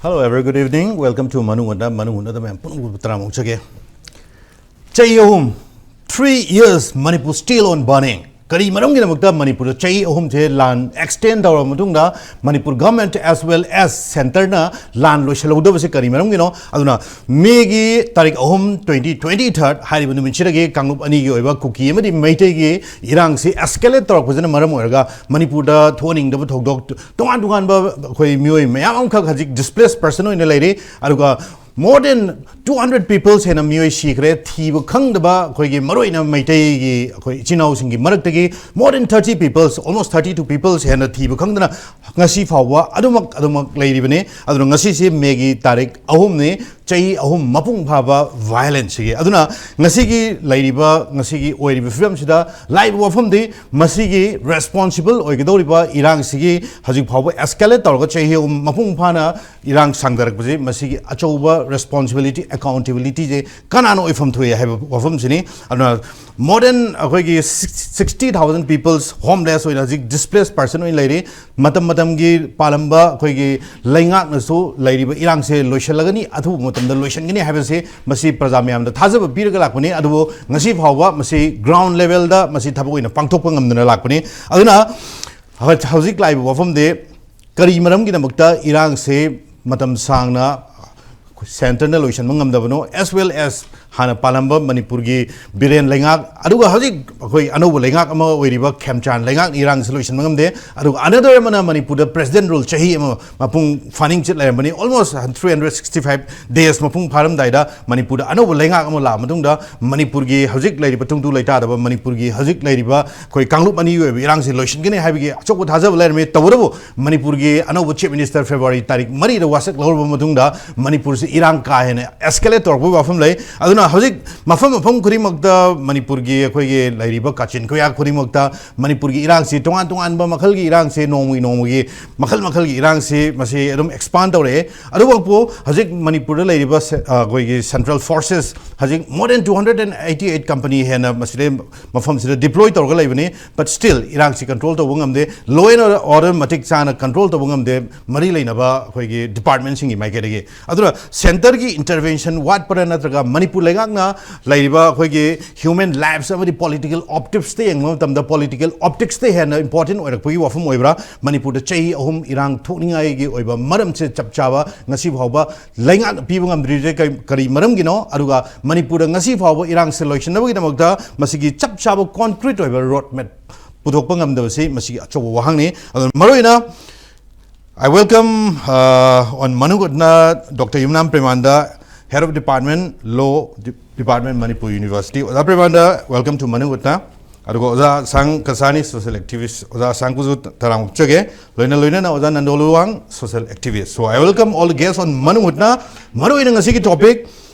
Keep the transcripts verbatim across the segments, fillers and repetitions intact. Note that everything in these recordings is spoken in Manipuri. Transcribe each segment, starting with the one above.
Hello, a very good evening. Welcome to ꯃꯅꯨꯡ ꯍꯨꯠꯅ, ꯃꯅꯨꯡ ꯍꯨꯠꯅꯗ ꯃꯌꯥꯝ ꯄꯨꯝꯅꯃꯛꯄꯨ ꯇꯔꯥꯝꯅ ꯑꯣꯛꯆꯒꯦ꯫ ꯆꯍꯤ ꯑꯍꯨꯝ, three years, Manipur still on burning. ꯀꯔꯤ ꯃꯔꯝꯒꯤꯗꯃꯛꯇ ꯃꯅꯤꯄꯨꯔꯗ ꯆꯍꯤ ꯑꯍꯨꯝꯁꯦ ꯂꯥꯟ extend ꯇꯧꯔꯕ ꯃꯇꯨꯡꯗ Manipur government as well as centreꯅ ꯂꯥꯟ ꯂꯣꯏꯁꯤꯜꯍꯧꯗꯕꯁꯦ ꯀꯔꯤ ꯃꯔꯝꯒꯤꯅꯣ? ꯑꯗꯨꯅ ꯃꯦꯒꯤ ꯇꯥꯔꯤꯛ ꯑꯍꯨꯝ, twenty twenty third ꯍꯥꯏꯔꯤꯕ ꯅꯨꯃꯤꯠꯁꯤꯗꯒꯤ ꯀꯥꯡꯂꯨꯞ ꯑꯅꯤꯒꯤ ꯑꯣꯏꯕ ꯀꯨꯀꯤ ꯑꯃꯗꯤ ꯃꯩꯇꯩꯒꯤ ꯏꯔꯥꯡꯁꯤ escalate ꯇꯧꯔꯛꯄꯁꯤꯅ ꯃꯔꯝ ꯑꯣꯏꯔꯒ ꯃꯅꯤꯄꯨꯔꯗ ꯊꯣꯛꯍꯟꯅꯤꯡꯗꯕ ꯊꯧꯗꯣꯛ, ꯇꯣꯉꯥꯟ ꯇꯣꯉꯥꯟꯕ ꯑꯩꯈꯣꯏ ꯃꯤꯑꯣꯏ ꯃꯌꯥꯝ ꯑꯃꯈꯛ ꯍꯧꯖꯤꯛ displaced person ꯑꯣꯏꯅ ꯂꯩꯔꯤ꯫ ꯑꯗꯨꯒ more than two hundred peoples ꯍꯦꯟꯅ ꯃꯤꯑꯣꯏ ꯁꯤꯈ꯭ꯔꯦ꯫ ꯊꯤꯕ ꯈꯪꯗꯕ ꯑꯩꯈꯣꯏꯒꯤ ꯃꯔꯨꯑꯣꯏꯅ ꯃꯩꯇꯩꯒꯤ ꯑꯩꯈꯣꯏ ꯏꯆꯤꯟ ꯏꯅꯥꯎꯁꯤꯡꯒꯤ ꯃꯔꯛꯇꯒꯤ more than thirty peoples, almost thirty two peoples ꯍꯦꯟꯅ ꯊꯤꯕ ꯈꯪꯗꯅ ꯉꯁꯤ ꯐꯥꯎꯕ ꯑꯗꯨꯃꯛ ꯑꯗꯨꯃꯛ ꯂꯩꯔꯤꯕꯅꯤ꯫ ꯑꯗꯨꯅ ꯉꯁꯤꯁꯤ ꯃꯦꯒꯤ ꯇꯥꯔꯤꯛ ꯑꯍꯨꯝꯅꯤ, ꯆꯍꯤ ꯑꯍꯨꯝ ꯃꯄꯨꯡ ꯐꯥꯕ violenceꯁꯤꯒꯤ꯫ ꯑꯗꯨꯅ ꯉꯁꯤꯒꯤ ꯂꯩꯔꯤꯕ, ꯉꯁꯤꯒꯤ ꯑꯣꯏꯔꯤꯕ ꯐꯤꯕꯝꯁꯤꯗ ꯂꯥꯛꯏꯕ ꯋꯥꯐꯝꯗꯤ ꯃꯁꯤꯒꯤ responsible ꯑꯣꯏꯒꯗꯧꯔꯤꯕ ꯏꯔꯥꯡꯁꯤꯒꯤ ꯍꯧꯖꯤꯛ ꯐꯥꯎꯕ escalate ꯇꯧꯔꯒ ꯆꯍꯤ ꯑꯍꯨꯝ ꯃꯄꯨꯡ ꯐꯥꯅ ꯏꯔꯥꯡ ꯁꯥꯡꯊꯔꯛꯄꯁꯤ ꯃꯁꯤꯒꯤ ꯑꯆꯧꯕ responsibility, accountabilityꯁꯦ ꯀꯅꯥꯅ ꯑꯣꯏꯐꯝ ꯊꯣꯛꯏ ꯍꯥꯏꯕ ꯋꯥꯐꯝꯁꯤꯅꯤ꯫ ꯑꯗꯨꯅ more than ꯑꯩꯈꯣꯏꯒꯤ sixty thousand peoples homeless ꯑꯣꯏꯅ ꯍꯧꯖꯤꯛ displaced person ꯑꯣꯏꯅ ꯂꯩꯔꯤ꯫ ꯃꯇꯝ ꯃꯇꯝꯒꯤ ꯄꯥꯜꯂꯝꯕ ꯑꯩꯈꯣꯏꯒꯤ ꯂꯩꯉꯥꯛꯅꯁꯨ ꯂꯩꯔꯤꯕ ꯏꯔꯥꯡꯁꯦ ꯂꯣꯏꯁꯤꯜꯂꯒꯅꯤ, ꯑꯊꯨꯕ ꯃꯇꯝꯗ ꯂꯣꯏꯁꯤꯟꯒꯅꯤ ꯍꯥꯏꯕꯁꯤ ꯃꯁꯤ ꯄ꯭ꯔꯖꯥ ꯃꯌꯥꯝꯗ ꯊꯥꯖꯕ ꯄꯤꯔꯒ ꯂꯥꯛꯄꯅꯤ꯫ ꯑꯗꯨꯕꯨ ꯉꯁꯤ ꯐꯥꯎꯕ ꯃꯁꯤ ground levelꯗ ꯃꯁꯤ ꯊꯕꯛ ꯑꯣꯏꯅ ꯄꯥꯡꯊꯣꯛꯄ ꯉꯝꯗꯅ ꯂꯥꯛꯄꯅꯤ꯫ ꯑꯗꯨꯅ ꯍꯧ-, ꯍꯧꯖꯤꯛ ꯂꯥꯛꯏꯕ ꯋꯥꯐꯝꯗꯤ ꯀꯔꯤ ꯃꯔꯝꯒꯤꯗꯃꯛꯇ ꯏꯔꯥꯡꯁꯦ ꯃꯇꯝ ꯁꯥꯡꯅ centreꯅ ꯂꯣꯏꯁꯤꯟꯕ ꯉꯝꯗꯕꯅꯣ, as well as ꯍꯥꯟꯅ ꯄꯥꯜꯂꯝꯕ ꯃꯅꯤꯄꯨꯔꯒꯤ ꯕꯤꯔꯦꯟ ꯂꯩꯉꯥꯛ, ꯑꯗꯨꯒ ꯍꯧꯖꯤꯛ ꯑꯩꯈꯣꯏ ꯑꯅꯧꯕ ꯂꯩꯉꯥꯛ ꯑꯃ ꯑꯣꯏꯔꯤꯕ ꯈꯦꯝꯆꯥꯟ ꯂꯩꯉꯥꯛꯅ ꯏꯔꯥꯡꯁꯤ ꯂꯣꯏꯁꯤꯟꯕ ꯉꯝꯗꯦ꯫ ꯑꯗꯨꯒ another ꯑꯃꯅ ꯃꯅꯤꯄꯨꯔꯗ President Rule ꯆꯍꯤ ꯑꯃ ꯃꯄꯨꯡ ꯐꯥꯅꯤꯡꯆꯤꯠ ꯂꯩꯔꯝꯕꯅꯤ, almost three hundred sixty five days ꯃꯄꯨꯡ ꯐꯥꯔꯝꯗꯥꯏꯗ ꯃꯅꯤꯄꯨꯔꯗ ꯑꯅꯧꯕ ꯂꯩꯉꯥꯛ ꯑꯃ ꯂꯥꯛꯑ ꯃꯇꯨꯡꯗ ꯃꯅꯤꯄꯨꯔꯒꯤ ꯍꯧꯖꯤꯛ ꯂꯩꯔꯤꯕ ꯇꯨꯡꯗꯨ ꯂꯩꯇꯥꯗꯕ ꯃꯅꯤꯄꯨꯔꯒꯤ ꯍꯧꯖꯤꯛ ꯂꯩꯔꯤꯕ ꯑꯩꯈꯣꯏ ꯀꯥꯡꯂꯨꯞ ꯑꯅꯤꯒꯤ ꯑꯣꯏꯕ ꯏꯔꯥꯡꯁꯤ ꯂꯣꯏꯁꯤꯟꯒꯅꯤ ꯍꯥꯏꯕꯒꯤ ꯑꯆꯧꯕ ꯊꯥꯖꯕ ꯂꯩꯔꯝꯃꯤ꯫ ꯇꯧꯕꯇꯕꯨ ꯃꯅꯤꯄꯨꯔꯒꯤ ꯑꯅꯧꯕ Chief Minister February ꯇꯥꯔꯤꯛ ꯃꯔꯤꯗ ꯋꯥꯁꯛ ꯂꯧꯔꯕ ꯃꯇꯨꯡꯗ ꯃꯅꯤꯄꯨꯔꯁꯤ ꯏꯔꯥꯡ ꯀꯥ ꯍꯦꯟꯅ ꯑꯦꯁꯀꯦꯂꯦꯠ ꯇꯧꯔꯛꯄꯒꯤ ꯋꯥꯐꯝ ꯂꯩ꯫ ꯑꯗꯨꯅ ꯍꯧꯖꯤꯛ ꯃꯐꯝ ꯃꯐꯝ ꯈꯨꯗꯤꯡꯃꯛꯇ ꯃꯅꯤꯄꯨꯔꯒꯤ ꯑꯩꯈꯣꯏꯒꯤ ꯂꯩꯔꯤꯕ ꯀꯥꯆꯤꯟ ꯀꯣꯌꯥ ꯈꯨꯗꯤꯡꯃꯛꯇ ꯃꯅꯤꯄꯨꯔꯒꯤ ꯏꯔꯥꯡꯁꯤ ꯇꯣꯉꯥꯟ ꯇꯣꯉꯥꯟꯕ ꯃꯈꯜꯒꯤ ꯏꯔꯥꯡꯁꯤ ꯅꯣꯡꯃꯒꯤ ꯅꯣꯡꯃꯒꯤ ꯃꯈꯜ ꯃꯈꯜꯒꯤ ꯏꯔꯥꯡꯁꯤ ꯃꯁꯤ ꯑꯗꯨꯝ ꯑꯦꯛꯁꯄꯥꯟ ꯇꯧꯔꯛꯑꯦ꯫ ꯑꯗꯨꯃꯛꯄꯨ ꯍꯧꯖꯤꯛ ꯃꯅꯤꯄꯨꯔꯗ ꯂꯩꯔꯤꯕ ꯁꯦ-, ꯑ, ꯑꯩꯈꯣꯏꯒꯤ central forces ꯍꯧꯖꯤꯛ more than two hundred and eighty eight company ꯍꯦꯟꯅ ꯃꯁꯤꯗꯩ ꯃꯐꯝꯁꯤꯗ ꯗꯤꯄ꯭ꯂꯣꯏ ꯇꯧꯔꯒ ꯂꯩꯕꯅꯤ꯫ But still ꯏꯔꯥꯡꯁꯤ ꯀꯟꯇ꯭ꯔꯣꯜ ꯇꯧꯕ ꯉꯝꯗꯦ, law and order ꯃꯇꯤꯛ ꯆꯥꯅ ꯀꯟꯇ꯭ꯔꯣꯜ ꯇꯧꯕ ꯉꯝꯗꯦ ꯃꯔꯤ ꯂꯩꯅꯕ ꯑꯩꯈꯣꯏꯒꯤ ꯗꯤꯄꯥꯔꯠꯃꯦꯟꯁꯤꯡꯒꯤ ꯃꯥꯏꯀꯩꯗꯒꯤ꯫ ꯑꯗꯨꯅ ꯁꯦꯟꯇꯔꯒꯤ ꯏꯟꯇꯔꯚꯦꯟꯁꯟ ꯋꯥꯠꯄꯔ ꯅꯠꯇ꯭ꯔꯒ ꯃꯅꯤꯄꯨꯔ ꯂꯩꯉꯥꯛꯅ ꯂꯩꯔꯤꯕ ꯑꯩꯈꯣꯏꯒꯤ ꯍ꯭ꯌꯨꯃꯦꯟ ꯂꯥꯏꯐꯁ ꯑꯃꯗꯤ ꯄꯣꯂꯤꯇꯤꯀꯦꯜ ꯑꯣꯞꯇꯤꯛꯁꯇ ꯌꯦꯡꯕ ꯃꯇꯝꯗ ꯄꯣꯂꯤꯇꯤꯀꯦꯜ ꯑꯣꯞꯇꯤꯛꯁꯇ ꯍꯦꯟꯅ ꯏꯝꯄꯣꯔꯇꯦꯟ ꯑꯣꯏꯔꯛꯄꯒꯤ ꯋꯥꯐꯝ ꯑꯣꯏꯕ꯭ꯔꯥ? ꯃꯅꯤꯄꯨꯔꯗ ꯆꯍꯤ ꯑꯍꯨꯝ ꯏꯔꯥꯡ ꯊꯣꯛꯅꯤꯡꯉꯥꯏꯒꯤ ꯑꯣꯏꯕ ꯃꯔꯝꯁꯦ ꯆꯞ ꯆꯥꯕ ꯉꯁꯤ ꯐꯥꯎꯕ ꯂꯩꯉꯥꯛꯅ ꯄꯤꯕ ꯉꯝꯗ꯭ꯔꯤꯁꯦ ꯀꯔꯤ, ꯀꯔꯤ ꯃꯔꯝꯒꯤꯅꯣ? ꯑꯗꯨꯒ ꯃꯅꯤꯄꯨꯔꯗ ꯉꯁꯤ ꯐꯥꯎꯕ ꯏꯔꯥꯡꯁꯦ ꯂꯣꯏꯁꯤꯟꯅꯕꯒꯤꯗꯃꯛꯇ ꯃꯁꯤꯒꯤ ꯆꯞ ꯆꯥꯕ ꯀꯣꯟꯀ꯭ꯔꯤꯠ ꯑꯣꯏꯕ ꯔꯣꯗ ꯃꯦꯞ ꯄꯨꯊꯣꯛꯄ ꯉꯝꯗꯕꯁꯤ ꯃꯁꯤꯒꯤ ꯑꯆꯧꯕ ꯋꯥꯍꯪꯅꯤ꯫ ꯑꯗꯨꯅ ꯃꯔꯨꯑꯣꯏꯅ I welcome, uh, on ꯃꯅꯨꯡ ꯍꯨꯠꯅ Doctor Yumnam ꯄ꯭ꯔꯦꯃꯥꯟꯗ, Head of Department, Law De-, Department, Manipur University. ꯑꯣꯖꯥ ꯄ꯭ꯔꯦꯃꯥꯟꯗ, welcome to ꯃꯅꯨꯡ ꯍꯨꯠꯅ꯫ ꯑꯗꯨꯒ ꯑꯣꯖꯥ ꯑꯁꯥꯡ ꯀꯁꯥꯅꯤ, social activist꯫ ꯑꯣꯖꯥ ꯑꯁꯥꯡ ꯀꯨꯖꯨ ꯇꯔꯥꯝ ꯑꯣꯛꯆꯒꯦ꯫ ꯂꯣꯏꯅ ꯂꯣꯏꯅꯅ ꯑꯣꯖꯥ ꯅꯟꯗꯣꯂꯨꯋꯥꯡ, social activist꯫ So I welcome all the guests on ꯃꯅꯨꯡ ꯍꯨꯠꯅ꯫ ꯃꯔꯨꯑꯣꯏꯅ ꯉꯁꯤꯒꯤ topic,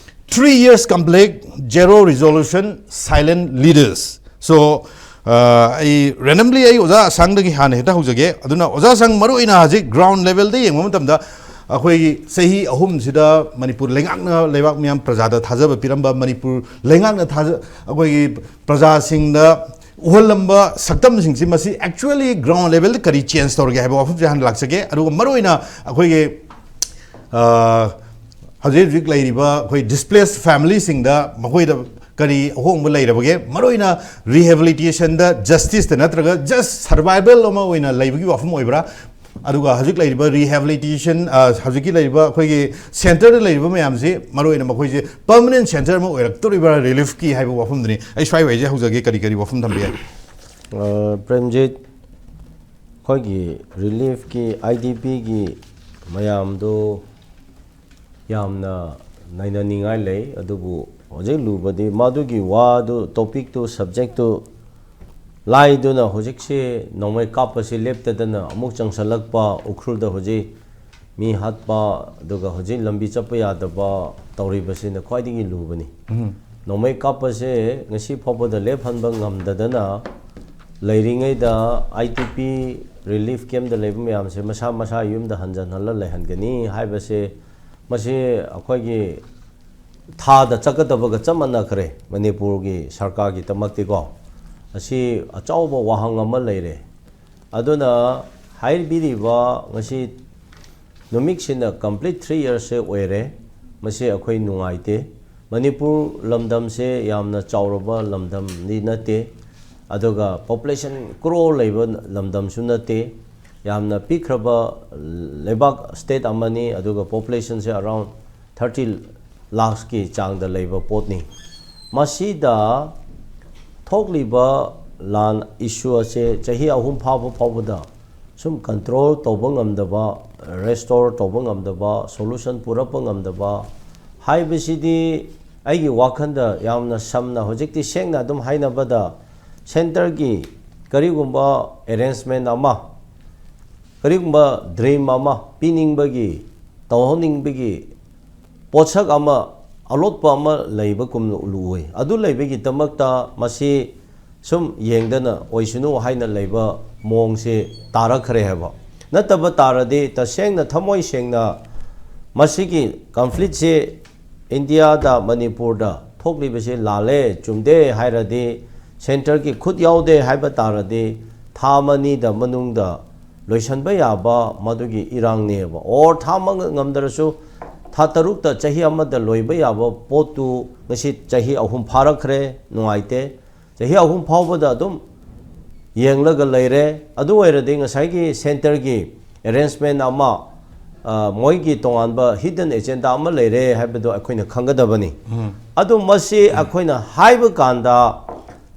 three years conflict, zero resolution, silent leaders꯫ So, ꯑ, ꯑꯩ randomly ꯑꯩ ꯑꯣꯖꯥ ꯑꯁꯥꯡꯗꯒꯤ ꯍꯥꯟꯅ ꯍꯦꯛꯇ ꯍꯧꯖꯒꯦ꯫ ꯑꯗꯨꯅ ꯑꯣꯖꯥ ꯑꯁꯥꯡ, ꯃꯔꯨꯑꯣꯏꯅ ꯍꯧꯖꯤꯛ ground levelꯗ ꯌꯦꯡꯕ ꯃꯇꯝꯗ ꯑꯩꯈꯣꯏꯒꯤ ꯆꯍꯤ ꯑꯍꯨꯝꯁꯤꯗ ꯃꯅꯤꯄꯨꯔ ꯂꯩꯉꯥꯛꯅ ꯂꯩꯕꯥꯛ ꯃꯤꯌꯥꯝ ꯄ꯭ꯔꯖꯥꯗ ꯊꯥꯖꯕ ꯄꯤꯔꯝꯕ, ꯃꯅꯤꯄꯨꯔ ꯂꯩꯉꯥꯛꯅ ꯊꯥꯖ-, ꯑꯩꯈꯣꯏꯒꯤ ꯄ꯭ꯔꯖꯥꯁꯤꯡꯗ ꯎꯍꯜꯂꯝꯕ ꯁꯛꯇꯝꯁꯤꯡꯁꯤ ꯃꯁꯤ actually ground levelꯗ ꯀꯔꯤ change ꯇꯧꯔꯒꯦ ꯍꯥꯏꯕ ꯋꯥꯐꯝꯁꯦ ꯍꯥꯟꯅ ꯂꯥꯛꯆꯒꯦ꯫ ꯑꯗꯨꯒ ꯃꯔꯨꯑꯣꯏꯅ ꯑꯩꯈꯣꯏꯒꯤ, ꯑ, ꯍꯧꯖꯤꯛ ꯍꯧꯖꯤꯛ ꯂꯩꯔꯤꯕ ꯑꯩꯈꯣꯏ displaced familyꯁꯤꯡꯗ ꯃꯈꯣꯏꯗ ꯀꯔꯤ ꯑꯍꯣꯡꯕ ꯂꯩꯔꯕꯒꯦ? ꯃꯔꯨꯑꯣꯏꯅ rehabilitationꯗ justiceꯇ ꯅꯠꯇ꯭ꯔꯒ just survival ꯑꯃ ꯑꯣꯏꯅ ꯂꯩꯕꯒꯤ ꯋꯥꯐꯝ ꯑꯣꯏꯕ꯭ꯔꯥ? ꯑꯗꯨꯒ ꯍꯧꯖꯤꯛ ꯂꯩꯔꯤꯕ rehabilitation, ꯑ, ꯍꯧꯖꯤꯛꯀꯤ ꯂꯩꯔꯤꯕ ꯑꯩꯈꯣꯏꯒꯤ centreꯗ ꯂꯩꯔꯤꯕ ꯃꯌꯥꯝꯁꯤ ꯃꯔꯨꯑꯣꯏꯅ ꯃꯈꯣꯏꯁꯦ permanent centre ꯑꯃ ꯑꯣꯏꯔꯛꯇꯣꯔꯤꯕ꯭ꯔꯥ reliefꯀꯤ ꯍꯥꯏꯕ ꯋꯥꯐꯝꯗꯨꯅꯤ꯫ ꯑꯩ ꯁ꯭ꯋꯥꯏ ꯋꯥꯏꯁꯦ ꯍꯧꯖꯒꯦ, ꯀꯔꯤ ꯀꯔꯤ ꯋꯥꯐꯝ ꯊꯝꯕ ꯌꯥꯏ? ꯑ, ꯄ꯭ꯔꯦꯝꯖꯤꯠ, ꯑꯩꯈꯣꯏꯒꯤ reliefꯀꯤ, IDPꯒꯤ ꯃꯌꯥꯝꯗꯣ ꯌꯥꯝꯅ ꯅꯩꯅꯅꯤꯡꯉꯥꯏ ꯂꯩ, ꯑꯗꯨꯕꯨ ꯍꯧꯖꯤꯛ ꯂꯨꯕꯗꯤ ꯃꯗꯨꯒꯤ ꯋꯥꯗꯨ, topicꯇꯨ, subjectꯇꯨ ꯂꯥꯏꯗꯨꯅ ꯍꯧꯖꯤꯛꯁꯦ ꯅꯣꯡꯃꯩ ꯀꯥꯞꯄꯁꯤ ꯂꯦꯞꯇꯗꯅ ꯑꯃꯨꯛ ꯆꯪꯁꯜꯂꯛꯄ, ꯎꯈ꯭ꯔꯨꯜꯗ ꯍꯧꯖꯤꯛ ꯃꯤ ꯍꯥꯠꯄ, ꯑꯗꯨꯒ ꯍꯧꯖꯤꯛ ꯂꯝꯕꯤ ꯆꯠꯄ ꯌꯥꯗꯕ ꯇꯧꯔꯤꯕꯁꯤꯅ ꯈ꯭ꯋꯥꯏꯗꯒꯤ ꯂꯨꯕꯅꯤ꯫ ꯅꯣꯡꯃꯩ ꯀꯥꯞꯄꯁꯦ ꯉꯁꯤ ꯐꯥꯎꯕꯗ ꯂꯦꯞꯍꯟꯕ ꯉꯝꯗꯗꯅ ꯂꯩꯔꯤꯉꯩꯗ, ꯑꯥꯏ ꯇꯤ ꯄꯤ ꯔꯤꯂꯤꯐ ꯀꯦꯝꯞꯇ ꯂꯩꯕ ꯃꯌꯥꯝꯁꯦ ꯃꯁꯥ ꯃꯁꯥ ꯌꯨꯝꯗ ꯍꯟꯖꯟꯍꯜꯂ ꯂꯩꯍꯟꯒꯅꯤ ꯍꯥꯏꯕꯁꯦ, ꯃꯁꯤ ꯑꯩꯈꯣꯏꯒꯤ ꯊꯥꯗ ꯆꯠꯀꯗꯕꯒ ꯆꯞ ꯃꯥꯟꯅꯈ꯭ꯔꯦ ꯃꯅꯤꯄꯨꯔꯒꯤ ꯁꯔꯀꯥꯔꯒꯤꯗꯃꯛꯇꯤꯀꯣ꯫ ꯑꯁꯤ ꯑꯆꯧꯕ ꯋꯥꯍꯪ ꯑꯃ ꯂꯩꯔꯦ꯫ ꯑꯗꯨꯅ ꯍꯥꯏꯕꯤꯔꯤꯕ ꯉꯁꯤ ꯅꯨꯃꯤꯠꯁꯤꯅ complete three yearsꯁꯦ ꯑꯣꯏꯔꯦ꯫ ꯃꯁꯤ ꯑꯩꯈꯣꯏ ꯅꯨꯡꯉꯥꯏꯇꯦ꯫ ꯃꯅꯤꯄꯨꯔ ꯂꯝꯗꯝꯁꯦ ꯌꯥꯝꯅ ꯆꯥꯎꯔꯕ ꯂꯝꯗꯝꯗꯤ ꯅꯠꯇꯦ, ꯑꯗꯨꯒ population crore ꯂꯩꯕ ꯂꯝꯗꯝꯁꯨ ꯅꯠꯇꯦ꯫ ꯌꯥꯝꯅ ꯄꯤꯛꯈ꯭ꯔꯕ ꯂꯩꯕꯥꯛ, state ꯑꯃꯅꯤ, ꯑꯗꯨꯒ populationꯁꯦ around thirty lakhsꯀꯤ ꯆꯥꯡꯗ ꯂꯩꯕ ꯄꯣꯠꯅꯤ꯫ ꯃꯁꯤꯗ ꯊꯣꯛꯂꯤꯕ ꯂꯥꯟ issue ꯑꯁꯦ ꯆꯍꯤ ꯑꯍꯨꯝ ꯐꯥꯕ ꯐꯥꯎꯕꯗ ꯁꯨꯝ control ꯇꯧꯕ ꯉꯝꯗꯕ, restore ꯇꯧꯕ ꯉꯝꯗꯕ, solution ꯄꯨꯔꯛꯄ ꯉꯝꯗꯕ ꯍꯥꯏꯕꯁꯤꯗꯤ ꯑꯩꯒꯤ ꯋꯥꯈꯜꯗ ꯌꯥꯝꯅ ꯁꯝꯅ, ꯍꯧꯖꯤꯛꯇꯤ ꯁꯦꯡꯅ ꯑꯗꯨꯝ ꯍꯥꯏꯅꯕꯗ, centreꯒꯤ ꯀꯔꯤꯒꯨꯝꯕ arrangement ꯑꯃ, ꯀꯔꯤꯒꯨꯝꯕ dream ꯑꯃ ꯄꯤꯅꯤꯡꯕꯒꯤ, ꯇꯧꯍꯟꯅꯤꯡꯕꯒꯤ ꯄꯣꯠꯁꯛ ꯑꯃ, ꯑꯂꯣꯠꯄ ꯑꯃ ꯂꯩꯕꯒꯨꯝꯅ ꯎꯏ꯫ ꯑꯗꯨ ꯂꯩꯕꯒꯤꯗꯃꯛꯇ ꯃꯁꯤ ꯁꯨꯝ ꯌꯦꯡꯗꯅ ꯑꯣꯏꯁꯅꯨ ꯍꯥꯏꯅ ꯂꯩꯕ ꯃꯑꯣꯡꯁꯦ ꯇꯥꯔꯛꯈ꯭ꯔꯦ ꯍꯥꯏꯕ꯫ ꯅꯠꯇꯕ ꯇꯥꯔꯗꯤ, ꯇꯁꯦꯡꯅ ꯊꯃꯣꯏ ꯁꯦꯡꯅ ꯃꯁꯤꯒꯤ conflictꯁꯦ ꯏꯟꯗꯤꯌꯥꯗ, ꯃꯅꯤꯄꯨꯔꯗ ꯊꯣꯛꯂꯤꯕꯁꯦ ꯂꯥꯜꯂꯦ, ꯆꯨꯝꯗꯦ ꯍꯥꯏꯔꯗꯤ, centreꯒꯤ ꯈꯨꯠ ꯌꯥꯎꯗꯦ ꯍꯥꯏꯕ ꯇꯥꯔꯗꯤ, ꯊꯥ ꯑꯃꯅꯤꯗ ꯃꯅꯨꯡꯗ ꯂꯣꯏꯁꯤꯟꯕ ꯌꯥꯕ ꯃꯗꯨꯒꯤ ꯏꯔꯥꯡꯅꯦꯕ꯫ Or ꯊꯥ ꯑꯃ ꯉꯝꯗ꯭ꯔꯁꯨ ꯊꯥ ꯇꯔꯨꯛꯇ, ꯆꯍꯤ ꯑꯃꯗ ꯂꯣꯏꯕ ꯌꯥꯕ ꯄꯣꯠꯇꯨ ꯉꯁꯤ ꯆꯍꯤ ꯑꯍꯨꯝ ꯐꯥꯔꯛꯈ꯭ꯔꯦ, ꯅꯨꯡꯉꯥꯏꯇꯦ꯫ ꯆꯍꯤ ꯑꯍꯨꯝ ꯐꯥꯎꯕꯗ ꯑꯗꯨꯝ ꯌꯦꯡꯂꯒ ꯂꯩꯔꯦ꯫ ꯑꯗꯨ ꯑꯣꯏꯔꯗꯤ ꯉꯁꯥꯏꯒꯤ centreꯒꯤ arrangement ꯑꯃ, ꯑ, ꯃꯣꯏꯒꯤ ꯇꯣꯉꯥꯟꯕ hidden agenda ꯑꯃ ꯂꯩꯔꯦ ꯍꯥꯏꯕꯗꯣ ꯑꯩꯈꯣꯏꯅ ꯈꯪꯒꯗꯕꯅꯤ꯫ ꯑꯗꯨ ꯃꯁꯤ ꯑꯩꯈꯣꯏꯅ ꯍꯥꯏꯕ ꯀꯥꯟꯗ,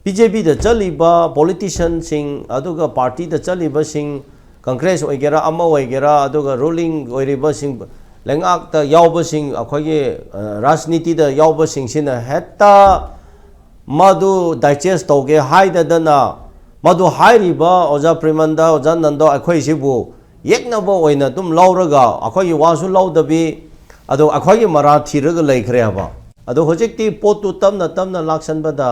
ꯕꯤ ꯖꯦ ꯄꯤꯗ ꯆꯠꯂꯤꯕ politicianꯁꯤꯡ, ꯑꯗꯨꯒ partyꯗ ꯆꯠꯂꯤꯕꯁꯤꯡ, Congress ꯑꯣꯏꯒꯦꯔꯥ, ꯑꯃ ꯑꯣꯏꯒꯦꯔꯥ, ꯑꯗꯨꯒ ruling ꯑꯣꯏꯔꯤꯕꯁꯤꯡ, ꯂꯩꯉꯥꯛꯇ ꯌꯥꯎꯕꯁꯤꯡ, ꯑꯩꯈꯣꯏꯒꯤ, ꯑ, ꯔꯥꯖꯅꯤꯇꯤꯗ ꯌꯥꯎꯕꯁꯤꯡꯁꯤꯅ ꯍꯦꯛꯇ ꯃꯗꯨ digest ꯇꯧꯒꯦ ꯍꯥꯏꯗꯗꯅ, ꯃꯗꯨ ꯍꯥꯏꯔꯤꯕ ꯑꯣꯖꯥ ꯄ꯭ꯔꯤꯃꯟꯗ, ꯑꯣꯖꯥ ꯅꯟꯗꯣ, ꯑꯩꯈꯣꯏꯁꯤꯕꯨ ꯌꯦꯛꯅꯕ ꯑꯣꯏꯅ ꯑꯗꯨꯝ ꯂꯧꯔꯒ ꯑꯩꯈꯣꯏꯒꯤ ꯋꯥꯁꯨ ꯂꯧꯗꯕꯤ, ꯑꯗꯣ ꯑꯩꯈꯣꯏꯒꯤ ꯃꯔꯥ ꯊꯤꯔꯒ ꯂꯩꯈ꯭ꯔꯦ ꯍꯥꯏꯕ꯫ ꯑꯗꯣ ꯍꯧꯖꯤꯛꯇꯤ ꯄꯣꯠꯇꯨ ꯇꯞꯅ ꯇꯞꯅ ꯂꯥꯛꯁꯟꯕꯗ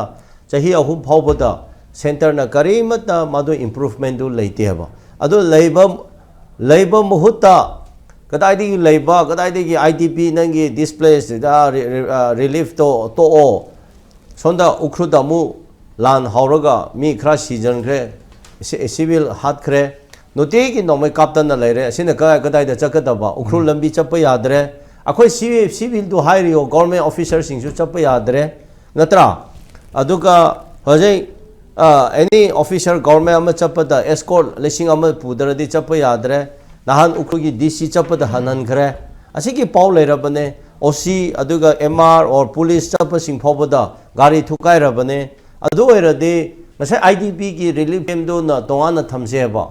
ꯆꯍꯤ ꯑꯍꯨꯝ ꯐꯥꯎꯕꯗ centreꯅ ꯀꯔꯤꯃꯠꯇ ꯃꯗꯨ improvementꯗꯨ ꯂꯩꯇꯦ ꯍꯥꯏꯕ꯫ ꯑꯗꯨ ꯂꯩꯕ, ꯂꯩꯕ ꯃꯍꯨꯠꯇ ꯀꯗꯥꯏꯗꯒꯤ ꯂꯩꯕ, ꯀꯗꯥꯏꯗꯒꯤ IDP, ꯅꯪꯒꯤ displaced reliefꯇꯣ ꯇꯣꯛꯑꯣ, ꯁꯣꯝꯗ ꯎꯈ꯭ꯔꯨꯜꯗ ꯑꯃꯨꯛ ꯂꯥꯟ ꯍꯧꯔꯒ ꯃꯤ ꯈꯔ ꯁꯤꯖꯟꯈ꯭ꯔꯦ, ꯁꯤ-, civil ꯍꯥꯠꯈ꯭ꯔꯦ, ꯅꯨꯡꯇꯤꯒꯤ ꯅꯣꯡꯃꯩ ꯀꯥꯞꯇꯅ ꯂꯩꯔꯦ꯫ ꯑꯁꯤꯅ ꯀꯗꯥꯏ ꯀꯗꯥꯏꯗ ꯆꯠꯀꯗꯕ? ꯎꯈ꯭ꯔꯨꯜ ꯂꯝꯕꯤ ꯆꯠꯄ ꯌꯥꯗ꯭ꯔꯦ꯫ ꯑꯩꯈꯣꯏ civil, civilꯗꯨ ꯍꯥꯏꯔꯤꯌꯣ, government officerꯁꯤꯡꯁꯨ ꯆꯠꯄ ꯌꯥꯗ꯭ꯔꯦ, ꯅꯠꯇ꯭ꯔꯥ? ꯑꯗꯨꯒ ꯍꯧꯖꯤꯛ, ꯑ, any officer government ꯑꯃ ꯆꯠꯄꯗ escort ꯂꯤꯁꯤꯡ ꯑꯃ ꯄꯨꯗ꯭ꯔꯗꯤ ꯆꯠꯄ ꯌꯥꯗ꯭ꯔꯦ꯫ ꯅꯍꯥꯟ ꯎꯈ꯭ꯔꯨꯜꯒꯤ DC ꯆꯠꯄꯗ ꯍꯟꯍꯟꯈ꯭ꯔꯦ꯫ ꯑꯁꯤꯒꯤ ꯄꯥꯎ ꯂꯩꯔꯕꯅꯦ꯫ OC ꯑꯗꯨꯒ MR or police ꯆꯠꯄꯁꯤꯡ ꯐꯥꯎꯕꯗ ꯒꯥꯔꯤ ꯊꯨꯒꯥꯏꯔꯕꯅꯦ꯫ ꯑꯗꯨ ꯑꯣꯏꯔꯗꯤ ꯉꯁꯥꯏ IDPꯒꯤ relief campꯗꯨꯅ ꯇꯣꯉꯥꯟꯅ ꯊꯝꯁꯦꯕ꯫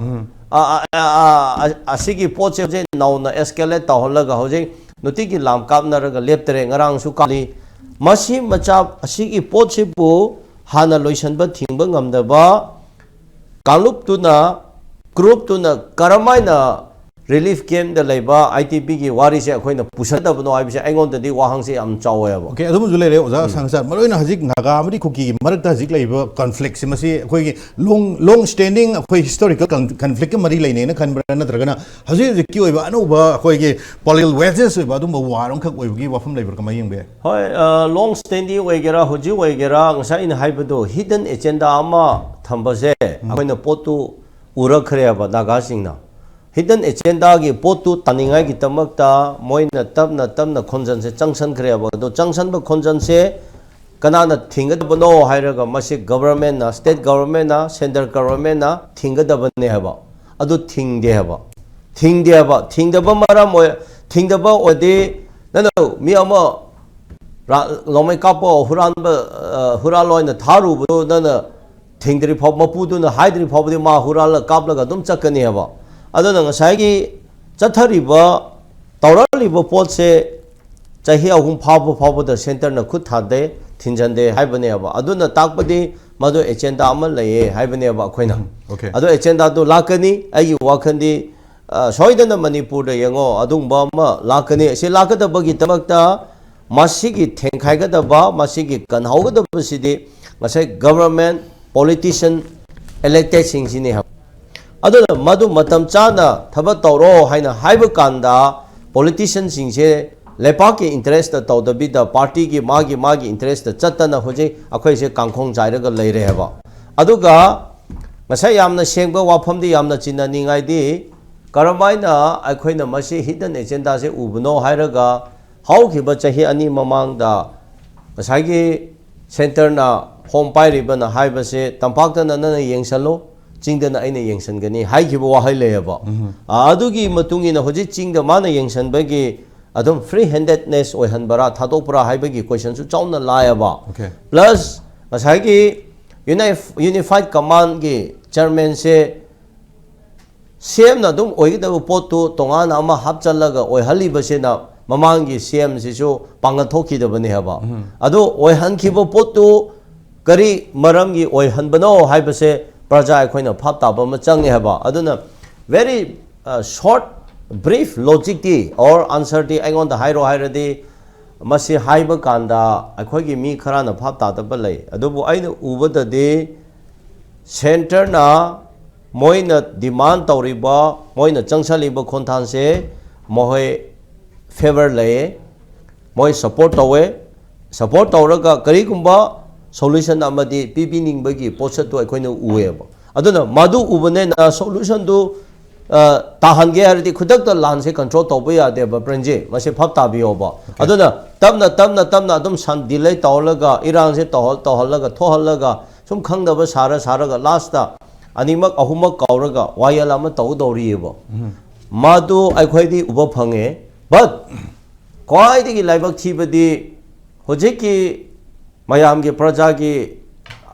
ꯑ, ꯑ, ꯑ, ꯑ, ꯑ, ꯑꯁꯤꯒꯤ ꯄꯣꯠꯁꯦ ꯍꯧꯖꯤꯛ ꯅꯧꯅ escalate ꯇꯧꯍꯜꯂꯒ ꯍꯧꯖꯤꯛ ꯅꯨꯡꯇꯤꯒꯤ ꯂꯥꯝ ꯀꯥꯞꯅꯔꯒ ꯂꯦꯞꯇꯔꯦ, ꯉꯔꯥꯡꯁꯨ ꯀꯥꯞꯂꯤ꯫ ꯃꯁꯤ ꯃꯆꯥ, ꯑꯁꯤꯒꯤ ꯄꯣꯠꯁꯤꯕꯨ ꯍꯥꯟꯅ ꯂꯣꯏꯁꯤꯟꯕ ꯊꯤꯡꯕ ꯉꯝꯗꯕ ꯀꯥꯡꯂꯨꯞꯇꯨꯅ, groupꯇꯨꯅ ꯀꯔꯝꯍꯥꯏꯅ relief campꯗ ꯂꯩꯕ IDPꯒꯤ ꯋꯥꯔꯤꯁꯦ ꯑꯩꯈꯣꯏꯅ ꯄꯨꯁꯟꯗꯕꯅꯣ ꯍꯥꯏꯕꯁꯦ ꯑꯩꯉꯣꯟꯗꯗꯤ ꯋꯥꯍꯪꯁꯦ ꯌꯥꯝ ꯆꯥꯎꯋꯦꯕ꯫ OK, ꯑꯗꯨꯝꯁꯨ ꯂꯩꯔꯦ ꯑꯣꯖꯥ ꯁꯪꯁꯥꯔ꯫ ꯃꯔꯨꯑꯣꯏꯅ ꯍꯧꯖꯤꯛ ꯅꯥꯒꯥ ꯑꯃꯗꯤ ꯀꯨꯀꯤꯒꯤ ꯃꯔꯛꯇ ꯍꯧꯖꯤꯛ ꯂꯩꯔꯤꯕ conflictꯁꯦ, ꯃꯁꯤ ꯑꯩꯈꯣꯏꯒꯤ long, long standing ꯑꯩꯈꯣꯏ historical con-, conflictꯀ ꯃꯔꯤ ꯂꯩꯅꯩꯅ ꯈꯟꯕ꯭ꯔꯥ, ꯅꯠꯇ꯭ꯔꯒꯅ ꯍꯧꯖꯤꯛ ꯍꯧꯖꯤꯛꯀꯤ ꯑꯣꯏꯕ ꯑꯅꯧꯕ ꯑꯩꯈꯣꯏꯒꯤ political wedges ꯑꯣꯏꯕ ꯑꯗꯨꯝꯕ war ꯑꯃꯈꯛ ꯑꯣꯏꯕꯒꯤ ꯋꯥꯐꯝ ꯂꯩꯕ꯭ꯔꯥ, ꯀꯃꯥꯏꯅ ꯌꯦꯡꯕ ꯌꯥꯏ? ꯍꯣꯏ, ꯑ, long standing ꯑꯣꯏꯒꯦꯔꯥ, ꯍꯧꯖꯤꯛ ꯑꯣꯏꯒꯦꯔꯥ, ꯉꯁꯥꯏ ꯑꯩꯅ ꯍꯥꯏꯕꯗꯣ hidden agenda ꯑꯃ ꯊꯝꯕꯁꯦ ꯑꯩꯈꯣꯏꯅ ꯄꯣꯠꯇꯨ ꯎꯔꯛꯈ꯭ꯔꯦꯕ ꯅꯥꯒꯥꯁꯤꯡꯅ꯫ Hidden agendaꯒꯤ ꯄꯣꯠꯇꯨ ꯇꯥꯅꯤꯡꯉꯥꯏꯒꯤꯗꯃꯛꯇ ꯃꯣꯏꯅ ꯇꯞꯅ ꯇꯞꯅ ꯈꯣꯟꯖꯟꯁꯦ ꯆꯪꯁꯟꯈ꯭ꯔꯦꯕ꯫ ꯑꯗꯣ ꯆꯪꯁꯟꯕ ꯈꯣꯟꯖꯟꯁꯦ ꯀꯅꯥꯅ ꯊꯤꯡꯒꯗꯕꯅꯣ ꯍꯥꯏꯔꯒ ꯃꯁꯤ governmentꯅ, state governmentꯅ, centre governmentꯅ ꯊꯤꯡꯒꯗꯕꯅꯦ ꯍꯥꯏꯕ꯫ ꯑꯗꯨ ꯊꯤꯡꯗꯦ ꯍꯥꯏꯕ꯫ ꯊꯤꯡꯗꯦ ꯍꯥꯏꯕ꯫ ꯊꯤꯡꯗꯕ ꯃꯔꯝ ꯑꯣꯏ, ꯊꯤꯡꯗꯕ ꯑꯣꯏꯔꯗꯤ ꯅꯪꯅ ꯃꯤ ꯑꯃ ꯔꯥ-, ꯅꯣꯡꯃꯩ ꯀꯥꯞꯄ ꯍꯨꯔꯥꯟꯕ, ꯑ, ꯍꯨꯔꯥꯜꯂꯣ ꯍꯥꯏꯅ ꯊꯥꯔꯨꯕꯗꯨ ꯅꯪꯅ ꯊꯤꯡꯗ꯭ꯔꯤ ꯐꯥꯎ, ꯃꯄꯨꯗꯨꯅ ꯍꯥꯏꯗ꯭ꯔꯤ ꯐꯥꯎꯕꯗꯤ ꯃꯥ ꯍꯨꯔꯥꯜꯂ ꯀꯥꯞꯂꯒ ꯑꯗꯨꯝ ꯆꯠꯀꯅꯤ ꯍꯥꯏꯕ꯫ ꯑꯗꯨꯅ ꯉꯁꯥꯏꯒꯤ ꯆꯠꯊꯔꯤꯕ, ꯇꯧꯔꯛꯂꯤꯕ ꯄꯣꯠꯁꯦ ꯆꯍꯤ ꯑꯍꯨꯝ ꯐꯥꯎꯕ ꯐꯥꯎꯕꯗ centreꯅ ꯈꯨꯠ ꯊꯥꯗꯦ, ꯊꯤꯡꯖꯟꯗꯦ ꯍꯥꯏꯕꯅꯦꯕ꯫ ꯑꯗꯨꯅ ꯇꯥꯛꯄꯗꯤ ꯃꯗꯨ agenda ꯑꯃ ꯂꯩꯌꯦ ꯍꯥꯏꯕꯅꯦꯕ ꯑꯩꯈꯣꯏꯅ꯫ OK. ꯑꯗꯨ agendaꯗꯨ ꯂꯥꯛꯀꯅꯤ꯫ ꯑꯩꯒꯤ ꯋꯥꯈꯜꯗꯤ ꯑ, ꯁꯣꯏꯗꯅ ꯃꯅꯤꯄꯨꯔꯗ ꯌꯦꯡꯉꯣ, ꯑꯗꯨꯒꯨꯝꯕ ꯑꯃ ꯂꯥꯛꯀꯅꯤ꯫ ꯑꯁꯤ ꯂꯥꯛꯀꯗꯕꯒꯤꯗꯃꯛꯇ ꯃꯁꯤꯒꯤ ꯊꯦꯡꯈꯥꯏꯒꯗꯕ, ꯃꯁꯤꯒꯤ ꯀꯟꯍꯧꯒꯗꯕꯁꯤꯗꯤ ꯉꯁꯥꯏ government, politician, electedꯁꯤꯡꯁꯤꯅꯤ ꯍꯥꯏꯕ꯫ ꯑꯗꯨꯅ ꯃꯗꯨ ꯃꯇꯝ ꯆꯥꯅ ꯊꯕꯛ ꯇꯧꯔꯣ ꯍꯥꯏꯅ ꯍꯥꯏꯕ ꯀꯥꯟꯗ, politicianꯁꯤꯡꯁꯦ ꯂꯩꯄꯥꯛꯀꯤ interestꯇ ꯇꯧꯗꯕꯤꯗ, partyꯒꯤ ꯃꯥꯒꯤ ꯃꯥꯒꯤ interestꯇ ꯆꯠꯇꯅ ꯍꯧꯖꯤꯛ ꯑꯩꯈꯣꯏꯁꯦ ꯀꯥꯡꯈꯣꯡ ꯆꯥꯏꯔꯒ ꯂꯩꯔꯦ ꯍꯥꯏꯕ꯫ ꯑꯗꯨꯒ ꯉꯁꯥꯏ ꯌꯥꯝꯅ ꯁꯦꯡꯕ ꯋꯥꯐꯝꯗꯤ ꯌꯥꯝꯅ ꯆꯤꯟꯅꯅꯤꯡꯉꯥꯏꯗꯤ, ꯀꯔꯝꯍꯥꯏꯅ ꯑꯩꯈꯣꯏꯅ ꯃꯁꯤ hidden agendaꯁꯦ ꯎꯕꯅꯣ ꯍꯥꯏꯔꯒ, ꯍꯧꯈꯤꯕ ꯆꯍꯤ ꯑꯅꯤ ꯃꯃꯥꯡꯗ ꯉꯁꯥꯏꯒꯤ centreꯅ ꯐꯣꯝ ꯄꯥꯏꯔꯤꯕꯅ ꯍꯥꯏꯕꯁꯦ, "ꯇꯝꯄꯥꯛꯇꯅ ꯅꯪꯅ ꯌꯦꯡꯁꯜꯂꯣ, ꯆꯤꯡꯗꯅ ꯑꯩꯅ ꯌꯦꯡꯁꯟꯒꯅꯤ" ꯍꯥꯏꯈꯤꯕ ꯋꯥꯍꯩ ꯂꯩꯌꯦꯕ꯫ ꯑꯥ, ꯑꯗꯨꯒꯤ ꯃꯇꯨꯡ ꯏꯟꯅ ꯍꯧꯖꯤꯛ ꯆꯤꯡꯗ ꯃꯥꯅ ꯌꯦꯡꯁꯟꯕꯒꯤ ꯑꯗꯨꯝ free handedness ꯑꯣꯏꯍꯟꯕꯔꯥ, ꯊꯥꯗꯣꯛꯄ꯭ꯔꯥ ꯍꯥꯏꯕꯒꯤ questionꯁꯨ ꯆꯥꯎꯅ ꯂꯥꯛꯑꯦꯕ꯫ Okay. Plus ꯉꯁꯥꯏꯒꯤ Unif-, Unified Commandꯒꯤ chairmanꯁꯦ CMꯅ ꯑꯗꯨꯝ ꯑꯣꯏꯒꯗꯕ ꯄꯣꯠꯇꯨ ꯇꯣꯉꯥꯟꯅ ꯑꯃ ꯍꯥꯞꯆꯜꯂꯒ ꯑꯣꯏꯍꯜꯂꯤꯕꯁꯤꯅ ꯃꯃꯥꯡꯒꯤ CMꯁꯤꯁꯨ ꯄꯥꯡꯒꯜ ꯊꯣꯛꯈꯤꯗꯕꯅꯦ ꯍꯥꯏꯕ꯫ ꯑꯗꯨ ꯑꯣꯏꯍꯟꯈꯤꯕ ꯄꯣꯠꯇꯨ ꯀꯔꯤ ꯃꯔꯝꯒꯤ ꯑꯣꯏꯍꯟꯕꯅꯣ ꯍꯥꯏꯕꯁꯦ ꯄ꯭ꯔꯖꯥ ꯑꯩꯈꯣꯏꯅ ꯚꯥꯞ ꯇꯥꯕ ꯑꯃ ꯆꯪꯉꯦ ꯍꯥꯏꯕ꯫ ꯑꯗꯨꯅ very, uh, short, brief logicꯇꯤ or answerꯗꯤ ꯑꯩꯉꯣꯟꯗ ꯍꯥꯏꯔꯣ ꯍꯥꯏꯔꯗꯤ, ꯃꯁꯤ ꯍꯥꯏꯕ ꯀꯥꯟꯗ ꯑꯩꯈꯣꯏꯒꯤ ꯃꯤ ꯈꯔꯅ ꯚꯥꯞ ꯇꯥꯗꯕ ꯂꯩ꯫ ꯑꯗꯨꯕꯨ ꯑꯩꯅ ꯎꯕꯗꯗꯤ centreꯅ ꯃꯣꯏꯅ demand ꯇꯧꯔꯤꯕ, ꯃꯣꯏꯅ ꯆꯪꯁꯜꯂꯤꯕ ꯈꯣꯡꯊꯥꯡꯁꯦ ꯃꯈꯣꯏ favour ꯂꯩꯌꯦ, ꯃꯣꯏ support ꯇꯧꯋꯦ꯫ Support ꯇꯧꯔꯒ ꯀꯔꯤꯒꯨꯝꯕ solution ꯑꯃꯗꯤ ꯄꯤꯕꯤꯅꯤꯡꯕꯒꯤ ꯄꯣꯠꯁꯛꯇꯨ ꯑꯩꯈꯣꯏꯅ ꯎꯑꯦꯕ꯫ ꯑꯗꯨꯅ ꯃꯗꯨ ꯎꯕꯅꯤꯅ solutionꯗꯨ, ꯑ, ꯇꯥꯍꯟꯒꯦ ꯍꯥꯏꯔꯗꯤ ꯈꯨꯗꯛꯇ ꯂꯥꯟꯁꯦ control ꯇꯧꯕ ꯌꯥꯗꯦꯕ, ꯄ꯭ꯔꯦꯝꯖꯤ꯫ ꯃꯁꯤ ꯚꯥꯞ ꯇꯥꯕꯤꯌꯣꯕ꯫ ꯑꯗꯨꯅ ꯇꯞꯅ, ꯇꯞꯅ, ꯇꯞꯅ ꯑꯗꯨꯝ ꯁꯟ-, delay ꯇꯧꯍꯜꯂꯒ, ꯏꯔꯥꯡꯁꯦ ꯇꯧꯍꯜ-, ꯇꯧꯍꯜꯂꯒ, ꯊꯣꯛꯍꯜꯂꯒ, ꯁꯨꯝ ꯈꯪꯗꯕ ꯁꯥꯔ ꯁꯥꯔꯒ lastꯇ ꯑꯅꯤꯃꯛ ꯑꯍꯨꯝꯃꯛ ꯀꯧꯔꯒ ꯋꯥꯌꯦꯜ ꯑꯃ ꯇꯧꯗꯧꯔꯤꯑꯕ꯫ ꯃꯗꯨ ꯑꯩꯈꯣꯏꯗꯤ ꯎꯕ ꯐꯪꯉꯦ꯫ But ꯈ꯭ꯋꯥꯏꯗꯒꯤ ꯂꯥꯏꯕꯛ ꯊꯤꯕꯗꯤ ꯍꯧꯖꯤꯛꯀꯤ ꯃꯌꯥꯝꯒꯤ, ꯄ꯭ꯔꯖꯥꯒꯤ,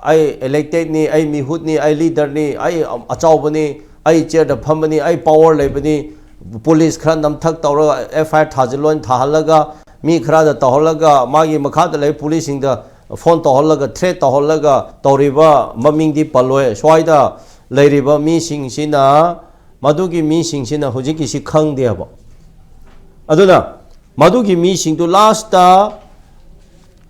"ꯑꯩ electedꯅꯤ, ꯑꯩ ꯃꯤꯍꯨꯠꯅꯤ, ꯑꯩ leaderꯅꯤ, ꯑꯩ ꯑꯆꯧꯕꯅꯤ, ꯑꯩ chairꯗ ꯐꯝꯕꯅꯤ, ꯑꯩ power ꯂꯩꯕꯅꯤ", police ꯈꯔ ꯅꯝꯊꯛ ꯇꯧꯔꯒ FIR ꯊꯥꯖꯤꯜꯂꯣꯅ ꯊꯥꯍꯜꯂꯒ, ꯃꯤ ꯈꯔꯗ ꯇꯧꯍꯜꯂꯒ, ꯃꯥꯒꯤ ꯃꯈꯥꯗ ꯂꯩꯕ policeꯁꯤꯡꯗ phone ꯇꯧꯍꯜꯂꯒ, threat ꯇꯧꯍꯜꯂꯒ ꯇꯧꯔꯤꯕ ꯃꯃꯤꯡꯗꯤ ꯄꯜꯂꯣꯏ꯫ ꯁ꯭ꯋꯥꯏꯗ ꯂꯩꯔꯤꯕ ꯃꯤꯁꯤꯡꯁꯤꯅ ꯃꯗꯨꯒꯤ ꯃꯤꯁꯤꯡꯁꯤꯅ ꯍꯧꯖꯤꯛꯀꯤꯁꯤ ꯈꯪꯗꯦꯕ꯫ ꯑꯗꯨꯅ ꯃꯗꯨꯒꯤ ꯃꯤꯁꯤꯡꯗꯨ ꯂꯥꯁꯇ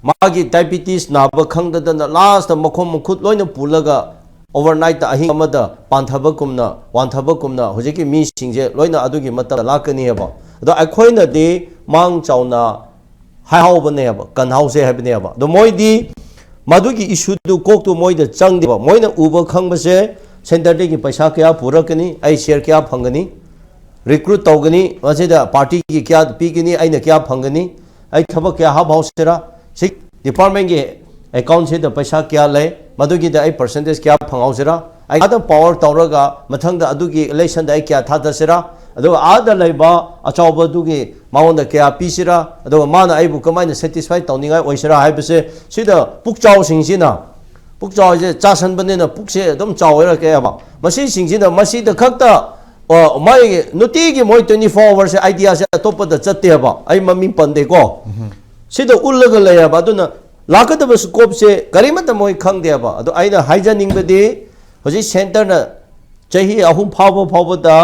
ꯃꯥꯒꯤ ꯗꯥꯏꯕꯤꯇꯤꯁ ꯅꯥꯕ ꯈꯪꯗꯗꯅ ꯂꯥꯁꯇ ꯃꯈꯣꯡ ꯃꯈꯨꯠ ꯂꯣꯏꯅ ꯄꯨꯜꯂꯒ ꯑꯣꯚꯔꯅꯥꯏꯠꯇ ꯑꯍꯤꯡ ꯑꯃꯗ ꯄꯥꯟꯊꯕꯒꯨꯝꯅ ꯋꯥꯟꯊꯕꯒꯨꯝꯅ ꯍꯧꯖꯤꯛꯀꯤ ꯃꯤꯁꯤꯡꯁꯦ ꯂꯣꯏꯅ ꯑꯗꯨꯒꯤ ꯃꯇꯝꯗ ꯂꯥꯛꯀꯅꯤꯕ꯫ ꯑꯗꯣ ꯑꯩꯈꯣꯏꯅꯗꯤ ꯃꯥꯡ ꯆꯥꯎꯅ ꯍꯥꯏꯍꯧꯕꯅꯦꯕ, ꯀꯟꯍꯧꯁꯦ ꯍꯥꯏꯕꯅꯦꯕ꯫ ꯑꯗꯣ ꯃꯣꯏꯗꯤ ꯃꯗꯨꯒꯤ ꯏꯁꯨꯗꯨ ꯀꯣꯛꯇꯨ ꯃꯣꯏꯗ ꯆꯪꯗꯦꯕ꯫ ꯃꯣꯏꯅ ꯎꯕ ꯈꯪꯕꯁꯦ ꯁꯦꯟꯇꯔꯗꯒꯤ ꯄꯩꯁꯥ ꯀꯌꯥ ꯄꯨꯔꯛꯀꯅꯤ, ꯑꯩ ꯁꯤꯌꯔ ꯀꯌꯥ ꯐꯪꯒꯅꯤ, ꯔꯤꯀ꯭ꯔꯨꯠ ꯇꯧꯒꯅꯤ, ꯃꯁꯤꯗ ꯄꯥꯔꯇꯤꯒꯤ ꯀꯌꯥ ꯄꯤꯒꯅꯤ, ꯑꯩꯅ ꯀꯌꯥ ꯐꯪꯒꯅꯤ, ꯑꯩ ꯊꯕꯛ ꯀꯌꯥ ꯍꯥꯞꯍꯧꯁꯤꯔꯥ, ꯁꯤ ꯗꯤꯄꯥꯔꯠꯃꯦꯟꯒꯤ ꯑꯦꯀꯥꯎꯟꯁꯤꯗ ꯄꯩꯁꯥ ꯀꯌꯥ ꯂꯩ, ꯃꯗꯨꯒꯤꯗ ꯑꯩ ꯄꯔꯁꯦꯟꯇꯦꯖ ꯀꯌꯥ ꯐꯪꯍꯧꯁꯤꯔꯥ, ꯑꯩ ꯑꯥꯗ ꯄꯥꯋꯔ ꯇꯧꯔꯒ ꯃꯊꯪꯗ ꯑꯗꯨꯒꯤ ꯏꯂꯦꯛꯁꯟꯗ ꯑꯩ ꯀꯌꯥ ꯊꯥꯗꯁꯤꯔꯥ, ꯑꯗꯨꯒ ꯑꯥꯗ ꯂꯩꯕ ꯑꯆꯧꯕꯗꯨꯒꯤ ꯃꯉꯣꯟꯗ ꯀꯌꯥ ꯄꯤꯁꯤꯔꯥ, ꯑꯗꯨꯒ ꯃꯥꯅ ꯑꯩꯕꯨ ꯀꯃꯥꯏꯅ ꯁꯦꯇꯤꯁꯐꯥꯏ ꯇꯧꯅꯤꯡꯉꯥꯏ ꯑꯣꯏꯁꯤꯔꯥ ꯍꯥꯏꯕꯁꯦ ꯁꯤꯗ ꯄꯨꯛꯆꯥꯎꯁꯤꯡꯁꯤꯅ, ꯄꯨꯛꯆꯥꯎꯁꯦ ꯆꯥꯁꯟꯕꯅꯤꯅ ꯄꯨꯛꯁꯦ ꯑꯗꯨꯝ ꯆꯥꯎꯔꯛꯀꯦꯕ꯫ ꯃꯁꯤꯁꯤꯡꯁꯤꯅ ꯃꯁꯤꯗ ꯈꯛꯇ, ꯑ, ꯃꯥꯒꯤ ꯅꯨꯡꯇꯤꯒꯤ ꯃꯣꯏ ꯇ꯭ꯋꯦꯟꯇꯤ ꯐꯣꯔ ꯑꯋꯥꯔꯁꯦ ꯑꯥꯏꯗꯤꯌꯥꯁꯦ ꯑꯇꯣꯞꯄꯗ ꯆꯠꯇꯦꯕ꯫ ꯑꯩ ꯃꯃꯤꯡ ꯄꯟꯗꯦꯀꯣ꯫ ꯁꯤꯗ ꯎꯠꯂꯒ ꯂꯩꯌꯦꯕ꯫ ꯑꯗꯨꯅ ꯂꯥꯛꯀꯗꯕ ꯁ꯭ꯀꯣꯞꯁꯦ ꯀꯔꯤꯃꯠꯇ ꯃꯣꯏ ꯈꯪꯗꯦꯕ꯫ ꯑꯗꯣ ꯑꯩꯅ ꯍꯥꯏꯖꯅꯤꯡꯕꯗꯤ ꯍꯧꯖꯤꯛ ꯁꯦꯟꯇꯔꯅ ꯆꯍꯤ ꯑꯍꯨꯝ ꯐꯥꯎꯕ ꯐꯥꯎꯕꯗ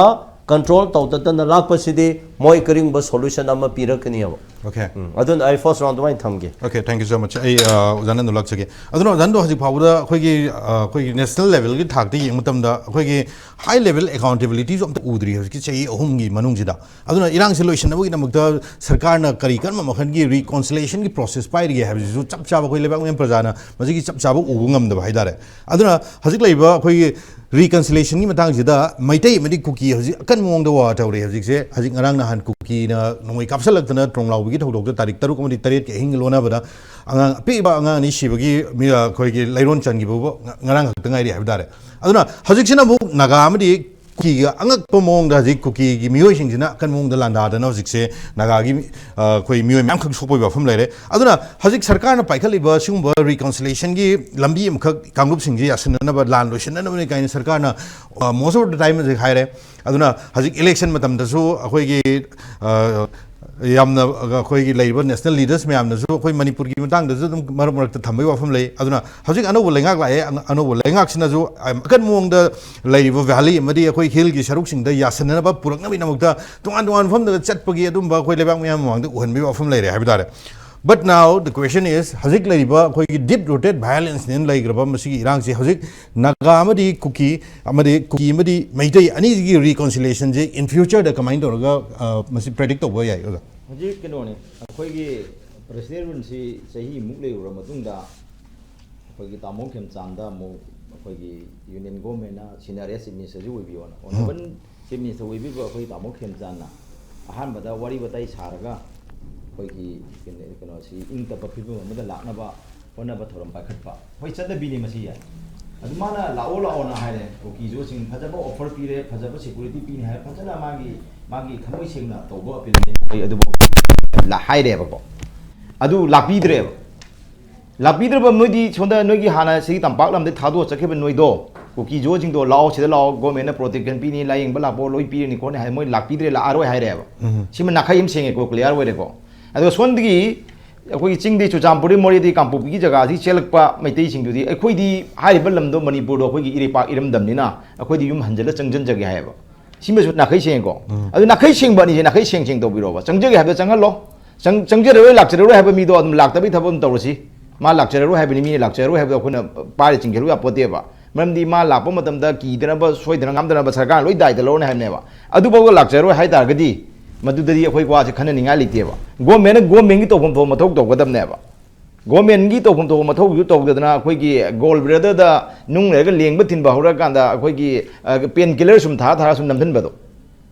ꯀꯟꯇ꯭ꯔꯣꯜ ꯇꯧꯗꯗꯅ ꯂꯥꯛꯄꯁꯤꯗꯤ ꯃꯣꯏ ꯀꯔꯤꯒꯨꯝꯕ ꯁꯣꯂꯨꯁꯟ ꯑꯃ ꯄꯤꯔꯛꯀꯅꯤꯕ꯫ Okay. ꯎꯝ, ꯑꯗꯨꯅ ꯑꯩ ꯐꯥꯔꯁ ꯔꯥꯎꯟ ꯑꯗꯨꯃꯥꯏꯅ ꯊꯝꯒꯦ꯫ Okay, thank you so much. ꯑꯩ, ꯑ, ꯑꯣꯖꯥ ꯅꯟꯗꯨ ꯂꯥꯛꯆꯒꯦ꯫ ꯑꯗꯨꯅ ꯑꯣꯖꯥ ꯅꯟꯗꯨ ꯍꯧꯖꯤꯛ ꯐꯥꯎꯕꯗ ꯑꯩꯈꯣꯏꯒꯤ, ꯑ, ꯑꯩꯈꯣꯏꯒꯤ ꯅꯦꯁꯅꯦꯜ ꯂꯦꯚꯦꯜꯒꯤ ꯊꯥꯛꯇ ꯌꯦꯡꯕ ꯃꯇꯝꯗ ꯑꯩꯈꯣꯏꯒꯤ ꯍꯥꯏ ꯂꯦꯚꯦꯜ ꯑꯦꯀꯥꯎꯟꯇꯦꯕꯤꯂꯤꯇꯤꯁꯨ ꯑꯝꯇ ꯎꯗ꯭ꯔꯤ ꯍꯧꯖꯤꯛꯀꯤ ꯆꯍꯤ ꯑꯍꯨꯝꯒꯤ ꯃꯅꯨꯡꯁꯤꯗ꯫ ꯑꯗꯨꯅ ꯏꯔꯥꯡꯁꯤ ꯂꯣꯏꯁꯤꯟꯅꯕꯒꯤꯗꯃꯛꯇ ꯁꯔꯀꯥꯔꯅ ꯀꯔꯤ ꯀꯔꯝꯕ ꯃꯈꯜꯒꯤ ꯔꯤꯀꯣꯟꯁꯤꯂꯤꯌꯦꯁꯟꯒꯤ ꯄ꯭ꯔꯣꯁꯦꯁ ꯄꯥꯏꯔꯤꯒꯦ ꯍꯥꯏꯕꯁꯤꯁꯨ ꯆꯞ ꯆꯥꯕ ꯑꯩꯈꯣꯏ ꯂꯩꯕꯥꯛ ꯃꯤꯌꯥꯝ ꯄ꯭ꯔꯖꯥꯅ ꯃꯁꯤꯒꯤ ꯆꯞ ꯆꯥꯕ ꯎꯕ ꯉꯝꯗꯕ ꯍꯥꯏꯇꯥꯔꯦ꯫ ꯑꯗꯨꯅ ꯍꯧꯖꯤꯛ ꯂꯩꯔꯤꯕ ꯑꯩꯈꯣꯏꯒꯤ ꯔꯤꯀꯟꯁꯤꯂꯤꯌꯦꯁꯟꯒꯤ ꯃꯇꯥꯡꯁꯤꯗ ꯃꯩꯇꯩ ꯑꯃꯗꯤ ꯀꯨꯀꯤ ꯍꯧꯖꯤꯛ ꯑꯀꯟꯕ ꯃꯑꯣꯡꯗ ꯋꯥ ꯇꯧꯔꯤ꯫ ꯍꯧꯖꯤꯛꯁꯦ, ꯍꯧꯖꯤꯛ ꯉꯔꯥꯡ ꯅꯍꯥꯟ ꯀꯨꯀꯤꯅ ꯅꯣꯡꯃꯩ ꯀꯥꯞꯁꯤꯜꯂꯛꯇꯅ ꯇ꯭ꯔꯣꯡ ꯂꯥꯎꯕꯒꯤ ꯊꯧꯗꯣꯛꯇ ꯇꯥꯔꯤꯛ ꯇꯔꯨꯛ ꯑꯃꯗꯤ ꯇꯔꯦꯠꯀꯤ ꯑꯍꯤꯡꯒ ꯂꯣꯟꯅꯕꯗ ꯑꯉꯥꯡ ꯑꯄꯤꯛꯄ ꯑꯉꯥꯡ ꯑꯅꯤ ꯁꯤꯕꯒꯤ ꯃꯤ-, ꯑꯩꯈꯣꯏꯒꯤ ꯂꯩꯔꯣꯟ ꯆꯟꯈꯤꯕꯕꯨ ꯉ-, ꯉꯔꯥꯡ ꯈꯛꯇ ꯉꯥꯏꯔꯤ ꯍꯥꯏꯕ ꯇꯥꯔꯦ꯫ ꯑꯗꯨꯅ ꯍꯧꯖꯤꯛꯁꯤꯅ ꯑꯃꯨꯛ ꯅꯥꯒꯥ ꯑꯃꯗꯤ ꯀꯨꯀꯤꯒ ꯑꯉꯛꯄ ꯃꯑꯣꯡꯗ ꯍꯧꯖꯤꯛ ꯀꯨꯀꯤꯒꯤ ꯃꯤꯑꯣꯏꯁꯤꯡꯁꯤꯅ ꯑꯀꯟꯕ ꯃꯑꯣꯡꯗ ꯂꯥꯟꯗꯥꯗꯅ ꯍꯧꯖꯤꯛꯁꯦ ꯅꯥꯒꯥꯒꯤ, ꯑ, ꯑꯩꯈꯣꯏ ꯃꯤꯑꯣꯏ ꯃꯌꯥꯝꯈꯛ ꯁꯣꯛꯄꯒꯤ ꯋꯥꯐꯝ ꯂꯩꯔꯦ꯫ ꯑꯗꯨꯅ ꯍꯧꯖꯤꯛ ꯁꯔꯀꯥꯔꯅ ꯄꯥꯏꯈꯠꯂꯤꯕ ꯁꯤꯒꯨꯝꯕ ꯔꯤꯀꯟꯁꯤꯂꯤꯌꯦꯁꯟꯒꯤ ꯂꯝꯕꯤ ꯑꯃꯈꯛ ꯀꯥꯡꯂꯨꯞꯁꯤꯡꯁꯤ ꯌꯥꯁꯤꯟꯅꯅꯕ, ꯂꯥꯟ ꯂꯣꯏꯁꯤꯟꯅꯅꯕꯅꯤ ꯀꯥꯏꯅ ꯁꯔꯀꯥꯔꯅ, ꯑ, most of the time ꯍꯧꯖꯤꯛ ꯍꯥꯏꯔꯦ꯫ ꯑꯗꯨꯅ ꯍꯧꯖꯤꯛ ꯏꯂꯦꯛꯁꯟ ꯃꯇꯝꯗꯁꯨ ꯑꯩꯈꯣꯏꯒꯤ, ꯑ, ꯌꯥꯝꯅ ꯑꯩꯈꯣꯏꯒꯤ ꯂꯩꯔꯤꯕ ꯅꯦꯁꯅꯦꯜ ꯂꯤꯗꯔꯁ ꯃꯌꯥꯝꯅꯁꯨ ꯑꯩꯈꯣꯏ ꯃꯅꯤꯄꯨꯔꯒꯤ ꯃꯇꯥꯡꯗꯁꯨ ꯑꯗꯨꯝ ꯃꯔꯛ ꯃꯔꯛꯇ ꯊꯝꯕꯒꯤ ꯋꯥꯐꯝ ꯂꯩ꯫ ꯑꯗꯨꯅ ꯍꯧꯖꯤꯛ ꯑꯅꯧꯕ ꯂꯩꯉꯥꯛ ꯂꯥꯛꯑꯦ, ꯑꯅꯧꯕ ꯂꯩꯉꯥꯛꯁꯤꯅꯁꯨ ꯑꯀꯟꯕ ꯃꯑꯣꯡꯗ ꯂꯩꯔꯤꯕ ꯚꯦꯂꯤ ꯑꯃꯗꯤ ꯑꯩꯈꯣꯏ ꯍꯤꯜꯒꯤ ꯁꯔꯨꯛꯁꯤꯡꯗ ꯌꯥꯁꯟꯅꯅꯕ ꯄꯨꯔꯛꯅꯕꯒꯤꯗꯃꯛꯇ ꯇꯣꯉꯥꯟ ꯇꯣꯉꯥꯟꯕ ꯃꯐꯝꯗ ꯆꯠꯄꯒꯤ ꯑꯗꯨꯝꯕ ꯑꯩꯈꯣꯏ ꯂꯩꯕꯥꯛ ꯃꯌꯥꯝ ꯃꯃꯥꯡꯗ ꯎꯍꯟꯕꯒꯤ ꯋꯥꯐꯝ ꯂꯩꯔꯦ ꯍꯥꯏꯕ ꯇꯥꯔꯦ꯫ But now the question is, ꯍꯧꯖꯤꯛ ꯂꯩꯔꯤꯕ ꯑꯩꯈꯣꯏꯒꯤ ꯗꯤꯞ ꯔꯨꯇꯦꯠ ꯚꯥꯏꯑꯣꯂꯦꯟꯁꯅꯦꯅ ꯂꯩꯈ꯭ꯔꯕ ꯃꯁꯤꯒꯤ ꯏꯔꯥꯡꯁꯦ ꯍꯧꯖꯤꯛ ꯅꯥꯒꯥ ꯑꯃꯗꯤ ꯀꯨꯀꯤ ꯑꯃꯗꯤ ꯀꯨꯀꯤ ꯑꯃꯗꯤ ꯃꯩꯇꯩ ꯑꯅꯤꯒꯤ ꯔꯤꯀꯣꯟꯁꯤꯂꯤꯌꯦꯁꯟꯁꯦ in futureꯗ ꯀꯃꯥꯏꯅ ꯇꯧꯔꯒ ꯃꯁꯤ ꯄ꯭ꯔꯦꯗꯤꯛ ꯇꯧꯕ ꯌꯥꯏ, ꯑꯣꯖꯥ? ꯍꯧꯖꯤꯛ ꯀꯩꯅꯣꯅꯤ, ꯑꯩꯈꯣꯏꯒꯤ ꯄ꯭ꯔꯦꯁꯤꯗꯦꯟ ꯔꯨꯜꯁꯤ ꯆꯍꯤꯃꯨꯛ ꯂꯩꯔꯨꯔ ꯃꯇꯨꯡꯗ ꯑꯩꯈꯣꯏꯒꯤ ꯇꯥꯃꯣ ꯈꯦꯝꯆꯥꯟꯗ ꯑꯃꯨꯛ ꯑꯩꯈꯣꯏꯒꯤ ꯌꯨꯅꯤꯌꯟ ꯒꯣꯔꯃꯦꯟꯅ ꯁꯤꯅꯤꯌꯔ ꯆꯤꯐ ꯃꯤꯅꯤꯁꯇꯔꯁꯤ ꯑꯣꯏꯕꯤꯌꯣꯅ ꯑꯣꯅꯔꯦꯕꯜ ꯆꯤꯐ ꯃꯤꯅꯤꯁꯇꯔ ꯑꯣꯏꯕꯤꯕ ꯑꯩꯈꯣꯏ ꯇꯥꯃꯣ ꯈꯦꯝꯆꯥꯟꯅ ꯑꯍꯥꯟꯕꯗ ꯋꯥꯔꯤ ꯋꯥꯇꯥꯏ ꯁꯥꯔꯒ ꯑꯩꯈꯣꯏꯒꯤ ꯀꯩꯅꯣ- ꯀꯩꯅꯣꯁꯤ ꯏꯪ ꯇꯞꯄ ꯐꯤꯕꯝ ꯑꯃꯗ ꯂꯥꯛꯅꯕ ꯍꯣꯠꯅꯕ ꯊꯧꯔꯝ ꯄꯥꯏꯈꯠꯄ꯫ ꯍꯣꯏ, ꯆꯠꯅꯕꯤꯅꯤ ꯃꯁꯤ, ꯌꯥꯏ꯫ ꯑꯗꯨ ꯃꯥꯅ ꯂꯥꯛꯑꯣ ꯂꯥꯛꯑꯣꯅ ꯍꯥꯏꯔꯦ, ꯀꯨꯀꯤꯁꯨꯁꯤꯡ ꯐꯖꯕ ꯑꯣꯐꯔ ꯄꯤꯔꯦ, ꯐꯖꯕ ꯁꯦꯀ꯭ꯌꯨꯔꯤꯇꯤ ꯄꯤꯅꯤ ꯍꯥꯏꯔꯦ, ꯐꯖꯅ ꯃꯥꯒꯤ ꯃꯥꯒꯤ ꯊꯃꯣꯏ ꯁꯦꯡꯅ ꯇꯧꯕ ꯑꯄꯤꯜꯅꯤ꯫ ꯑꯩ ꯑꯗꯨꯕꯨ ꯍꯥꯏꯔꯦꯕꯀꯣ, ꯑꯗꯨ ꯂꯥꯛꯄꯤꯗ꯭ꯔꯦꯕ꯫ ꯂꯥꯛꯄꯤꯗ꯭ꯔꯕ ꯅꯣꯏꯗꯤ ꯁꯣꯝꯗ ꯅꯣꯏꯒꯤ ꯍꯥꯟꯅ ꯁꯤꯒꯤ ꯇꯝꯄꯥꯛ ꯂꯝꯗꯒꯤ ꯊꯥꯗꯣꯛꯑ ꯆꯠꯈꯤꯕ ꯅꯣꯏꯗꯣ, ꯀꯨꯀꯤ ꯖꯣꯁꯤꯡꯗꯣ, "ꯂꯥꯛꯑꯣ, ꯁꯤꯗ ꯂꯥꯛꯑꯣ, ꯒꯣꯔꯃꯦꯟꯅ ꯄ꯭ꯔꯣꯇꯦꯛꯁꯟ ꯄꯤꯅꯤ, ꯂꯥꯏꯌꯦꯡꯕ ꯂꯥꯛꯄ ꯂꯣꯏ ꯄꯤꯔꯅꯤ ꯈꯣꯠꯅꯤ" ꯍꯥꯏ, ꯃꯣꯏ ꯂꯥꯛꯄꯤꯗ꯭ꯔꯦ, ꯂꯥꯛꯑꯔꯣꯏ ꯍꯥꯏꯔꯦꯕ꯫ ꯁꯤꯃ ꯅꯥꯈꯩ ꯑꯃ ꯁꯦꯡꯉꯦꯀꯣ, ꯀ꯭ꯂꯤꯌꯥꯔ ꯑꯣꯏꯔꯦꯀꯣ꯫ ꯑꯗꯣ ꯁꯣꯝꯗꯒꯤ ꯑꯩꯈꯣꯏꯒꯤ ꯆꯤꯡꯗꯤ ꯆꯨꯔꯆꯥꯟꯄꯨꯔꯗꯒꯤ ꯃꯣꯔꯦꯗꯒꯤ ꯀꯥꯡꯄꯣꯛꯄꯤꯒꯤ ꯖꯒꯥꯁꯤ ꯆꯦꯜꯂꯛꯄ ꯃꯩꯇꯩꯁꯤꯡꯗꯨꯗꯤ, ꯑꯩꯈꯣꯏꯗꯤ ꯍꯥꯏꯔꯤꯕ ꯂꯝꯗꯣ ꯃꯅꯤꯄꯨꯔꯗꯣ ꯑꯩꯈꯣꯏꯒꯤ ꯏꯔꯩꯄꯥꯛ ꯏꯔꯝꯗꯝꯅꯤꯅ ꯑꯩꯈꯣꯏꯗꯤ ꯌꯨꯝ ꯍꯟꯖꯤꯜꯂ ꯆꯪꯁꯤꯟꯖꯒꯦ ꯍꯥꯏꯌꯦꯕ꯫ ꯁꯤꯃꯁꯨ ꯅꯥꯈꯩ ꯁꯦꯡꯉꯦꯀꯣ꯫ ꯑꯗꯨ ꯅꯥꯈꯩ ꯁꯦꯡꯕ ꯑꯅꯤꯁꯦ ꯅꯥꯈꯩ ꯁꯦꯡ ꯁꯦꯡ ꯇꯧꯕꯤꯔꯣꯕ꯫ ꯆꯪꯖꯒꯦ ꯍꯥꯏꯕꯗ ꯆꯪꯍꯜꯂꯣ꯫ ꯆꯪ- ꯆꯪꯖꯔꯔꯣꯏ, ꯂꯥꯛꯆꯔꯔꯣꯏ ꯍꯥꯏꯕ ꯃꯤꯗꯣ ꯑꯗꯨꯝ ꯂꯥꯛꯇꯕꯒꯤ ꯊꯕꯛ ꯑꯗꯨꯝ ꯇꯧꯔꯁꯤ꯫ ꯃꯥ ꯂꯥꯛꯆꯔꯔꯣꯏ ꯍꯥꯏꯕꯅꯤ, ꯃꯤꯅ ꯂꯥꯛꯆꯔꯔꯣꯏ ꯍꯥꯏꯕꯗꯣ ꯑꯩꯈꯣꯏꯅ ꯄꯥꯏꯔ ꯆꯤꯡꯁꯤꯜꯂꯨ ꯌꯥꯄꯣꯠꯇꯦꯕ꯫ ꯃꯔꯝꯗꯤ ꯃꯥ ꯂꯥꯛꯄ ꯃꯇꯝꯗ ꯀꯤꯗꯅꯕ, ꯁꯣꯏꯗꯅ ꯉꯥꯝꯗꯅꯕ ꯁꯔꯀꯥꯔꯅ ꯂꯣꯏ ꯗꯥꯏꯇ ꯂꯧꯔꯅꯤ ꯍꯥꯏꯕꯅꯦꯕ꯫ ꯑꯗꯨꯐꯥꯎꯗ ꯂꯥꯛꯆꯔꯔꯣꯏ ꯍꯥꯏ ꯇꯥꯔꯒꯗꯤ ꯃꯗꯨꯗꯗꯤ ꯑꯩꯈꯣꯏ ꯋꯥꯁꯦ ꯈꯟꯅꯅꯤꯡꯉꯥꯏ ꯂꯩꯇꯦꯕ꯫ ꯒꯣꯔꯃꯦꯟꯅ ꯒꯣꯔꯃꯦꯟꯒꯤ ꯇꯧꯐꯝ ꯊꯣꯛꯄ ꯃꯊꯧ ꯇꯧꯒꯗꯕꯅꯦꯕ꯫ ꯒꯣꯔꯃꯦꯟꯒꯤ ꯇꯧꯐꯝ ꯊꯣꯛꯄ ꯃꯊꯧꯁꯨ ꯇꯧꯗꯗꯅ ꯑꯩꯈꯣꯏꯒꯤ ꯒꯣꯜ ꯕ꯭ꯂꯦꯗꯔꯗ ꯅꯨꯡ ꯂꯩꯔꯒ ꯂꯦꯡꯕ ꯊꯤꯟꯕ ꯍꯧꯔꯀꯥꯟꯗ ꯑꯩꯈꯣꯏꯒꯤ ꯄꯦꯟ ꯀꯤꯂꯔ ꯁꯨꯝ ꯊꯥ ꯊꯥꯔ ꯁꯨꯝ ꯅꯝꯁꯤꯟꯕꯗꯣ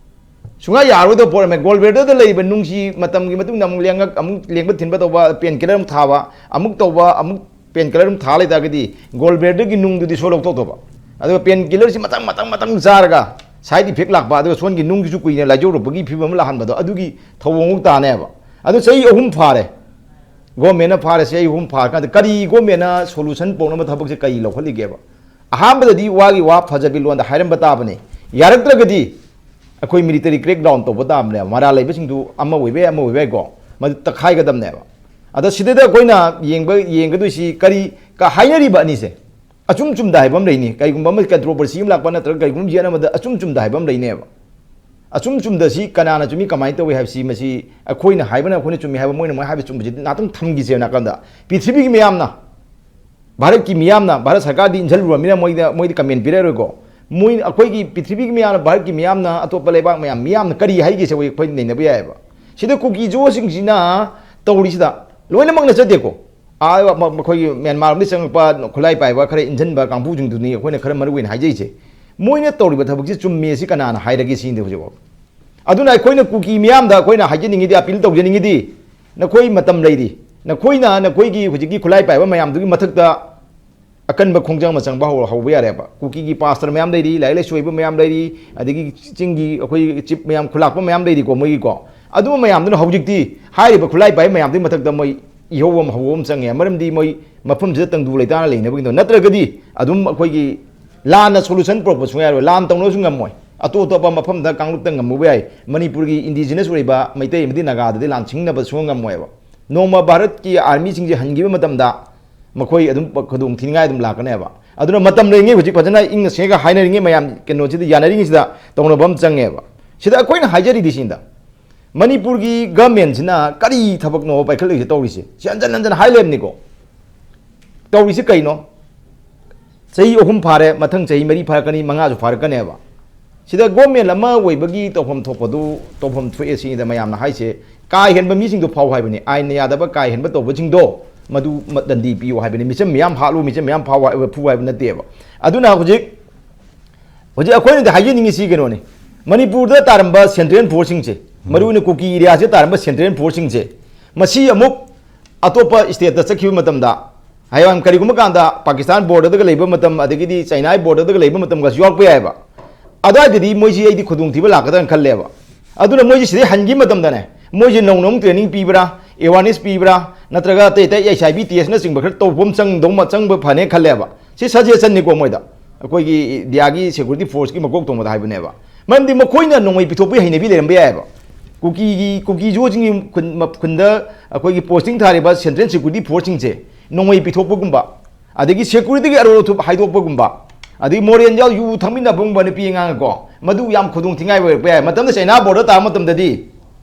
ꯁꯨꯡꯌꯥ ꯌꯥꯔꯣꯏꯗꯕ ꯄꯣꯠ ꯑꯃ꯫ ꯒꯣꯜ ꯕ꯭ꯂꯦꯗꯔꯗ ꯂꯩꯕ ꯅꯨꯡꯁꯤ ꯃꯇꯝꯒꯤ ꯃꯇꯨꯡ ꯏꯟꯅ ꯑꯃꯨꯛ ꯂꯦꯡꯉꯛ-, ꯑꯃꯨꯛ ꯂꯦꯡꯕ ꯊꯤꯟꯕ ꯇꯧꯕ, ꯄꯦꯟ ꯀꯤꯂꯔ ꯑꯃꯨꯛ ꯊꯥꯕ, ꯑꯃꯨꯛ ꯇꯧꯕ, ꯑꯃꯨꯛ ꯄꯦꯟ ꯀꯤꯂꯔ ꯑꯃꯨꯛ ꯊꯥ ꯂꯩꯇꯥꯔꯒꯗꯤ ꯒꯣꯜ ꯕ꯭ꯂꯦꯗꯔꯒꯤ ꯅꯨꯡꯗꯨꯗꯤ ꯁꯣ ꯂꯧꯊꯣꯛꯇꯧꯕ꯫ ꯑꯗꯨꯒ ꯄꯦꯟ ꯀꯤꯂꯔꯁꯤ ꯃꯊꯪ ꯃꯊꯪ ꯃꯊꯪ ꯆꯥꯔꯒ ꯁꯥꯏꯠ ꯏꯐꯦꯛ ꯂꯥꯛꯄ, ꯑꯗꯨꯒ ꯁꯣꯝꯒꯤ ꯅꯨꯡꯒꯤꯁꯨ ꯀꯨꯏꯅ ꯂꯥꯏꯖꯧꯔꯛꯄꯒꯤ ꯐꯤꯕꯝ ꯑꯃ ꯂꯥꯛꯍꯟꯕꯗꯣ, ꯑꯗꯨꯒꯤ ꯊꯧꯑꯣꯡ ꯑꯃꯨꯛ ꯇꯥꯅꯦꯕ꯫ ꯑꯗꯨ ꯆꯍꯤ ꯑꯍꯨꯝ ꯐꯥꯔꯦ꯫ ꯒꯣꯔꯃꯦꯟꯅ ꯐꯥꯔꯦ, ꯆꯍꯤ ꯑꯍꯨꯝ ꯐꯥꯔꯀꯥꯟꯗ ꯀꯔꯤ ꯒꯣꯔꯃꯦꯟꯅ ꯁꯣꯂꯨꯁꯟ ꯄꯨꯔꯛꯅꯕ ꯊꯕꯛꯁꯦ ꯀꯔꯤ ꯂꯧꯈꯠꯂꯤꯒꯦꯕ? ꯑꯍꯥꯟꯕꯗꯗꯤ ꯋꯥꯒꯤ ꯋꯥ ꯐꯖꯕꯤ ꯂꯣꯟꯗ ꯍꯥꯏꯔꯝꯕ ꯇꯥꯕꯅꯤ꯫ ꯌꯥꯔꯛꯇ꯭ꯔꯒꯗꯤ ꯑꯩꯈꯣꯏ military crackdown ꯇꯧꯕ ꯇꯥꯕꯅꯦꯕ꯫ ꯃꯔꯥꯜ ꯂꯩꯕꯁꯤꯡꯗꯨ ꯑꯃ ꯑꯣꯏꯕ ꯌꯥꯏ, ꯑꯃ ꯑꯣꯏꯕ ꯌꯥꯏꯀꯣ, ꯃꯗꯨ ꯇꯛꯈꯥꯏꯒꯗꯕꯅꯦꯕ꯫ ꯑꯗ ꯁꯤꯗꯩꯗ ꯑꯩꯈꯣꯏꯅ ꯌꯦꯡꯕ, ꯌꯦꯡꯒꯗꯣꯏꯁꯤ ꯀꯔꯤ ꯀ-, ꯍꯥꯏꯅꯔꯤꯕ ꯑꯅꯤꯁꯦ ꯑꯆꯨꯝ ꯆꯨꯝꯗ ꯍꯥꯏꯕ ꯑꯃ ꯂꯩꯅꯤ꯫ ꯀꯔꯤꯒꯨꯝꯕ ꯑꯃ controversy ꯑꯃ ꯂꯥꯛꯄ ꯅꯠꯇ꯭ꯔꯒ ꯀꯔꯤꯒꯨꯝꯕ ꯌꯦꯠ ꯑꯃꯗ ꯑꯆꯨꯝ ꯆꯨꯝꯗ ꯍꯥꯏꯕ ꯑꯃ ꯂꯩꯅꯦꯕ꯫ ꯑꯆꯨꯝ ꯆꯨꯝꯗ ꯁꯤ ꯀꯅꯥꯅ ꯆꯨꯝꯃꯤ, ꯀꯃꯥꯏꯅ ꯇꯧꯏ ꯍꯥꯏꯕꯁꯤ, ꯃꯁꯤ ꯑꯩꯈꯣꯏꯅ ꯍꯥꯏꯕꯅ ꯑꯩꯈꯣꯏꯅ ꯆꯨꯝꯃꯤ ꯍꯥꯏꯕ, ꯃꯣꯏꯅ ꯃꯣꯏ ꯍꯥꯏꯕ ꯆꯨꯝꯕꯁꯤ ꯉꯥꯛꯇꯪ ꯊꯝꯈꯤꯁꯦ ꯅꯥꯀꯟꯗ꯫ ꯄ꯭ꯔꯤꯊꯤꯕꯤꯒꯤ ꯃꯤꯌꯥꯝꯅ, ꯚꯥꯔꯠꯀꯤ ꯃꯤꯌꯥꯝꯅ, ꯚꯥꯔꯠ ꯁꯔꯀꯥꯔꯗꯤ ꯏꯟꯁꯤꯜꯂꯨꯔꯕꯅꯤꯅ ꯃꯣꯏꯗ, ꯃꯣꯏꯗꯤ comment ꯄꯤꯔꯛꯑꯔꯣꯏꯀꯣ꯫ ꯃꯣꯏ, ꯑꯩꯈꯣꯏꯒꯤ ꯄ꯭ꯔꯤꯊꯤꯕꯤꯒꯤ ꯃꯤꯌꯥꯝꯅ, ꯚꯥꯔꯠꯀꯤ ꯃꯤꯌꯥꯝꯅ, ꯑꯇꯣꯞꯄ ꯂꯩꯕꯥꯛ ꯃꯌꯥꯝ, ꯃꯤꯌꯥꯝꯅ ꯀꯔꯤ ꯍꯥꯏꯒꯦꯁꯦ ꯑꯩꯈꯣꯏ, ꯑꯩꯈꯣꯏ ꯅꯩꯅꯕ ꯌꯥꯏꯑꯕ꯫ ꯁꯤꯗ ꯀꯨꯀꯤ ꯖꯣꯁꯤꯡꯁꯤꯅ ꯇꯧꯔꯤꯁꯤꯗ ꯂꯣꯏꯅꯃꯛꯅ ꯆꯠꯇꯦꯀꯣ꯫ ꯑꯥ, ꯃ-, ꯃꯈꯣꯏꯒꯤ ꯃ꯭ꯌꯥꯟꯃꯥꯔ ꯂꯣꯝꯗꯒꯤ ꯆꯪꯉꯛꯄ ꯈꯨꯠꯂꯥꯏ ꯄꯥꯏꯕ ꯈꯔ ꯏꯟꯖꯟꯕ ꯀꯥꯡꯕꯨꯁꯤꯡꯗꯨꯅꯤ ꯑꯩꯈꯣꯏꯅ ꯈꯔ ꯃꯔꯨ ꯑꯣꯏꯅ ꯍꯥꯏꯖꯩꯁꯦ꯫ ꯃꯣꯏꯅ ꯇꯧꯔꯤꯕ ꯊꯕꯛꯁꯤ ꯆꯨꯝꯃꯦ ꯁꯤ ꯀꯅꯥꯅ ꯍꯥꯏꯔꯒꯦ ꯁꯤꯅꯤ ꯍꯧꯖꯤꯛꯐꯥꯎ꯫ ꯑꯗꯨꯅ ꯑꯩꯈꯣꯏꯅ ꯀꯨꯀꯤ ꯃꯤꯌꯥꯝꯗ ꯑꯩꯈꯣꯏꯅ ꯍꯥꯏꯖꯅꯤꯡꯉꯤꯗꯤ, appeal ꯇꯧꯖꯅꯤꯡꯉꯤꯗꯤ, ꯅꯈꯣꯏ ꯃꯇꯝ ꯂꯩꯔꯤ꯫ ꯅꯈꯣꯏꯅ ꯅꯈꯣꯏꯒꯤ ꯍꯧꯖꯤꯛꯀꯤ ꯈꯨꯠꯂꯥꯏ ꯄꯥꯏꯕ ꯃꯌꯥꯝꯗꯨꯒꯤ ꯃꯊꯛꯇ ꯑꯀꯟꯕ ꯈꯣꯡꯖꯪ ꯑꯃ ꯆꯪꯕ ꯍꯧ-, ꯍꯧꯕ ꯌꯥꯔꯦꯕ꯫ ꯀꯨꯀꯤꯒꯤ ꯄꯥꯁꯇꯔ ꯃꯌꯥꯝ ꯂꯩꯔꯤ, ꯂꯥꯏꯔꯤꯛ ꯂꯥꯏꯁꯨ ꯍꯩꯕ ꯃꯌꯥꯝ ꯂꯩꯔꯤ, ꯑꯗꯒꯤ ꯆꯤꯡꯒꯤ ꯑꯩꯈꯣꯏ ꯆꯤꯞ ꯃꯌꯥꯝ, ꯈꯨꯂꯥꯛꯄ ꯃꯌꯥꯝ ꯂꯩꯔꯤꯀꯣ ꯃꯣꯏꯒꯤꯀꯣ꯫ ꯑꯗꯨꯝꯕ ꯃꯌꯥꯝꯗꯨꯅ ꯍꯧꯖꯤꯛꯇꯤ ꯍꯥꯏꯔꯤꯕ ꯈꯨꯠꯂꯥꯏ ꯄꯥꯏꯕ ꯃꯌꯥꯝꯗꯨꯒꯤ ꯃꯊꯛꯇ ꯃꯣꯏ ꯏꯍꯧ ꯑꯃ ꯍꯧꯕ ꯑꯃ ꯆꯪꯉꯦ꯫ ꯃꯔꯝꯗꯤ ꯃꯣꯏ ꯃꯐꯝꯁꯤꯗ ꯇꯪꯗꯨ ꯂꯩꯇꯥꯅ ꯂꯩꯅꯕꯒꯤꯗꯣ꯫ ꯅꯠꯇ꯭ꯔꯒꯗꯤ ꯑꯗꯨꯝ ꯑꯩꯈꯣꯏꯒꯤ ꯂꯥꯟꯅ solution ꯄꯨꯔꯛꯄ ꯁꯨꯡꯌꯥ ꯌꯥꯔꯣꯏ꯫ ꯂꯥꯟ ꯇꯧꯅꯕꯁꯨ ꯉꯝꯃꯣꯏ꯫ ꯑꯇꯣꯞ ꯑꯇꯣꯞꯄ ꯃꯐꯝꯗ ꯀꯥꯡꯂꯨꯞꯇ ꯉꯝꯃꯨꯕ ꯌꯥꯏ꯫ ꯃꯅꯤꯄꯨꯔꯒꯤ indigenous ꯑꯣꯏꯕ ꯃꯩꯇꯩ ꯑꯃꯗꯤ ꯅꯥꯒꯥꯗꯗꯤ ꯂꯥꯟ ꯁꯤꯡꯅꯕ ꯁꯨꯡꯉꯝ ꯉꯝꯃꯣꯏꯕ꯫ ꯅꯣꯡꯃ ꯚꯥꯔꯠꯀꯤ armyꯁꯤꯡꯁꯦ ꯍꯟꯈꯤꯕ ꯃꯇꯝꯗ ꯃꯈꯣꯏ ꯑꯗꯨꯝ ꯈꯨꯗꯣꯡ ꯊꯤꯅꯤꯡꯉꯥꯏ ꯑꯗꯨꯝ ꯂꯥꯛꯀꯅꯦꯕ꯫ ꯑꯗꯨꯅ ꯃꯇꯝ ꯂꯩꯔꯤꯉꯩ ꯍꯧꯖꯤꯛ ꯐꯖꯅ ꯏꯪꯅ ꯁꯦꯡꯅ ꯍꯥꯏꯅꯔꯤꯉꯩ ꯃꯌꯥꯝ ꯀꯩꯅꯣꯁꯤꯗ ꯌꯥꯅꯔꯤꯉꯩꯁꯤꯗ ꯇꯧꯅꯕ ꯑꯃ ꯆꯪꯉꯦꯕ꯫ ꯁꯤꯗ ꯑꯩꯈꯣꯏꯅ ꯍꯥꯏꯖꯔꯤꯗꯤ ꯁꯤꯗ ꯃꯅꯤꯄꯨꯔꯒꯤ governmentꯁꯤꯅ ꯀꯔꯤ ꯊꯕꯛꯅꯣ ꯄꯥꯏꯈꯠꯂꯛꯏꯁꯦ ꯇꯧꯔꯤꯁꯦ? ꯁꯤ ꯍꯟꯖꯟ ꯍꯟꯖꯟ ꯍꯥꯏ ꯂꯩꯕꯅꯤꯀꯣ꯫ ꯇꯧꯔꯤꯁꯤ ꯀꯩꯅꯣ? ꯆꯍꯤ ꯑꯍꯨꯝ ꯐꯥꯔꯦ, ꯃꯊꯪ ꯆꯍꯤ ꯃꯔꯤ ꯐꯥꯔꯛꯀꯅꯤ, ꯃꯉꯥꯁꯨ ꯐꯥꯔꯛꯀꯅꯦꯕ꯫ ꯁꯤꯗ government ꯑꯃ ꯑꯣꯏꯕꯒꯤ ꯇꯧꯐꯝ ꯊꯣꯛꯄꯗꯨ ꯇꯧꯐꯝ ꯊꯣꯛꯑꯦ ꯁꯤꯅꯤꯗ ꯃꯌꯥꯝꯅ ꯍꯥꯏꯁꯦ꯫ ꯀꯥ ꯍꯦꯟꯕ ꯃꯤꯁꯤꯡꯗꯣ ꯐꯥꯎ ꯍꯥꯏꯕꯅꯤ, ꯑꯥꯏꯟꯅ ꯌꯥꯗꯕ ꯀꯥ ꯍꯦꯟꯕ ꯇꯧꯕꯁꯤꯡꯗꯣ ꯃꯗꯨ ꯃ-, ꯗꯟꯗꯤ ꯄꯤꯌꯨ ꯍꯥꯏꯕꯅꯤ꯫ ꯃꯤꯆꯝ ꯃꯌꯥꯝ ꯍꯥꯠꯂꯨ, ꯃꯤꯆꯝ ꯃꯌꯥꯝ ꯐꯥꯎ ꯍꯥꯏ-, ꯐꯨ ꯍꯥꯏꯕ ꯅꯠꯇꯦꯕ꯫ ꯑꯗꯨꯅ ꯍꯧꯖꯤꯛ, ꯍꯧꯖꯤꯛ ꯑꯩꯈꯣꯏꯅꯗꯤ ꯍꯥꯏꯖꯅꯤꯡꯉꯤꯁꯤ ꯀꯩꯅꯣꯅꯤ, ꯃꯅꯤꯄꯨꯔꯗ ꯇꯥꯔꯝꯕ central forceꯁꯤꯡꯁꯦ, ꯃꯔꯨꯑꯣꯏꯅ ꯀꯨꯀꯤ areaꯁꯤꯗ ꯇꯥꯔꯝꯕ central forceꯁꯤꯡꯁꯦ, ꯃꯁꯤ ꯑꯃꯨꯛ ꯑꯇꯣꯞꯄ stateꯇ ꯆꯠꯈꯤꯕ ꯃꯇꯝꯗ, ꯍꯌꯦꯡ ꯀꯔꯤꯒꯨꯝꯕ ꯀꯥꯟꯗ ꯄꯥꯀꯤꯁꯇꯥꯟ borderꯗꯒ ꯂꯩꯕ ꯃꯇꯝ, ꯑꯗꯒꯤꯗꯤ ꯆꯥꯏꯅꯥꯒꯤ borderꯗꯒ ꯂꯩꯕ ꯃꯇꯝꯒꯁꯨ ꯌꯥꯎꯔꯛꯄ ꯌꯥꯏꯑꯕ꯫ ꯑꯗꯨꯋꯥꯏꯗꯗꯤ ꯃꯣꯏꯁꯤ ꯑꯩꯗꯤ ꯈꯨꯗꯣꯡꯊꯤꯕ ꯂꯥꯛꯀꯗ꯭ꯔꯅ ꯈꯜꯂꯦꯕ꯫ ꯑꯗꯨꯅ ꯃꯣꯏꯁꯤ ꯁꯤꯗꯩ ꯍꯟꯈꯤꯕ ꯃꯇꯝꯗꯅꯦ, ꯃꯣꯏꯁꯤ ꯅꯧꯅ ꯑꯃꯨꯛ training ꯄꯤꯕ꯭ꯔꯥ, awareness ꯄꯤꯕ꯭ꯔꯥ, ꯅꯠꯇ꯭ꯔꯒ ꯑꯇꯩ ꯑꯇꯩ HIV testꯅꯆꯤꯡꯕ ꯈꯔ ꯇꯧꯕ ꯑꯃ ꯆꯪꯗꯧ ꯃ-, ꯆꯪꯕ ꯐꯅꯦ ꯈꯜꯂꯦꯕ꯫ ꯁꯤ suggestionꯅꯤꯀꯣ ꯃꯣꯏꯗ, ꯑꯩꯈꯣꯏꯒꯤ ꯏꯟꯗꯤꯌꯥꯒꯤ security forceꯀꯤ ꯃꯀꯣꯛ ꯊꯣꯡꯕꯗ ꯍꯥꯏꯕꯅꯦꯕ꯫ ꯃꯔꯝꯗꯤ ꯃꯈꯣꯏꯅ ꯅꯣꯡꯃꯩ ꯄꯤꯊꯣꯛꯄꯒꯤ ꯍꯩꯅꯕꯤ ꯂꯩꯔꯝꯕ ꯌꯥꯏꯑꯕ꯫ ꯀꯨꯀꯤꯒꯤ, ꯀꯨꯀꯤ ꯖꯣꯁꯤꯡꯒꯤ ꯈꯨꯟ, ꯃ-, ꯈꯨꯟꯗ ꯑꯩꯈꯣꯏꯒꯤ posting ꯊꯥꯔꯤꯕ Central Security Forceꯁꯤꯡꯁꯦ ꯅꯣꯡꯃꯩ ꯄꯤꯊꯣꯛꯄꯒꯨꯝꯕ, ꯑꯗꯒꯤ securityꯒꯤ ꯑꯔꯣꯜ ꯑꯊꯨꯞ ꯍꯥꯏꯗꯣꯛꯄꯒꯨꯝꯕ, ꯑꯗꯒꯤ ꯃꯣꯔꯦꯟ ꯌꯥꯎ ꯌꯨ ꯊꯛꯃꯤꯟꯅꯕꯒꯨꯝꯕ ꯅꯨꯄꯤ ꯑꯉꯥꯡ ꯀꯣ, ꯃꯗꯨ ꯌꯥꯝ ꯈꯨꯗꯣꯡ ꯊꯤꯉꯥꯏ ꯑꯣꯏꯔꯛꯄ ꯌꯥꯏ꯫ ꯃꯇꯝꯗ ꯆꯩꯅꯥ border ꯇꯥꯕ ꯃꯇꯝꯗꯗꯤ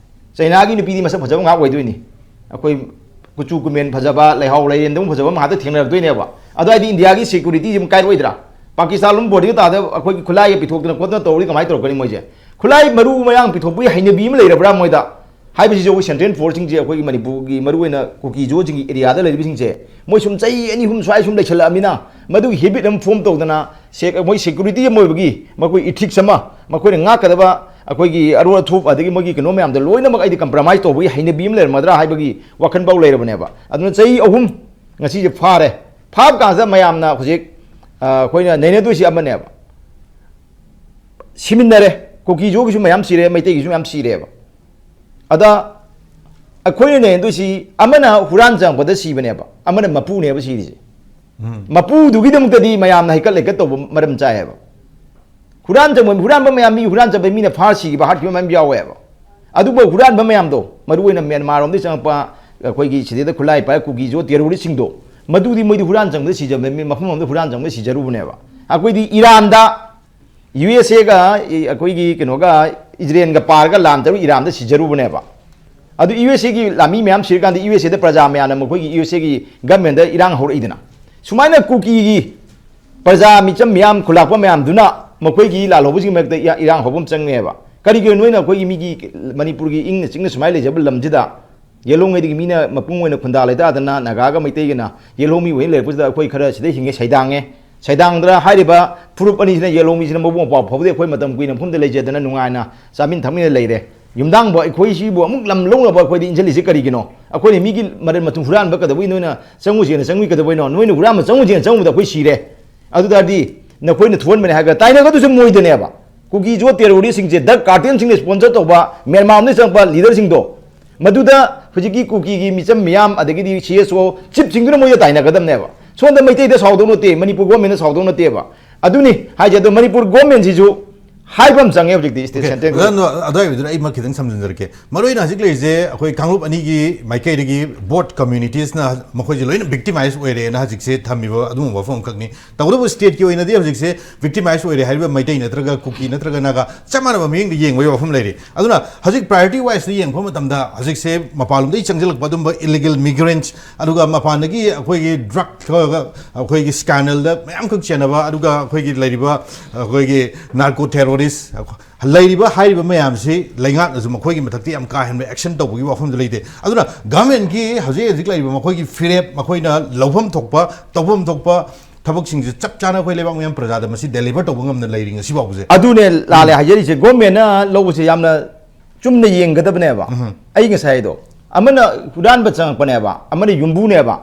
ꯆꯩꯅꯥꯒꯤ ꯅꯨꯄꯤꯗꯤ ꯃꯁꯛ ꯐꯖꯕ ꯉꯥꯛ ꯑꯣꯏꯗꯣꯏꯅꯤ꯫ ꯑꯩꯈꯣꯏ ꯀꯨꯆꯨ ꯀꯨꯃꯦꯟ ꯐꯖꯕ, ꯂꯩꯍꯥꯎ ꯂꯩꯔꯦꯟꯗꯧ ꯐꯖꯕ ꯑꯃ ꯉꯥꯛꯇ ꯊꯦꯡꯅꯔꯛꯇꯣꯏꯅꯦꯕ꯫ ꯑꯗꯨꯋꯥꯏꯗꯤ ꯏꯟꯗꯤꯌꯥꯒꯤ securityꯁꯤ ꯑꯃꯨꯛ ꯀꯥꯏꯔꯛꯑꯣꯏꯗ꯭ꯔꯥ? ꯄꯥꯀꯤꯁꯇꯥꯟ ꯂꯣꯝ border ꯇꯥꯗ ꯑꯩꯈꯣꯏꯒꯤ ꯈꯨꯠꯂꯥꯏꯒ ꯄꯤꯊꯣꯛꯇꯅ ꯈꯣꯠꯇꯅ ꯇꯧꯔꯗꯤ ꯀꯃꯥꯏꯅ ꯇꯧꯔꯛꯀꯅꯤ ꯃꯣꯏꯁꯦ? ꯈꯨꯠꯂꯥꯏ ꯃꯔꯨ ꯃꯔꯥꯡ ꯄꯤꯊꯣꯛꯄꯒꯤ ꯍꯩꯅꯕꯤ ꯑꯃ ꯂꯩꯔꯕ꯭ꯔꯥ ꯃꯣꯏꯗ? ꯍꯥꯏꯕꯁꯤꯁꯨ ꯑꯩꯈꯣꯏ Central Forceꯁꯤꯡꯁꯦ, ꯑꯩꯈꯣꯏꯒꯤ ꯃꯅꯤꯄꯨꯔꯒꯤ ꯃꯔꯨꯑꯣꯏꯅ ꯀꯨꯀꯤ ꯖꯣꯁꯤꯡꯒꯤ areaꯗ ꯂꯩꯔꯤꯕꯁꯤꯡꯁꯦ, ꯃꯣꯏ ꯁꯨꯝ ꯆꯍꯤ ꯑꯅꯤ ꯑꯍꯨꯝ ꯁ꯭ꯋꯥꯏ ꯁꯨꯝ ꯂꯩꯁꯜꯂꯛꯑꯃꯤꯅ, ꯃꯗꯨꯒꯤ habit ꯑꯃ form ꯇꯧꯗꯅ, ꯁꯦ-, ꯃꯣꯏ security ꯑꯃ ꯑꯣꯏꯕꯒꯤ ꯃꯈꯣꯏ ethics ꯑꯃ, ꯃꯈꯣꯏꯅ ꯉꯥꯛꯀꯗꯕ ꯑꯩꯈꯣꯏꯒꯤ ꯑꯔꯣꯜ ꯑꯊꯨꯞ, ꯑꯗꯒꯤ ꯃꯣꯏꯒꯤ ꯀꯩꯅꯣ ꯃꯌꯥꯝꯗꯣ ꯂꯣꯏꯅꯃꯛ ꯑꯩꯗꯤ compromise ꯇꯧꯕꯒꯤ ꯍꯩꯅꯕꯤ ꯑꯃ ꯂꯩꯔꯝꯒꯗ꯭ꯔꯥ ꯍꯥꯏꯕꯒꯤ ꯋꯥꯈꯜꯐꯥꯎ ꯂꯩꯔꯕꯅꯦꯕ꯫ ꯑꯗꯨꯅ ꯆꯍꯤ ꯑꯍꯨꯝ ꯉꯁꯤꯁꯦ ꯐꯥꯔꯦ꯫ ꯐꯥꯕ ꯀꯥꯟꯁꯤꯗ ꯃꯌꯥꯝꯅ ꯍꯧꯖꯤꯛ, ꯑ, ꯑꯩꯈꯣꯏꯅ ꯅꯩꯅꯗꯣꯏꯁꯤ ꯑꯃꯅꯦꯕ꯫ ꯁꯤꯃꯤꯟꯅꯔꯦ꯫ ꯀꯨꯀꯤ ꯖꯣꯒꯤꯁꯨ ꯃꯌꯥꯝ ꯁꯤꯔꯦ, ꯃꯩꯇꯩꯒꯤꯁꯨ ꯃꯌꯥꯝ ꯁꯤꯔꯦꯕ꯫ ꯑꯗ ꯑꯩꯈꯣꯏꯅ ꯅꯩꯅꯗꯣꯏꯁꯤ ꯑꯃꯅ ꯍꯨꯔꯥꯟ ꯆꯪꯉꯛꯄꯗ ꯁꯤꯕꯅꯦꯕ, ꯑꯃꯅ ꯃꯄꯨꯅꯦꯕ ꯁꯤꯔꯤꯁꯦ꯫ ꯎꯝ꯫ ꯃꯄꯨꯗꯨꯒꯤꯗꯃꯛꯇꯗꯤ ꯃꯌꯥꯝꯅ ꯍꯩꯀꯠ ꯂꯩꯀꯠ ꯇꯧꯕ ꯃꯔꯝ ꯆꯥꯏꯌꯦꯕ꯫ ꯍꯨꯔꯥꯟ ꯆꯪꯕ, ꯍꯨꯔꯥꯟꯕ ꯃꯌꯥꯝ, ꯃꯤ ꯍꯨꯔꯥꯟ ꯆꯪꯕ ꯃꯤꯅ ꯐꯥꯔ ꯁꯤꯈꯤꯕ, ꯍꯥꯠꯈꯤꯕ ꯃꯌꯥꯝ ꯌꯥꯎꯋꯦꯕ꯫ ꯑꯗꯨꯕꯨ ꯍꯨꯔꯥꯟꯕ ꯃꯌꯥꯝꯗꯣ, ꯃꯔꯨꯑꯣꯏꯅ ꯃ꯭ꯌꯥꯟꯃꯥꯔ ꯂꯣꯝꯗꯒꯤ ꯆꯪꯉꯛꯄ ꯑꯩꯈꯣꯏꯒꯤ ꯁꯤꯗꯩꯗ ꯈꯨꯠꯂꯥꯏ ꯄꯥꯏ ꯀꯨꯀꯤ ꯖꯣ terroristꯁꯤꯡꯗꯣ, ꯃꯗꯨꯗꯤ ꯃꯣꯏꯗꯤ ꯍꯨꯔꯥꯟ ꯆꯪꯕꯗ ꯁꯤꯖꯕꯅꯦ, ꯃꯤ ꯃꯐꯝ ꯑꯃꯗ ꯍꯨꯔꯥꯟ ꯆꯪꯕꯗ ꯁꯤꯖꯔꯨꯕꯅꯦꯕ꯫ ꯑꯩꯈꯣꯏꯗꯤ ꯏꯔꯥꯟꯗ, USAꯒ ꯑꯩꯈꯣꯏꯒꯤ ꯀꯩꯅꯣꯒ, ꯏꯖꯔꯦꯜꯒ ꯄꯥꯔꯒ ꯂꯥꯟ ꯇꯧꯔ ꯏꯔꯥꯟꯗ ꯁꯤꯖꯔꯨꯕꯅꯦꯕ꯫ ꯑꯗꯨ USAꯒꯤ ꯂꯥꯟꯃꯤ ꯃꯌꯥꯝ ꯁꯤꯔꯀꯥꯟꯗ USAꯗ ꯄ꯭ꯔꯖꯥ ꯃꯌꯥꯝꯅ ꯃꯈꯣꯏꯒꯤ USAꯒꯤ governmentꯗ ꯏꯔꯥꯡ ꯍꯧꯔꯛꯏꯗꯅ꯫ ꯁꯨꯃꯥꯏꯅ ꯀꯨꯀꯤꯒꯤ ꯄ꯭ꯔꯖꯥ ꯃꯤꯆꯝ ꯃꯤꯌꯥꯝ ꯈꯨꯂꯥꯛꯄ ꯃꯌꯥꯝꯗꯨꯅ ꯃꯈꯣꯏꯒꯤ ꯂꯥꯜꯍꯧꯕꯁꯤꯡꯒꯤ ꯃꯔꯛꯇ ꯏꯔꯥ-, ꯏꯔꯥꯡ ꯍꯧꯕ ꯑꯃ ꯆꯪꯉꯦꯕ꯫ ꯀꯔꯤꯒꯤꯅꯣ ꯅꯣꯏꯅ ꯑꯩꯈꯣꯏꯒꯤ ꯃꯤꯒꯤ ꯃꯅꯤꯄꯨꯔꯒꯤ ꯏꯪꯅ ꯆꯤꯛꯅ ꯁꯨꯃꯥꯏꯅ ꯂꯩꯖꯕ ꯂꯝꯁꯤꯗ ꯌꯦꯜꯍꯧꯉꯩꯗꯒꯤ ꯃꯤꯅ ꯃꯄꯨꯡ ꯑꯣꯏꯅ ꯈꯨꯟꯗꯥ ꯂꯩꯇꯥꯗꯅ ꯅꯥꯒꯥꯒ ꯃꯩꯇꯩꯒꯅ ꯌꯦꯜꯍꯧꯃꯤ ꯑꯣꯏꯅ ꯂꯩꯔꯛꯄꯁꯤꯗ ꯑꯩꯈꯣꯏ ꯈꯔ ꯁꯤꯗ ꯍꯤꯡꯉꯦ, ꯁꯩꯗꯥꯡꯉꯦ꯫ ꯁꯩꯗꯥꯡꯗ꯭ꯔꯥ ꯍꯥꯏꯔꯤꯕ ꯐꯨꯔꯨꯞ ꯑꯅꯤꯁꯤꯅ ꯌꯦꯜꯍꯧꯃꯤꯁꯤꯅ ꯃꯕꯨꯡ ꯃꯧꯄ꯭ꯋꯥ ꯐꯥꯎꯕꯗꯤ ꯑꯩꯈꯣꯏ ꯃꯇꯝ ꯀꯨꯏꯅ ꯃꯐꯝꯗ ꯂꯩꯖꯗꯅ ꯅꯨꯡꯉꯥꯏꯅ ꯆꯥꯃꯤꯟ ꯊꯛꯃꯤꯟꯅ ꯂꯩꯔꯦ꯫ ꯌꯨꯝꯗꯥꯡꯕ ꯑꯩꯈꯣꯏꯁꯤꯕꯨ ꯑꯃꯨꯛ ꯂꯝ ꯂꯧꯅꯕ ꯑꯩꯈꯣꯏꯗ ꯏꯟꯁꯤꯜꯂꯤꯁꯤ ꯀꯔꯤꯒꯤꯅꯣ? ꯑꯩꯈꯣꯏꯅ ꯃꯤꯒꯤ ꯃꯔꯟ ꯃꯊꯨꯝ ꯍꯨꯔꯥꯟꯕ ꯀꯩꯗꯧꯕꯩ ꯅꯣꯏꯅ ꯆꯪꯉꯨꯁꯦꯅ ꯆꯪꯉꯨꯏ ꯀꯩꯗꯧꯕꯩꯅꯣ? ꯅꯣꯏꯅ ꯍꯨꯔꯥꯟꯕ ꯆꯪꯉꯨꯁꯦꯅ ꯆꯪꯉꯨꯕꯗ ꯑꯩꯈꯣꯏ ꯁꯤꯔꯦ꯫ ꯑꯗꯨ ꯇꯥꯔꯗꯤ ꯅꯈꯣꯏꯅ ꯊꯣꯛꯍꯟꯕꯅꯦ ꯍꯥꯏꯔꯒ ꯇꯥꯏꯅꯒꯗꯣꯏꯁꯦ ꯃꯣꯏꯗꯅꯦꯕ꯫ ꯀꯨꯀꯤ ꯖꯣ terroristꯁꯤꯡꯁꯦ, drug cartelꯁꯤꯡꯅ sponsor ꯇꯧꯕ, ꯃ꯭ꯌꯥꯟꯃꯥꯔꯗꯒꯤ ꯆꯪꯉꯛꯄ leaderꯁꯤꯡꯗꯣ, ꯃꯗꯨꯗ ꯍꯧꯖꯤꯛꯀꯤ ꯀꯨꯀꯤꯒꯤ ꯃꯤꯆꯝ ꯃꯤꯌꯥꯝ, ꯑꯗꯒꯤꯗꯤ CSO chiefꯁꯤꯡꯗꯨꯅ ꯃꯣꯏꯗ ꯇꯥꯏꯅꯒꯗꯕꯅꯦꯕ꯫ ꯁꯣꯝꯗ ꯃꯩꯇꯩꯗ ꯁꯥꯎꯗꯧ ꯅꯠꯇꯦ, ꯃꯅꯤꯄꯨꯔ governmentꯅ ꯁꯥꯎꯗꯧ ꯅꯠꯇꯦꯕ꯫ ꯑꯗꯨꯅꯤ ꯍꯥꯏꯁꯦ꯫ ꯑꯗꯣ ꯃꯅꯤꯄꯨꯔ governmentꯁꯤꯁꯨ ꯍꯥꯏꯕ ꯑꯃ ꯆꯪꯉꯦ ꯍꯧꯖꯤꯛꯇꯤ state Okay, centre ꯒꯤ꯫ ꯑꯗꯨ ꯑꯗꯨꯋꯥꯏꯗꯨꯗ ꯑꯩ ꯑꯃ ꯈꯤꯇꯪ ꯁꯝꯖꯤꯟꯖꯔꯛꯀꯦ꯫ ꯃꯔꯨꯑꯣꯏꯅ ꯍꯧꯖꯤꯛ ꯂꯩꯔꯤꯁꯦ ꯑꯩꯈꯣꯏ ꯀꯥꯡꯂꯨꯞ ꯑꯅꯤꯒꯤ ꯃꯥꯏꯀꯩꯗꯒꯤ both communities ꯅ ꯃꯈꯣꯏꯁꯦ ꯂꯣꯏꯅ victimize ꯑꯣꯏꯔꯦꯅ ꯍꯧꯖꯤꯛꯁꯦ ꯊꯝꯃꯤꯕ ꯑꯗꯨꯒꯨꯝꯕ ꯋꯥꯐꯝ ꯑꯃꯈꯛꯅꯤ꯫ ꯇꯧꯕꯇꯕꯨ state ꯀꯤ ꯑꯣꯏꯅꯗꯤ ꯍꯧꯖꯤꯛꯁꯦ victimize ꯑꯣꯏꯔꯦ ꯍꯥꯏꯔꯤꯕ ꯃꯩꯇꯩ ꯅꯠꯇ꯭ꯔꯒ ꯀꯨꯀꯤ ꯅꯠꯇ꯭ꯔꯒ ꯅꯥꯒꯥ ꯆꯞ ꯃꯥꯟꯅꯕ ꯃꯤꯠꯌꯦꯡꯗ ꯌꯦꯡꯕꯒꯤ ꯋꯥꯐꯝ ꯂꯩꯔꯤ꯫ ꯑꯗꯨꯅ ꯍꯧꯖꯤꯛ priority wise ꯇ ꯌꯦꯡꯕ ꯃꯇꯝꯗ ꯍꯧꯖꯤꯛꯁꯦ ꯃꯄꯥꯟꯂꯣꯝꯗꯒꯤ ꯆꯪꯁꯤꯜꯂꯛꯄ ꯑꯗꯨꯝꯕ illegal migrants, ꯑꯗꯨꯒ ꯃꯄꯥꯟꯗꯒꯤ ꯑꯩꯈꯣꯏꯒꯤ drug ꯑꯩꯈꯣꯏꯒꯤ scandal ꯗ ꯃꯌꯥꯝꯈꯛ ꯆꯦꯟꯅꯕ, ꯑꯗꯨꯒ ꯑꯩꯈꯣꯏꯒꯤ ꯂꯩꯔꯤꯕ ꯑꯩꯈꯣꯏꯒꯤ narco terrorist, ꯂꯩꯔꯤꯕ ꯍꯥꯏꯔꯤꯕ ꯃꯌꯥꯝꯁꯤ ꯂꯩꯉꯥꯛꯅꯁꯨ ꯃꯈꯣꯏꯒꯤ ꯃꯊꯛꯇ ꯌꯥꯝ ꯀꯥ ꯍꯦꯟꯕ action ꯇꯧꯕꯒꯤ ꯋꯥꯐꯝꯗꯨ ꯂꯩꯇꯦ꯫ ꯑꯗꯨꯅ government ꯀꯤ ꯍꯧꯖꯤꯛ ꯍꯧꯖꯤꯛ ꯂꯩꯔꯤꯕ ꯃꯈꯣꯏꯒꯤ ꯐꯤꯔꯦꯞ, ꯃꯈꯣꯏꯅ ꯂꯧꯐꯝ ꯊꯣꯛꯄ, ꯇꯧꯐꯝ ꯊꯣꯛꯄ ꯊꯕꯛꯁꯤꯡꯁꯦ ꯆꯞ ꯆꯥꯅ ꯑꯩꯈꯣꯏ ꯂꯩꯕꯥꯛ ꯃꯤꯌꯥꯝ ꯄ꯭ꯔꯖꯥꯗ ꯃꯁꯤ deliver ꯇꯧꯕ ꯉꯝꯅ ꯂꯩꯔꯤ ꯉꯁꯤ ꯐꯥꯎꯕꯁꯦ꯫ ꯑꯗꯨꯅꯦ ꯂꯥꯜꯂꯦ ꯍꯥꯏꯖꯔꯤꯁꯦ꯫ Government ꯅ ꯂꯧꯕꯁꯦ ꯌꯥꯝꯅ ꯆꯨꯝꯅ ꯌꯦꯡꯒꯗꯕꯅꯦꯕ꯫ ꯑꯩ ꯉꯁꯥꯏ ꯍꯥꯏꯗꯣ, ꯑꯃꯅ ꯍꯨꯔꯥꯟꯕ ꯆꯪꯉꯛꯄꯅꯦꯕ, ꯑꯃꯅ ꯌꯨꯝꯕꯨꯅꯦꯕ꯫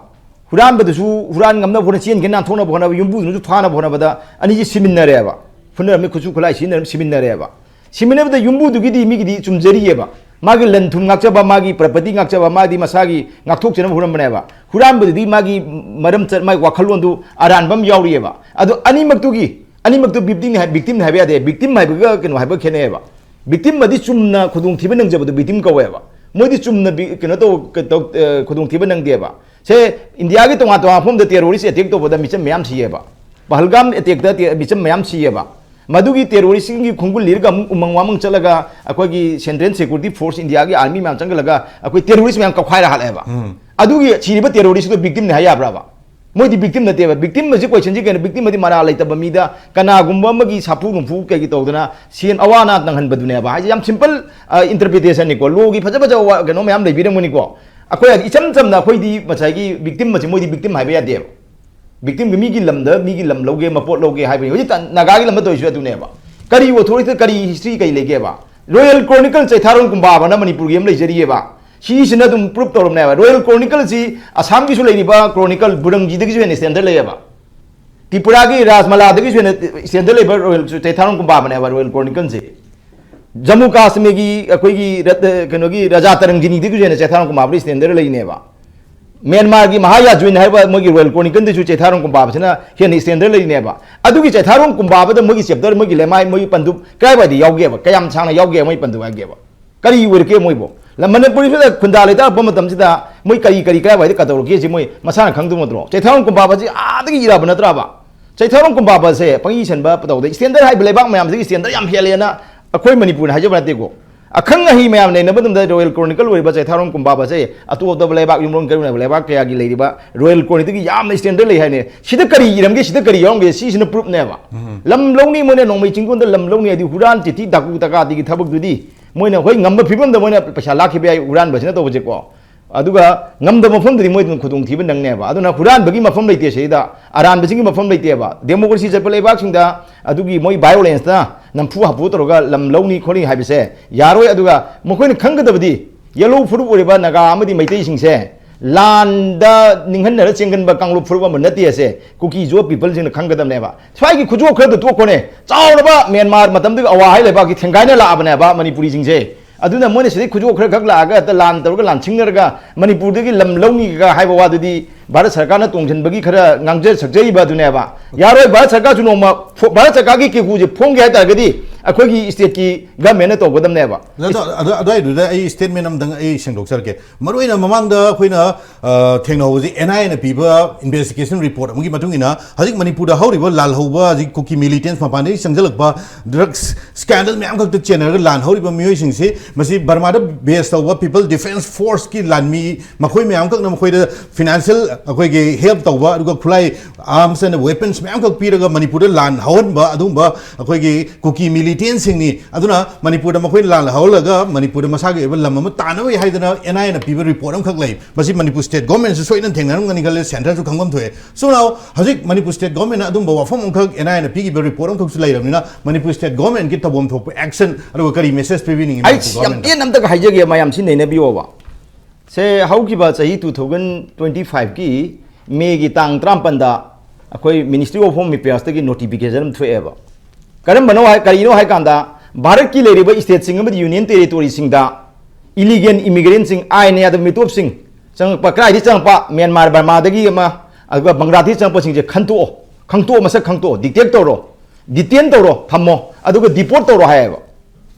ꯍꯨꯔꯥꯟꯕꯗꯨꯁꯨ ꯍꯨꯔꯥꯟ ꯉꯝꯅꯕ ꯍꯣꯠꯅ, ꯆꯦꯟꯒꯤ ꯅꯥꯟꯊꯣꯛꯅꯕ ꯍꯣꯠꯅꯕ, ꯌꯨꯝꯕꯨꯗꯨꯅꯁꯨ ꯐꯥꯅꯕ ꯍꯣꯠꯅꯕꯗ ꯑꯅꯤꯁꯤ ꯁꯤꯃꯤꯟꯅꯔꯦꯕ꯫ ꯐꯨꯅꯔꯝꯃꯤ, ꯈꯨꯠꯁꯨ ꯈꯨꯠꯂꯥꯏ ꯁꯤꯖꯤꯟꯅꯔꯝꯃꯤ, ꯁꯤꯃꯤꯟꯅꯔꯦꯕ꯫ ꯁꯤꯃꯤꯟꯅꯕꯗ ꯌꯨꯝꯕꯨꯗꯨꯒꯤꯗꯤ ꯃꯤꯒꯤꯗꯤ ꯆꯨꯝꯖꯔꯤꯑꯕ꯫ ꯃꯥꯒꯤ ꯂꯟ ꯊꯨꯝ ꯉꯥꯛꯆꯕ, ꯃꯥꯒꯤ property ꯉꯥꯛꯆꯕ, ꯃꯥꯗꯤ ꯃꯁꯥꯒꯤ ꯉꯥꯛꯊꯣꯛꯆꯅꯕ ꯍꯣꯠꯅꯕꯅꯦꯕ꯫ ꯍꯨꯔꯥꯟꯕꯗꯨꯗꯤ ꯃꯥꯒꯤ ꯃꯔꯝ ꯆꯠ-, ꯃꯥꯒꯤ ꯋꯥꯈꯜꯂꯣꯟꯗꯨ ꯑꯔꯥꯟꯕ ꯑꯃ ꯌꯥꯎꯔꯤꯑꯕ꯫ ꯑꯗꯣ ꯑꯅꯤꯃꯛꯇꯨꯒꯤ, ꯑꯅꯤꯃꯛꯇꯨ victim ꯅꯤ ꯍꯥꯏ-, victim ꯅꯤ ꯍꯥꯏꯕ ꯌꯥꯗꯦ꯫ Victim ꯍꯥꯏꯕꯒ ꯀꯩꯅꯣ ꯍꯥꯏꯕ ꯈꯦꯠꯅꯩꯑꯕ꯫ Victim ꯑꯗꯤ ꯆꯨꯝꯅ ꯈꯨꯗꯣꯡꯊꯤꯕ ꯅꯪꯖꯕꯗꯨ victim ꯀꯧꯋꯦꯕ꯫ ꯃꯣꯏꯗꯤ ꯆꯨꯝꯅ ꯕꯤ-, ꯀꯩꯅꯣ ꯇꯧ-, ꯀ-, ꯇꯧ-, ꯑ, ꯈꯨꯗꯣꯡꯊꯤꯕ ꯅꯪꯗꯦꯕ꯫ ꯁꯦ, ꯏꯟꯗꯤꯌꯥꯒꯤ ꯇꯣꯉꯥꯟ ꯇꯣꯉꯥꯟꯕ ꯃꯐꯝꯗ terrorist attack ꯇꯧꯕꯗ ꯃꯤꯆꯝ ꯃꯌꯥꯝ ꯁꯤꯌꯦꯕ꯫ ꯄꯍꯜꯒꯥꯝ attack ꯇ ꯇꯦ-, ꯃꯤꯆꯝ ꯃꯌꯥꯝ ꯁꯤꯌꯦꯕ꯫ ꯃꯗꯨꯒꯤ terrorist ꯁꯤꯡꯒꯤ ꯈꯣꯡꯒꯨꯜ ꯂꯤꯔꯒ ꯑꯃꯨꯛ ꯎꯃꯪ ꯋꯥꯃꯪ ꯆꯠꯂꯒ ꯑꯩꯈꯣꯏꯒꯤ Central Security Force ꯏꯟꯗꯤꯌꯥꯒꯤ army ꯃꯌꯥꯝ ꯆꯪꯁꯤꯜꯂꯒ ꯑꯩꯈꯣꯏ terrorist ꯃꯌꯥꯝ ꯀꯧꯈꯥꯏꯔ ꯍꯥꯠꯂꯦꯕ꯫ ꯑꯗꯨꯒꯤ ꯁꯤꯔꯤꯕ terrorist ꯇꯣ victim ꯅꯤ ꯍꯥꯏ ꯌꯥꯕ꯭ꯔꯕ? ꯃꯣꯏꯗꯤ victim ꯅꯠꯇꯦꯕ꯫ Victim ꯑꯁꯤ question ꯁꯤ ꯀꯩꯅꯣ? Victim ꯑꯗꯤ ꯃꯔꯥ ꯂꯩꯇꯕ ꯃꯤꯗ ꯀꯅꯥꯒꯨꯝꯕ ꯑꯃꯒꯤ ꯁꯥꯐꯨ ꯅꯨꯡꯐꯨ ꯀꯩꯒꯤ ꯇꯧꯗꯅ ꯁꯦꯟ ꯑꯋꯥ ꯑꯅꯥ ꯅꯪꯍꯟꯕꯗꯨꯅꯦꯕ꯫ ꯍꯥꯏꯁꯦ ꯌꯥꯝ simple, ꯑ, interpretation ꯅꯤꯀꯣ꯫ Law ꯒꯤ ꯐꯖ ꯐꯖꯕ ꯋꯥ-, ꯀꯩꯅꯣ ꯃꯌꯥꯝ ꯂꯩꯕꯤꯔꯝꯒꯅꯤꯀꯣ꯫ ꯑꯩꯈꯣꯏ ꯏꯆꯝ ꯆꯝꯅ ꯑꯩꯈꯣꯏꯗꯤ ꯉꯁꯥꯏꯒꯤ victim ꯑꯁꯤ ꯃꯣꯏꯗꯤ victim ꯍꯥꯏꯕ ꯌꯥꯗꯦꯕ꯫ Victim ꯒꯤ ꯃꯤꯒꯤ ꯂꯝꯗ ꯃꯤꯒꯤ ꯂꯝ ꯂꯧꯒꯦ, ꯃꯄꯣꯠ ꯂꯧꯒꯦ ꯍꯥꯏꯕꯅꯤ꯫ ꯍꯧꯖꯤꯛ ꯇ-, ꯅꯥꯒꯥꯒꯤ ꯂꯝꯗ ꯇꯧꯔꯤꯁꯨ ꯑꯗꯨꯅꯦꯕ꯫ ꯀꯔꯤ authority, ꯀꯔꯤ history ꯀꯔꯤ ꯂꯩꯒꯦꯕ? Royal Chronicle ꯆꯩꯊꯥꯔꯣꯟ ꯀꯨꯝꯕꯥꯕꯅ ꯃꯅꯤꯄꯨꯔꯒꯤ ꯑꯃ ꯂꯩꯖꯔꯤꯑꯕ꯫ ꯁꯤꯁꯤꯅ ꯑꯗꯨꯝ proof ꯇꯧꯔꯝꯅꯦꯕ꯫ Royal Chronicle ꯁꯤ ꯑꯁꯥꯝꯒꯤꯁꯨ ꯂꯩꯔꯤꯕ Chronicle ꯕꯨꯔꯪꯖꯤꯗꯒꯤꯁꯨ ꯍꯦꯟꯅ standard ꯂꯩꯌꯦꯕ꯫ ꯇ꯭ꯔꯤꯄꯨꯔꯥꯒꯤ ꯔꯥꯖꯃꯂꯥꯗꯒꯤꯁꯨ ꯍꯦꯟꯅ standard ꯂꯩꯕ Royal ꯆꯩꯊꯥꯔꯣꯟ ꯀꯨꯝꯕꯥꯕꯅꯦꯕ Royal Chronicle ꯁꯦ꯫ ꯖꯝꯃꯨ ꯀꯥꯁꯃꯤꯔꯒꯤ ꯑꯩꯈꯣꯏꯒꯤ ꯔꯠ-, ꯀꯩꯅꯣꯒꯤ ꯔꯥꯖꯥ ꯇꯔꯪꯒꯤꯅꯤꯗꯒꯤꯁꯨ ꯍꯦꯟꯅ ꯆꯩꯊꯥꯔꯣꯟ ꯀꯨꯝꯕꯥꯕꯗꯤ standard ꯂꯩꯅꯦꯕ꯫ ꯃ꯭ꯌꯥꯟꯃꯥꯔꯒꯤ ꯃꯍꯥꯌꯥꯖꯨꯏꯟ ꯍꯥꯏꯕ ꯃꯣꯏꯒꯤ ꯔꯣꯌꯦꯜ ꯀ꯭ꯔꯣꯅꯤꯀꯜꯗꯁꯨ ꯆꯩꯊꯥꯔꯣꯡ ꯀꯨꯝꯕꯥꯕꯁꯤꯅ ꯍꯦꯟꯅ ꯁ꯭ꯇꯦꯟꯗꯔꯗ ꯂꯩꯔꯤꯅꯦꯕ꯫ ꯑꯗꯨꯒꯤ ꯆꯩꯊꯥꯔꯣꯡ ꯀꯨꯝꯕꯥꯕꯗ ꯃꯣꯏꯒꯤ ꯆꯦꯞꯇꯔ, ꯃꯣꯏꯒꯤ ꯂꯦꯃꯥꯏ, ꯃꯣꯏꯒꯤ ꯄꯟꯗꯨꯞ ꯀꯗꯥꯏꯋꯥꯏꯗ ꯌꯥꯎꯒꯦꯕ? ꯀꯌꯥꯝ ꯁꯥꯡꯅ ꯌꯥꯎꯒꯦ ꯃꯣꯏ ꯄꯟꯗꯨꯞ ꯍꯥꯏꯒꯦꯕ? ꯀꯔꯤ ꯑꯣꯏꯔꯛꯀꯦ ꯃꯣꯏꯕꯨ? ꯂꯝ ꯃꯅꯤꯄꯨꯔꯁꯤꯗ ꯈꯨꯟꯗꯥ ꯂꯩꯇꯥꯔꯛꯄ ꯃꯇꯝꯁꯤꯗ ꯃꯣꯏ ꯀꯔꯤ ꯀꯔꯤ ꯀꯗꯥꯏꯋꯥꯏꯗ ꯀꯗꯧꯔꯛꯀꯦꯁꯤ ꯃꯣꯏ ꯃꯁꯥꯅ ꯈꯪꯗꯧ ꯅꯠꯇ꯭ꯔꯣ? ꯆꯩꯊꯥꯔꯣꯡ ꯀꯨꯝꯕꯥꯕꯁꯤ ꯑꯥꯗꯒꯤ ꯏꯔꯛꯑꯕ ꯅꯠꯇ꯭ꯔꯕ? ꯆꯩꯊꯥꯔꯣꯡ ꯀꯨꯝꯕꯥꯕꯁꯦ ꯄꯪꯏ ꯁꯟꯕ ꯇꯧꯗ, ꯁ꯭ꯇꯦꯟꯗꯔ ꯍꯥꯏꯕ ꯂꯩꯕꯥꯛ ꯃꯌꯥꯝꯁꯤꯒꯤ ꯁ꯭ꯇꯦꯟꯗꯔ ꯌꯥꯝ ꯍꯦꯜꯂꯦꯅ ꯑꯩꯈꯣꯏ ꯃꯅꯤꯄꯨꯔꯅ ꯍꯥꯏꯖꯕ ꯅꯠꯇꯦꯀꯣ꯫ ꯑꯈꯪ ꯑꯍꯩ ꯃꯌꯥꯝ ꯅꯩꯅꯕ ꯃꯇꯝꯗ ꯔꯣꯌꯦꯜ ꯀ꯭ꯔꯣꯅꯤꯀꯜ ꯑꯣꯏꯔꯤꯕ ꯆꯩꯊꯥꯔꯣꯡ ꯀꯨꯝꯕꯥꯕꯁꯦ ꯑꯇꯣꯞ ꯑꯇꯣꯞꯄ ꯂꯩꯕꯥꯛ, ꯌꯨꯝꯂꯣꯟ ꯀꯩꯔꯣꯟꯅꯕ ꯂꯩꯕꯥꯛ ꯀꯌꯥꯒꯤ ꯂꯩꯔꯤꯕ ꯔꯣꯌꯦꯜ ꯀ꯭ꯔꯣꯅꯤꯀꯜꯒꯤ ꯌꯥꯝꯅ ꯁ꯭ꯇꯦꯟꯗꯔ ꯂꯩ ꯍꯥꯏꯅꯦ꯫ ꯁꯤꯗ ꯀꯔꯤ ꯏꯔꯝꯒꯦ, ꯁꯤꯗ ꯀꯔꯤ ꯌꯥꯎꯔꯝꯒꯦ, ꯁꯤꯁꯤꯅ ꯄ꯭ꯔꯨꯐꯅꯦꯕ꯫ ꯂꯝ ꯂꯧꯅꯤ, ꯃꯣꯏꯅ ꯅꯣꯡꯃꯩ ꯆꯤꯡꯗꯣꯟꯗ ꯂꯝ ꯂꯧꯅꯤ ꯍꯥꯏꯗꯤ ꯍꯨꯔꯥꯟ ꯆꯤꯊꯤ ꯗꯥꯀꯨ ꯇꯀꯥꯇꯤꯒꯤ ꯊꯕꯛꯇꯨꯗꯤ ꯃꯣꯏꯅ ꯍꯣꯏ ꯉꯝꯕ ꯐꯤꯕꯝꯗ ꯃꯣꯏꯅ ꯄꯩꯁꯥ ꯂꯥꯛꯈꯤꯕ ꯌꯥꯏ ꯍꯨꯔꯥꯟꯕꯁꯤꯅ ꯇꯧꯕꯁꯦꯀꯣ꯫ ꯑꯗꯨꯒ ꯉꯝꯗꯕ ꯃꯐꯝꯗꯗꯤ ꯃꯣꯏ ꯑꯗꯨꯝ ꯈꯨꯗꯣꯡꯊꯤꯕ ꯅꯪꯅꯦꯕ꯫ ꯑꯗꯨꯅ ꯍꯨꯔꯥꯟꯕꯒꯤ ꯃꯐꯝ ꯂꯩꯇꯦ ꯁꯤꯗ, ꯑꯔꯥꯟꯕꯁꯤꯡꯒꯤ ꯃꯐꯝ ꯂꯩꯇꯦꯕ꯫ ꯗꯦꯃꯣꯀ꯭ꯔꯦꯁꯤ ꯆꯠꯄ ꯂꯩꯕꯥꯛꯁꯤꯡꯗ ꯑꯗꯨꯒꯤ ꯃꯣꯏ ꯚꯥꯏꯑꯣꯂꯦꯟꯁꯇ ꯅꯝꯐꯨ ꯍꯥꯐꯨ ꯇꯧꯔꯒ ꯂꯝ ꯂꯧꯅꯤ ꯈꯣꯠꯅꯤ ꯍꯥꯏꯕꯁꯦ ꯌꯥꯔꯣꯏ꯫ ꯑꯗꯨꯒ ꯃꯈꯣꯏꯅ ꯈꯪꯒꯗꯕꯗꯤ ꯌꯦꯜꯂꯣ ꯐꯨꯔꯨꯞ ꯑꯣꯏꯔꯤꯕ ꯅꯥꯒꯥ ꯑꯃꯗꯤ ꯃꯩꯇꯩꯁꯤꯡꯁꯦ ꯂꯥꯟꯗ ꯅꯤꯡꯍꯟꯅꯔ ꯆꯦꯟꯒꯟꯕ ꯀꯥꯡꯂꯨꯞ ꯐꯨꯔꯨꯞ ꯑꯃ ꯅꯠꯇꯦ ꯑꯁꯦ ꯀꯨꯀꯤ ꯖꯣ ꯄꯤꯄꯜꯁꯤꯡꯅ ꯈꯪꯒꯗꯕꯅꯦꯕ꯫ ꯁ꯭ꯋꯥꯏꯒꯤ ꯈꯨꯖꯣꯞ ꯈꯔꯗꯨ ꯇꯣꯛꯈꯣꯅꯦ꯫ ꯆꯥꯎꯔꯕ ꯃ꯭ꯌꯥꯟꯃꯥꯔ ꯃꯇꯝꯗꯨꯒꯤ ꯑꯋꯥ ꯍꯥꯏ ꯂꯩꯕꯥꯛꯀꯤ ꯊꯦꯡꯒꯥꯏꯅ ꯂꯥꯛꯑꯕꯅꯦꯕ ꯃꯅꯤꯄꯨꯔꯤꯁꯤꯡꯁꯦ꯫ ꯑꯗꯨꯅ ꯃꯣꯏꯅ ꯁꯤꯗꯩ ꯈꯨꯖꯣꯞ ꯈꯔ ꯈꯛ ꯂꯥꯛꯑꯒ ꯍꯦꯛꯇ ꯂꯥꯟ ꯇꯧꯔꯒ ꯂꯥꯟꯁꯤꯡꯅꯔꯒ ꯃꯅꯤꯄꯨꯔꯗꯒꯤ ꯂꯝ ꯂꯧꯅꯤꯒ ꯍꯥꯏꯕ ꯋꯥꯗꯨꯗꯤ ꯚꯥꯔꯠ ꯁꯔꯀꯥꯔꯅ ꯇꯣꯡꯁꯤꯟꯕꯒꯤ ꯈꯔ ꯉꯥꯡꯖ ꯁꯛꯆꯔꯤꯕ ꯑꯗꯨꯅꯦꯕ꯫ ꯌꯥꯔꯣꯏ, ꯚꯥꯔꯠ ꯁꯔꯀꯥꯔꯁꯨ ꯅꯣꯡꯃ ꯐꯣ-, ꯚꯥꯔꯠ ꯁꯔꯀꯥꯔꯒꯤ ꯀꯦꯀꯨꯁꯦ ꯐꯣꯡꯒꯦ ꯍꯥꯏ ꯇꯥꯔꯒꯗꯤ ꯑꯩꯈꯣꯏꯒꯤ ꯁ꯭ꯇꯦꯠꯀꯤ ꯒꯃꯦꯟꯅ ꯇꯧꯒꯗꯕꯅꯦꯕ꯫ ꯑꯗꯣ, ꯑꯗꯣ, ꯑꯗꯨꯋꯥꯏꯗꯨꯗ ꯑꯩ ꯁ꯭ꯇꯦꯠꯃꯦꯟ ꯑꯃꯇꯪ ꯑꯩ ꯁꯦꯡꯗꯣꯛꯆꯔꯛꯀꯦ꯫ ꯃꯔꯨꯑꯣꯏꯅ ꯃꯃꯥꯡꯗ ꯑꯩꯈꯣꯏꯅ, ꯑ, ꯊꯦꯡꯅꯍꯧꯕꯁꯤ ꯑꯦꯟ ꯑꯥꯏ ꯑꯦꯅ ꯄꯤꯕ ꯏꯟꯚꯦꯁꯇꯤꯒꯦꯁꯟ ꯔꯤꯄꯣꯔꯠ ꯑꯃꯒꯤ ꯃꯇꯨꯡ ꯏꯟꯅ ꯍꯧꯖꯤꯛ ꯃꯅꯤꯄꯨꯔꯗ ꯍꯧꯔꯤꯕ ꯂꯥꯜꯍꯧꯕ, ꯍꯧꯖꯤꯛ ꯀꯨꯀꯤ ꯃꯤꯂꯤꯇꯦꯟꯁ ꯃꯄꯥꯟꯗꯒꯤ ꯆꯪꯁꯤꯜꯂꯛꯄ ꯗ꯭ꯔꯒꯁ ꯁ꯭ꯀꯦꯟꯗꯜ ꯃꯌꯥꯝ ꯈꯛꯇ ꯆꯦꯟꯅꯔꯒ ꯂꯥꯟ ꯍꯧꯔꯤꯕ ꯃꯤꯑꯣꯏꯁꯤꯡꯁꯤ ꯃꯁꯤ ꯕꯔꯃꯥꯗ ꯕꯦꯁ ꯇꯧꯕ ꯄꯤꯄꯜ ꯗꯤꯐꯦꯟꯁ ꯐꯣꯔꯁꯀꯤ ꯂꯥꯟꯃꯤ, ꯃꯈꯣꯏ ꯃꯌꯥꯝ ꯈꯛꯅ ꯃꯈꯣꯏꯗ ꯐꯤꯅꯥꯟꯁꯤꯌꯦꯜ ꯑꯩꯈꯣꯏꯒꯤ ꯍꯦꯜꯞ ꯇꯧꯕ, ꯑꯗꯨꯒ ꯈꯨꯠꯂꯥꯏ, ꯑꯥꯔꯝꯁ ꯑꯦꯟ ꯋꯦꯄꯟꯁ ꯃꯌꯥꯝ ꯈꯛ ꯄꯤꯔꯒ ꯃꯅꯤꯄꯨꯔꯗ ꯂꯥꯟ ꯍꯧꯍꯟꯕ ꯑꯗꯨꯒꯨꯝꯕ ꯑꯩꯈꯣꯏꯒꯤ ꯀꯨꯀꯤ ꯃꯤꯂꯤꯇꯦꯟꯁꯤꯡꯅꯤ꯫ ꯑꯗꯨꯅ ꯃꯅꯤꯄꯨꯔꯗ ꯃꯈꯣꯏꯅ ꯂꯥꯟ ꯍꯧꯍꯜꯂꯒ ꯃꯅꯤꯄꯨꯔꯗ ꯃꯁꯥꯒꯤ ꯑꯣꯏꯕ ꯂꯝ ꯑꯃ ꯇꯥꯟꯅꯕꯒꯤ ꯍꯥꯏꯗꯅ ꯑꯦꯟ ꯑꯥꯏ ꯑꯦꯅ ꯄꯤꯕ ꯔꯤꯄꯣꯔꯠ ꯑꯃꯈꯛ ꯂꯩ꯫ ꯃꯁꯤ ꯃꯅꯤꯄꯨꯔ ꯁ꯭ꯇꯦꯠ ꯒꯣꯔꯃꯦꯟꯁꯨ ꯁꯣꯏꯗꯅ ꯊꯦꯡꯅꯔꯝꯒꯅꯤ ꯈꯜꯂꯦ, ꯁꯦꯟꯇꯔꯁꯨ ꯈꯪꯐꯝ ꯊꯣꯛꯑꯦ꯫ So now, ꯍꯧꯖꯤꯛ ꯃꯅꯤꯄꯨꯔ ꯁ꯭ꯇꯦꯠ ꯒꯣꯔꯃꯦꯟꯅ ꯑꯗꯨꯝꯕ ꯋꯥꯐꯝ ꯑꯃꯈꯛ ꯑꯦꯟ ꯑꯥꯏ ꯑꯦꯅ ꯄꯤꯈꯤꯕ ꯔꯤꯄꯣꯔꯠ ꯑꯃꯈꯛꯁꯨ ꯂꯩꯔꯕꯅꯤꯅ ꯃꯅꯤꯄꯨꯔ ꯁ꯭ꯇꯦꯠ ꯒꯣꯔꯃꯦꯟꯒꯤ ꯇꯧꯐꯝ ꯊꯣꯛꯄ ꯑꯦꯛꯁꯟ ꯑꯗꯨꯒ ꯀꯔꯤ ꯃꯦꯁꯦꯖ ꯄꯤꯕꯤꯅꯤꯡꯉꯤ ꯑꯩ ꯃꯅꯤꯄꯨꯔ ꯌꯥꯝ ꯒꯣꯔꯃꯦꯟꯗ? ꯇꯦꯟꯅ ꯑꯝꯇꯒ ꯍꯥꯏꯖꯒꯦ, ꯃꯌꯥꯝ ꯁꯤ ꯅꯩꯅꯕꯤꯌꯣꯕ꯫ ꯁꯦ, ꯍꯧꯈꯤꯕ ꯆꯍꯤ two thousand twenty five ꯀꯤ ꯃꯦꯒꯤ ꯇꯥꯡ ꯇꯔꯥꯃꯥꯄꯟꯗ ꯑꯩꯈꯣꯏ Ministry of Home Affairs ꯇꯒꯤ ꯅꯣꯇꯤꯐꯤꯀꯦꯁꯟ ꯑꯃ ꯊꯣꯛꯑꯦꯕ꯫ ꯀꯔꯝꯕꯅꯣ ꯍꯥꯏ, ꯀꯔꯤꯅꯣ ꯍꯥꯏ ꯀꯥꯟꯗ, ꯚꯥꯔꯠꯀꯤ ꯂꯩꯔꯤꯕ ꯁ꯭ꯇꯦꯠꯁꯤꯡ ꯑꯃꯗꯤ ꯌꯨꯅꯤꯌꯟ ꯇꯦꯔꯤꯇꯣꯔꯤꯁꯤꯡꯗ ꯏꯂꯤꯒꯦꯜ ꯏꯃꯤꯒ꯭ꯔꯦꯟꯁꯤꯡ, ꯑꯥꯏꯟꯅ ꯌꯥꯗꯕ ꯃꯤꯇꯣꯞꯁꯤꯡ, ꯆꯪꯉꯛꯄ, ꯀꯗꯥꯏꯗꯒꯤ ꯆꯪꯉꯛꯄ? ꯃ꯭ꯌꯥꯟꯃꯥꯔ, ꯕꯔꯃꯥꯗꯒꯤ ꯑꯃ, ꯑꯗꯨꯒ ꯕꯪꯒ꯭ꯂꯥꯗꯦꯁ ꯆꯪꯉꯛꯄꯁꯤꯡꯁꯦ ꯈꯟꯇꯣꯛꯑꯣ, ꯈꯪꯇꯣꯛꯑꯣ, ꯃꯁꯛ ꯈꯪꯇꯣꯛꯑꯣ, ꯗꯤꯇꯦꯛ ꯇꯧꯔꯣ, ꯗꯤꯇꯦꯟ ꯇꯧꯔꯣ, ꯊꯝꯃꯣ, ꯑꯗꯨꯒ ꯗꯤꯄꯣꯔꯠ ꯇꯧꯔꯣ ꯍꯥꯏꯌꯦꯕ꯫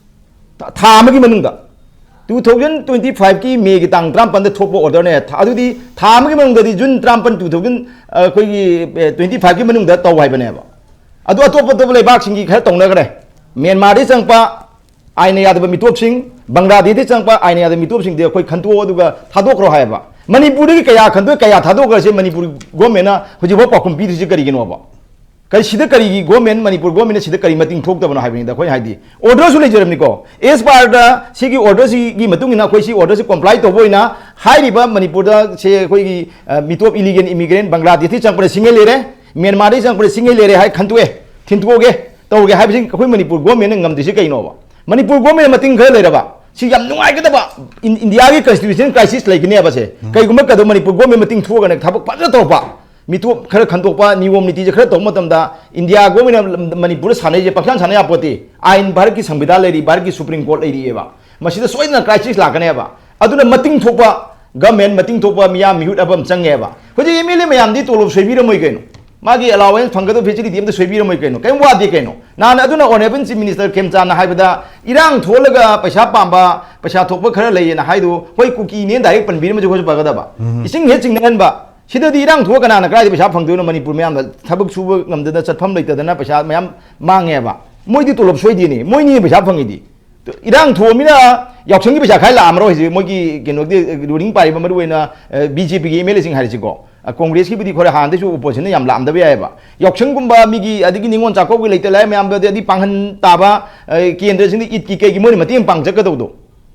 ꯊꯥ, ꯊꯥ ꯑꯃꯒꯤ ꯃꯅꯨꯡꯗ, ꯇꯨ ꯊꯥꯎꯖꯟ ꯇ꯭ꯋꯦꯟꯇꯤ ꯐꯥꯏꯚꯀꯤ ꯃꯦꯒꯤ ꯇꯥꯡ ꯇꯔꯥꯃꯥꯄꯟꯗ ꯊꯣꯛꯄ ꯑꯣꯔꯗꯔꯅꯦ꯫ ꯊꯥ, ꯑꯗꯨꯗꯤ ꯊꯥ ꯑꯃꯒꯤ ꯃꯅꯨꯡꯗꯗꯤ, ꯖꯨꯟ ꯇꯔꯥꯃꯥꯄꯟ, ꯇꯨ ꯊꯥꯎꯖꯟ, ꯑꯩꯈꯣꯏꯒꯤ, ꯑꯦ, ꯇ꯭ꯋꯦꯟꯇꯤ ꯐꯥꯏꯚꯀꯤ ꯃꯅꯨꯡꯗ ꯇꯧ ꯍꯥꯏꯕꯅꯦꯕ꯫ ꯑꯗꯨ ꯑꯇꯣꯞ ꯑꯇꯣꯞꯄ ꯂꯩꯕꯥꯛꯁꯤꯡꯒꯤ ꯈꯔ ꯇꯧꯅꯈ꯭ꯔꯦ꯫ ꯃ꯭ꯌꯥꯟꯃꯥꯔꯗꯒꯤ ꯆꯪꯉꯛꯄ ꯑꯥꯏꯟꯅ ꯌꯥꯗꯕ ꯃꯤꯇꯣꯞꯁꯤꯡ, ꯕꯪꯒ꯭ꯂꯥꯗꯦꯁꯇꯒꯤ ꯆꯪꯉꯛꯄ ꯑꯥꯏꯟꯅ ꯌꯥꯗꯕ ꯃꯤꯇꯣꯞꯁꯤꯡꯗꯤ ꯑꯩꯈꯣꯏ ꯈꯟꯇꯣꯛꯑꯣ, ꯑꯗꯨꯒ ꯊꯥꯗꯣꯛꯈ꯭ꯔꯣ ꯍꯥꯏꯌꯦꯕ꯫ ꯃꯅꯤꯄꯨꯔꯗꯒꯤ ꯀꯌꯥ ꯈꯟꯗꯣꯛꯑꯦ, ꯀꯌꯥ ꯊꯥꯗꯣꯛꯈ꯭ꯔꯁꯦ ꯃꯅꯤꯄꯨꯔ ꯒꯣꯔꯃꯦꯟꯅ ꯍꯧꯖꯤꯛꯐꯥꯎ ꯄꯥꯎꯈꯨꯝ ꯄꯤꯗ꯭ꯔꯤꯁꯤ ꯀꯔꯤꯒꯤꯅꯣꯕ? ꯀꯔꯤ, ꯁꯤꯗ ꯀꯔꯤꯒꯤ ꯒꯣꯔꯃꯦꯟ, ꯃꯅꯤꯄꯨꯔ ꯒꯣꯔꯃꯦꯟꯅ ꯁꯤꯗ ꯀꯔꯤ ꯃꯇꯤꯡ ꯊꯣꯛꯇꯕꯅꯣ ꯍꯥꯏꯕꯅꯤꯗ ꯑꯩꯈꯣꯏꯅ ꯍꯥꯏꯗꯤ꯫ ꯑꯣꯔꯗꯔꯁꯨ ꯂꯩꯖꯔꯕꯅꯤꯀꯣ꯫ ꯑꯦꯁ ꯄꯥꯔꯗ ꯁꯤꯒꯤ ꯑꯣꯔꯗꯔꯁꯤꯒꯤ ꯃꯇꯨꯡ ꯏꯟꯅ ꯑꯩꯈꯣꯏ ꯁꯤ ꯑꯣꯔꯗꯔꯁꯤ ꯀꯣꯝꯄ꯭ꯂꯥꯏ ꯇꯧꯕ ꯑꯣꯏꯅ ꯍꯥꯏꯔꯤꯕ ꯃꯅꯤꯄꯨꯔꯗ ꯁꯦ ꯑꯩꯈꯣꯏꯒꯤ, ꯑ, ꯃꯤꯇꯣꯞ, ꯏꯂꯤꯒꯦꯜ ꯏꯃꯤꯒ꯭ꯔꯦꯟ, ꯕꯪꯒ꯭ꯂꯥꯗꯦꯁꯇꯒꯤ ꯆꯪꯉꯛꯄꯗ ꯁꯤꯡꯉꯩ ꯂꯩꯔꯦ, ꯃ꯭ꯌꯥꯟꯃꯥꯔꯗꯒꯤ ꯆꯪꯉꯛꯄꯗ ꯁꯤꯡꯉꯩ ꯂꯩꯔꯦ ꯍꯥꯏ ꯈꯟꯇꯣꯛꯑꯦ, ꯊꯤꯟꯇꯣꯛꯑꯒꯦ, ꯇꯧꯔꯒꯦ ꯍꯥꯏꯕꯁꯤ ꯑꯩꯈꯣꯏ ꯃꯅꯤꯄꯨꯔ ꯒꯣꯔꯃꯦꯟꯅ ꯉꯝꯗ꯭ꯔꯤꯁꯤ ꯀꯩꯅꯣꯕ? ꯃꯅꯤꯄꯨꯔ ꯒꯣꯔꯃꯦꯟꯅ ꯃꯇꯤꯡ ꯈꯔ ꯂꯩꯔꯕ, ꯁꯤ ꯌꯥꯝ ꯅꯨꯡꯉꯥꯏꯒꯗꯕ꯫ ꯏꯟ-, ꯏꯟꯗꯤꯌꯥꯒꯤ ꯀꯟꯁꯇꯤꯇ꯭ꯌꯨꯁꯟ ꯀ꯭ꯔꯥꯏꯁꯤꯁ ꯂꯩꯒꯅꯦꯕꯁꯦ꯫ ꯎꯝ꯫ ꯀꯩꯒꯨꯝꯕ ꯀꯩꯗꯧ ꯃꯅꯤꯄꯨꯔ ꯒꯣꯔꯃꯦꯟ ꯃꯇꯤꯡ ꯊꯣꯛꯑꯒꯅꯦ ꯊꯕꯛ ꯐꯖꯅ ꯇꯧꯔꯛꯄ, ꯃꯤꯇꯣꯞ ꯈꯔ ꯈꯟꯗꯣꯛꯄ, ꯅꯤꯌꯣꯝ ꯅꯤꯇꯤꯁꯦ ꯈꯔ ꯇꯧꯕ ꯃꯇꯝꯗ, ꯏꯟꯗꯤꯌꯥ ꯒꯣꯔꯃꯦꯟꯅ ꯃꯅꯤꯄꯨꯔꯗ ꯁꯥꯟꯅꯩꯁꯦ ꯄꯪꯁꯥꯟ ꯁꯥꯟꯅ ꯌꯥꯄꯣꯠꯇꯦ꯫ ꯑꯥꯏꯟ, ꯚꯥꯔꯠꯀꯤ ꯁꯪꯕꯤꯙꯥꯟ ꯂꯩꯔꯤ, ꯚꯥꯔꯠꯀꯤ ꯁꯨꯄ꯭ꯔꯤꯝ ꯀꯣꯔꯠ ꯂꯩꯔꯤꯑꯕ꯫ ꯃꯁꯤꯗ ꯁꯣꯏꯗꯅ ꯀ꯭ꯔꯥꯏꯁꯤꯁ ꯂꯥꯛꯀꯅꯦꯕ꯫ ꯑꯗꯨꯅ ꯃꯇꯤꯡ ꯊꯣꯛꯄ ꯒꯃꯦꯟ, ꯃꯇꯤꯡ ꯊꯣꯛꯄ ꯃꯤꯌꯥꯝ, ꯃꯤꯍꯨꯠ ꯑꯃ ꯆꯪꯉꯦꯕ꯫ ꯍꯧꯖꯤꯛ ꯑꯦꯝ ꯑꯦꯜ ꯑꯦ ꯃꯌꯥꯝꯗꯤ ꯇꯣꯂꯣꯞ ꯁꯣꯏꯕꯤꯔꯝꯃꯣꯏ ꯀꯩꯅꯣ, ꯃꯥꯒꯤ ꯑꯦꯂꯥꯋꯦꯟꯁ ꯐꯪꯒꯗꯕ ꯐꯦꯁꯤꯂꯤꯇꯤ ꯑꯝꯇ ꯁꯣꯏꯕꯤꯔꯝꯃꯣꯏ ꯀꯩꯅꯣ, ꯀꯩꯝ ꯋꯥꯗꯦ ꯀꯩꯅꯣ꯫ ꯅꯍꯥꯟ ꯑꯗꯨꯅ ꯑꯣꯅꯔꯦꯕꯜ ꯆꯤꯐ ꯃꯤꯅꯤꯁꯇꯔ ꯈꯦꯝꯆꯥꯟꯅ ꯍꯥꯏꯕꯗ, ꯏꯔꯥꯡ ꯊꯣꯛꯂꯒ ꯄꯩꯁꯥ ꯄꯥꯝꯕ, ꯄꯩꯁꯥ ꯊꯣꯛꯄ ꯈꯔ ꯂꯩꯌꯦꯅ ꯍꯥꯏꯗꯨ, ꯍꯣꯏ, ꯀꯨꯀꯤꯅꯦꯅ ꯗꯥꯏꯔꯦꯛ ꯄꯟꯕꯤꯔꯝꯃꯁꯨ ꯑꯩꯈꯣꯏꯁꯨ ꯐꯒꯗꯕ꯫ ꯎꯝ꯫ ꯏꯁꯤꯡ ꯍꯦꯛ ꯆꯤꯡꯅꯍꯟꯕ, ꯁꯤꯗꯗꯤ ꯏꯔꯥꯡ ꯊꯣꯛꯑ ꯀꯅꯥꯅ ꯀꯗꯥꯏꯗ ꯄꯩꯁꯥ ꯐꯪꯗꯣꯏꯅꯣ? ꯃꯅꯤꯄꯨꯔ ꯃꯌꯥꯝꯗ ꯊꯕꯛ ꯁꯨꯕ ꯉꯝꯗꯅ, ꯆꯠꯐꯝ ꯂꯩꯇꯗꯅ ꯄꯩꯁꯥ ꯃꯌꯥꯝ ꯃꯥꯡꯉꯦꯕ꯫ ꯃꯣꯏꯗꯤ ꯇꯣꯂꯣꯞ ꯁꯣꯏꯗꯦꯅꯦ, ꯃꯣꯏꯅꯤ ꯄꯩꯁꯥ ꯐꯪꯉꯤꯗꯤ꯫ ꯏꯔꯥꯡ ꯊꯣꯛꯑꯃꯤꯅ ꯌꯥꯎꯁꯪꯒꯤ ꯄꯩꯁꯥ ꯈꯥꯏ ꯂꯥꯛꯑꯝꯃꯔꯣꯏ ꯍꯧꯖꯤꯛ ꯃꯣꯏꯒꯤ ꯀꯩꯅꯣꯒꯤ ꯔꯨꯂꯤꯡ ꯄꯥꯔꯤꯕ, ꯃꯔꯨ ꯑꯣꯏꯅ, ꯑ, ꯕꯤ ꯖꯦ ꯄꯤꯒꯤ ꯑꯦꯝ ꯑꯦꯜ ꯑꯦꯁꯤꯡ ꯍꯥꯏꯔꯤꯁꯤꯀꯣ꯫ ꯑ, ꯀꯣꯡꯒ꯭ꯔꯦꯁꯀꯤꯕꯨꯗꯤ ꯈꯔ ꯍꯥꯟꯅꯗꯩꯁꯨ ꯑꯣꯄꯣꯖꯤꯁꯟꯅ ꯌꯥꯝ ꯂꯥꯛꯑꯝꯗꯕ ꯌꯥꯏꯑꯕ꯫ ꯌꯥꯎꯁꯪꯒꯨꯝꯕ ꯃꯤꯒꯤ, ꯑꯗꯒꯤ ꯅꯤꯉꯣꯜ ꯆꯥꯛꯀꯧꯕꯒꯤ ꯂꯩꯇ ꯂꯥꯏꯔ ꯃꯌꯥꯝꯗꯗꯤ ꯑꯗꯤ ꯄꯥꯡꯍꯟ ꯇꯥꯕ, ꯑ, ꯀꯦꯟꯗ꯭ꯔꯁꯤꯡꯗꯤ ꯏꯠꯀꯤ ꯀꯩꯒꯤ ꯃꯣꯏꯅ ꯃꯇꯦꯡ ꯄꯥꯡ ꯆꯠꯀꯗꯧꯗꯣ꯫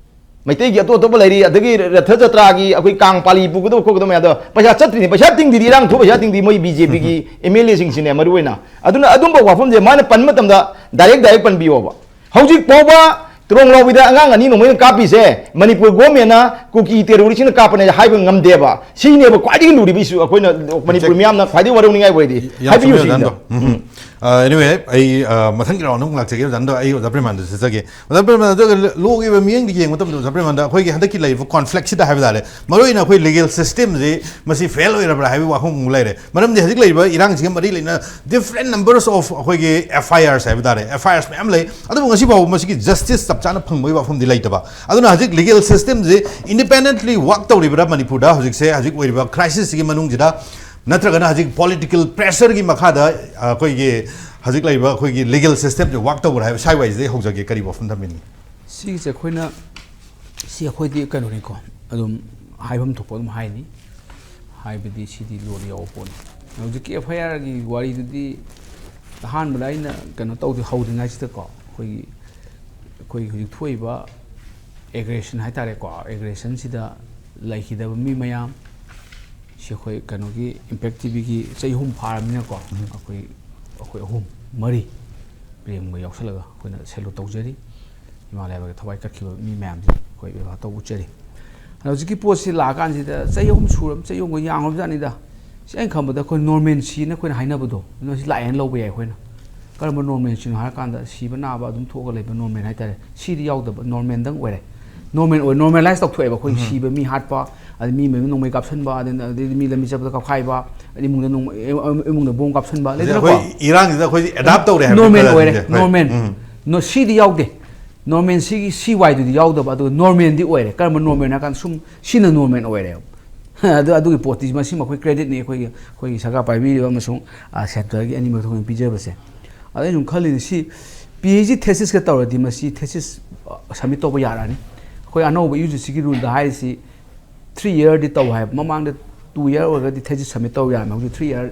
ꯃꯩꯇꯩꯒꯤ ꯑꯇꯣꯞ ꯑꯇꯣꯞꯄ ꯂꯩꯔꯤ, ꯑꯗꯒꯤ ꯔꯊ ꯖꯇ꯭ꯔꯥꯒꯤ ꯑꯩꯈꯣꯏ ꯀꯥꯡ ꯄꯥꯂꯤ ꯄꯨꯒꯗꯕ ꯈꯣꯠꯀꯗꯕ ꯃꯌꯥꯝꯗꯣ ꯄꯩꯁꯥ ꯆꯠꯇ꯭ꯔꯤꯅꯤ, ꯄꯩꯁꯥ ꯇꯤꯡꯗ꯭ꯔꯤꯗꯤ ꯏꯔꯥꯡ ꯊꯣꯛ ꯄꯩꯁꯥ ꯇꯤꯡꯗ꯭ꯔꯤ ꯃꯣꯏ ꯕꯤ ꯖꯦ ꯄꯤꯒꯤ ꯑꯦꯝ ꯑꯦꯜ ꯑꯦꯁꯤꯡꯁꯤꯅꯦ ꯃꯔꯨ ꯑꯣꯏꯅ꯫ ꯑꯗꯨꯅ ꯑꯗꯨꯝꯕ ꯋꯥꯐꯝꯁꯦ ꯃꯥꯅ ꯄꯟꯕ ꯃꯇꯝꯗ ꯗꯥꯏꯔꯦꯛ ꯗꯥꯏꯔꯦꯛ ꯄꯟꯕꯤꯌꯣꯕ꯫ ꯍꯧꯖꯤꯛ ꯐꯥꯎꯕ ꯇ꯭ꯔꯣꯡ ꯂꯥꯎꯕꯤꯗ ꯑꯉꯥꯡ ꯑꯅꯤ ꯅꯣꯡꯃꯩꯅ ꯀꯥꯞꯄꯤꯁꯦ ꯃꯅꯤꯄꯨꯔ ꯒꯣꯔꯃꯦꯟꯅ ꯀꯨꯀꯤ ꯇꯦꯔꯣꯔꯤꯁꯅ ꯀꯥꯞꯄꯅꯦ ꯍꯥꯏꯕ ꯉꯝꯗꯦꯕ꯫ ꯁꯤꯅꯦꯕ ꯈ꯭ꯋꯥꯏꯗꯒꯤ ꯂꯨꯔꯤꯕ ꯏꯁꯨ, ꯑꯩꯈꯣꯏꯅ ꯃꯅꯤꯄꯨꯔ ꯃꯤꯌꯥꯝꯅ ꯈ꯭ꯋꯥꯏꯗꯒꯤ ꯋꯥꯔꯧꯅꯤꯡꯉꯥꯏ ꯑꯣꯏꯔꯗꯤ꯫ ꯌꯥꯝ ꯍꯥꯏꯕꯤꯌꯨ ꯆꯨꯝꯃꯦ, ꯁꯤꯗ꯫ ꯑꯣꯖꯥ꯫ ꯎꯝ꯫ ꯎꯝ꯫ ꯑꯦꯅꯤꯋꯦ, ꯑꯩ ꯑ, ꯃꯊꯪꯒꯤ ꯔꯥꯎꯟꯗ ꯑꯃꯨꯛ ꯂꯥꯛꯆꯒꯦ ꯑꯣꯖꯥꯗꯣ꯫ ꯑꯩ ꯑꯣꯖꯥ ꯄ꯭ꯔꯦꯃꯥꯅꯟꯗ ꯆꯠꯆꯒꯦ꯫ ꯑꯣꯖꯥ ꯄ꯭ꯔꯦꯃꯥꯅꯟꯗ, ꯑꯗꯨꯒ ꯂꯣꯒꯤ ꯑꯣꯏꯕ ꯃꯤꯠꯌꯦꯡꯗ ꯌꯦꯡꯕ ꯃꯇꯝꯗ, ꯑꯣꯖꯥ ꯄ꯭ꯔꯦꯃꯥꯅꯟꯗ, ꯑꯩꯈꯣꯏꯒꯤ ꯍꯟꯗꯛꯀꯤ ꯂꯩꯔꯤꯕ ꯀꯣꯟꯐ꯭ꯂꯤꯛꯁꯤꯗ ꯍꯥꯏꯕ ꯇꯥꯔꯦ, ꯃꯔꯨꯑꯣꯏꯅ ꯑꯩꯈꯣꯏ ꯂꯤꯒꯦꯜ ꯁꯤꯁꯇꯦꯝꯁꯤ ꯃꯁꯤ ꯐꯦꯜ ꯑꯣꯏꯔꯕ꯭ꯔꯥ ꯍꯥꯏꯕꯒꯤ ꯋꯥꯐꯝ ꯑꯃꯨꯛ ꯂꯩꯔꯦ꯫ ꯃꯔꯝꯗꯤ ꯍꯧꯖꯤꯛ ꯂꯩꯔꯤꯕ ꯏꯔꯥꯡꯁꯤꯒ ꯃꯔꯤ ꯂꯩꯅ different numbers of ꯑꯩꯈꯣꯏꯒꯤ FIRs ꯍꯥꯏꯕ ꯇꯥꯔꯦ, FIRs ꯃꯌꯥꯝ ꯂꯩ, ꯑꯗꯨꯕꯨ ꯉꯁꯤ ꯐꯥꯎꯕ ꯃꯁꯤꯒꯤ ꯖꯁꯇꯤꯁ ꯆꯞ ꯆꯥꯅ ꯐꯪꯕꯒꯤ ꯋꯥꯐꯝꯗꯤ ꯂꯩꯇꯕ꯫ ꯑꯗꯨꯅ ꯍꯧꯖꯤꯛ ꯂꯤꯒꯦꯜ ꯁꯤꯁꯇꯦꯝꯁꯤ ꯏꯟꯗꯤꯄꯦꯟꯗꯦꯟꯠꯂꯤ ꯋꯥꯛ ꯇꯧꯔꯤꯕ꯭ꯔꯥ ꯃꯅꯤꯄꯨꯔꯗ ꯍꯧꯖꯤꯛꯁꯦ, ꯍꯧꯖꯤꯛ ꯑꯣꯏꯔꯤꯕ ꯀ꯭ꯔꯥꯏꯁꯤꯁꯁꯤꯒꯤ ꯃꯅꯨꯡꯁꯤꯗ? ꯅꯠꯇ꯭ꯔꯒꯅ ꯍꯧꯖꯤꯛ ꯄꯣꯂꯤꯇꯤꯀꯦꯜ ꯄ꯭ꯔꯦꯁꯔꯒꯤ ꯃꯈꯥꯗ ꯑꯩꯈꯣꯏꯒꯤ ꯍꯧꯖꯤꯛ ꯂꯩꯔꯤꯕ ꯑꯩꯈꯣꯏꯒꯤ ꯂꯤꯒꯦꯜ ꯁꯤꯁꯇꯦꯝꯁꯦ ꯋꯥꯛ ꯇꯧꯕ꯭ꯔꯥ ꯍꯥꯏꯕ ꯁ꯭ꯋꯥꯏ ꯋꯥꯏꯁꯤꯗꯒꯤ ꯍꯧꯖꯒꯦ, ꯀꯔꯤ ꯋꯥꯐꯝ ꯊꯝꯕꯤꯅꯤꯡꯉꯤ? ꯁꯤꯒꯤꯁꯦ ꯑꯩꯈꯣꯏꯅ, ꯁꯤ ꯑꯩꯈꯣꯏꯗꯤ ꯀꯩꯅꯣꯅꯤꯀꯣ, ꯑꯗꯨꯝ ꯍꯥꯏꯐꯝ ꯊꯣꯛꯄ ꯑꯗꯨꯝ ꯍꯥꯏꯅꯤ꯫ ꯍꯥꯏꯕꯗꯤ ꯁꯤꯗꯤ ꯂꯣꯗ ꯌꯥꯎꯕ ꯄꯣꯠꯅꯤ꯫ ꯍꯧꯖꯤꯛꯀꯤ FIRꯒꯤ ꯋꯥꯔꯤꯗꯨꯗꯤ ꯑꯍꯥꯟꯕꯗ ꯑꯩꯅ ꯀꯩꯅꯣ ꯇꯧꯗ꯭ꯔꯤ, ꯍꯧꯗ꯭ꯔꯤꯉꯩꯁꯤꯗꯀꯣ, ꯑꯩꯈꯣꯏꯒꯤ ꯑꯩꯈꯣꯏꯒꯤ ꯍꯧꯖꯤꯛ ꯊꯣꯛꯏꯕ ꯑꯦꯒ꯭ꯔꯦꯁꯟ ꯍꯥꯏꯇꯥꯔꯦꯀꯣ, ꯑꯦꯒ꯭ꯔꯦꯁꯟꯁꯤꯗ ꯂꯩꯈꯤꯗꯕ ꯃꯤ ꯃꯌꯥꯝ ꯁꯤ ꯑꯩꯈꯣꯏ ꯀꯩꯅꯣꯒꯤ ꯏꯝꯄꯦꯛ ꯇꯤꯚꯤꯒꯤ ꯆꯍꯤ ꯑꯍꯨꯝ ꯐꯥꯔꯕꯅꯤꯅꯀꯣ, ꯑꯩꯈꯣꯏ ꯑꯩꯈꯣꯏ ꯑꯍꯨꯝ ꯃꯔꯤ, ꯄ꯭ꯔꯦꯝꯒ ꯌꯥꯎꯁꯜꯂꯒ ꯑꯩꯈꯣꯏꯅ ꯁꯦꯂꯨꯠ ꯇꯧꯖꯔꯤ꯫ ꯏꯃꯥ ꯂꯩꯕꯥꯛꯀꯤ ꯊꯋꯥꯏ ꯀꯠꯈꯤꯕ ꯃꯤ ꯃꯌꯥꯝꯁꯤ ꯑꯩꯈꯣꯏ ꯕꯦꯕꯥꯔ ꯇꯧꯕ ꯎꯠꯆꯔꯤ꯫ ꯑꯗꯣ ꯍꯧꯖꯤꯛꯀꯤ ꯄꯣꯠꯁꯤ ꯂꯥꯛꯑꯀꯥꯟꯁꯤꯗ ꯆꯍꯤ ꯑꯍꯨꯝ ꯁꯨꯔꯕ, ꯆꯍꯤ ꯑꯍꯨꯝꯒ ꯌꯥꯝꯈ꯭ꯔꯕ ꯖꯥꯠꯅꯤꯗ꯫ ꯁꯤ ꯑꯩꯅ ꯈꯟꯕꯗ ꯑꯩꯈꯣꯏ ꯅꯣꯔꯃꯦꯜꯁꯤꯅ ꯑꯩꯈꯣꯏꯅ ꯍꯥꯏꯅꯕꯗꯣ, ꯑꯗꯨꯅ ꯁꯤ ꯂꯥꯛꯑꯦꯅ ꯂꯧꯕ ꯌꯥꯏ ꯑꯩꯈꯣꯏꯅ꯫ ꯀꯔꯝꯕ ꯅꯣꯔꯃꯦꯜꯁꯤꯅꯣ ꯍꯥꯏꯔꯀꯥꯟꯗ ꯁꯤꯕ ꯅꯥꯕ ꯑꯗꯨꯝ ꯊꯣꯛꯑꯒ ꯂꯩꯕ ꯅꯣꯔꯃꯦꯜ ꯍꯥꯏꯇꯥꯔꯦ꯫ ꯁꯤꯗꯤ ꯌꯥꯎꯗꯕ, ꯅꯣꯔꯃꯦꯜꯗꯪ ꯑꯣꯏꯔꯦ꯫ ꯅꯣꯔꯃꯦꯜ ꯑꯣꯏ, ꯅꯣꯔꯃꯦꯂꯥꯏꯁ ꯇꯧꯊꯣꯛꯑꯦꯕ ꯑꯩꯈꯣꯏ꯫ ꯁꯤꯕ ꯃꯤ ꯍꯥꯠꯄ, ꯑꯗꯩ ꯃꯤ ꯃꯌꯨꯝ ꯅꯣꯡꯃꯩ ꯀꯥꯞꯁꯟꯕ, ꯑꯗꯩ ꯑꯗꯩꯗꯤ ꯃꯤ ꯂꯝꯕꯤ ꯆꯠꯄꯗ ꯀꯥꯞꯈꯥꯏꯕ, ꯑꯗꯩ ꯏꯃꯨꯡꯗ ꯅꯣꯡꯃꯩ, ꯏꯃꯨꯡꯗ ꯕꯣꯝ ꯀꯥꯞꯁꯟꯕ, ꯂꯩꯗꯅꯀꯣ꯫ ꯑꯩꯈꯣꯏ ꯏꯔꯥꯡꯁꯤꯗ ꯑꯩꯈꯣꯏ ꯑꯦꯗꯥꯞ ꯇꯧꯔꯦ ꯍꯥꯏꯕ ꯅꯣꯔꯃꯦꯜ ꯈꯔ ꯑꯣꯏꯔꯦ, ꯑꯗꯨꯗꯤ ꯑꯩꯈꯣꯏ, ꯅꯣꯔꯃꯦꯜ꯫ ꯅꯣ-, ꯁꯤꯗꯤ ꯌꯥꯎꯗꯦ꯫ ꯅꯣꯔꯃꯦꯜ ꯁꯤꯒꯤ ꯁꯤ ꯋꯥꯏꯗꯨꯗꯤ ꯌꯥꯎꯗꯕ, ꯑꯗꯨꯒ ꯅꯣꯔꯃꯦꯜꯗꯤ ꯑꯣꯏꯔꯦ꯫ ꯀꯔꯝꯕ ꯅꯣꯔꯃꯦꯜ ꯍꯥꯏ ꯀꯥꯟꯗ ꯁꯨꯝ ꯁꯤꯅ ꯅꯣꯔꯃꯦꯜ ꯑꯣꯏꯔꯦꯕ꯫ ꯑꯗꯨ, ꯑꯗꯨꯒꯤ ꯄꯣꯠꯇꯤ ꯃꯁꯤꯃ ꯑꯩꯈꯣꯏ ꯀ꯭ꯔꯦꯗꯤꯠꯅꯤ ꯑꯩꯈꯣꯏꯒꯤ, ꯑꯩꯈꯣꯏꯒꯤ ꯁꯔꯀꯥꯔ ꯄꯥꯏꯕꯤꯔꯤꯕ ꯑꯃꯁꯨꯡ, ꯑ, ꯁꯦꯟꯇꯔꯒꯤ ꯑꯅꯤꯃꯛ ꯊꯣꯛꯅ ꯄꯤꯖꯕꯁꯦ꯫ ꯑꯗ ꯑꯩꯅ ꯁꯨꯝ ꯈꯜꯂꯤꯅꯦ, ꯁꯤ PhD thesisꯀ ꯇꯧꯔꯗꯤ ꯃꯁꯤ thesis, ꯑ, submit ꯇꯧꯕ ꯌꯥꯔꯛꯑꯅꯤ꯫ ꯑꯩꯈꯣꯏ ꯑꯅꯧꯕ UGCꯒꯤ ruleꯗ ꯍꯥꯏꯔꯤꯁꯤ three yearꯗꯤ ꯇꯧ ꯍꯥꯏꯕ꯫ ꯃꯃꯥꯡꯗ two year ꯑꯣꯏꯔꯒꯗꯤ thesis submit ꯇꯧ ꯌꯥꯔꯝꯃꯦ꯫ ꯍꯧꯖꯤꯛ three year,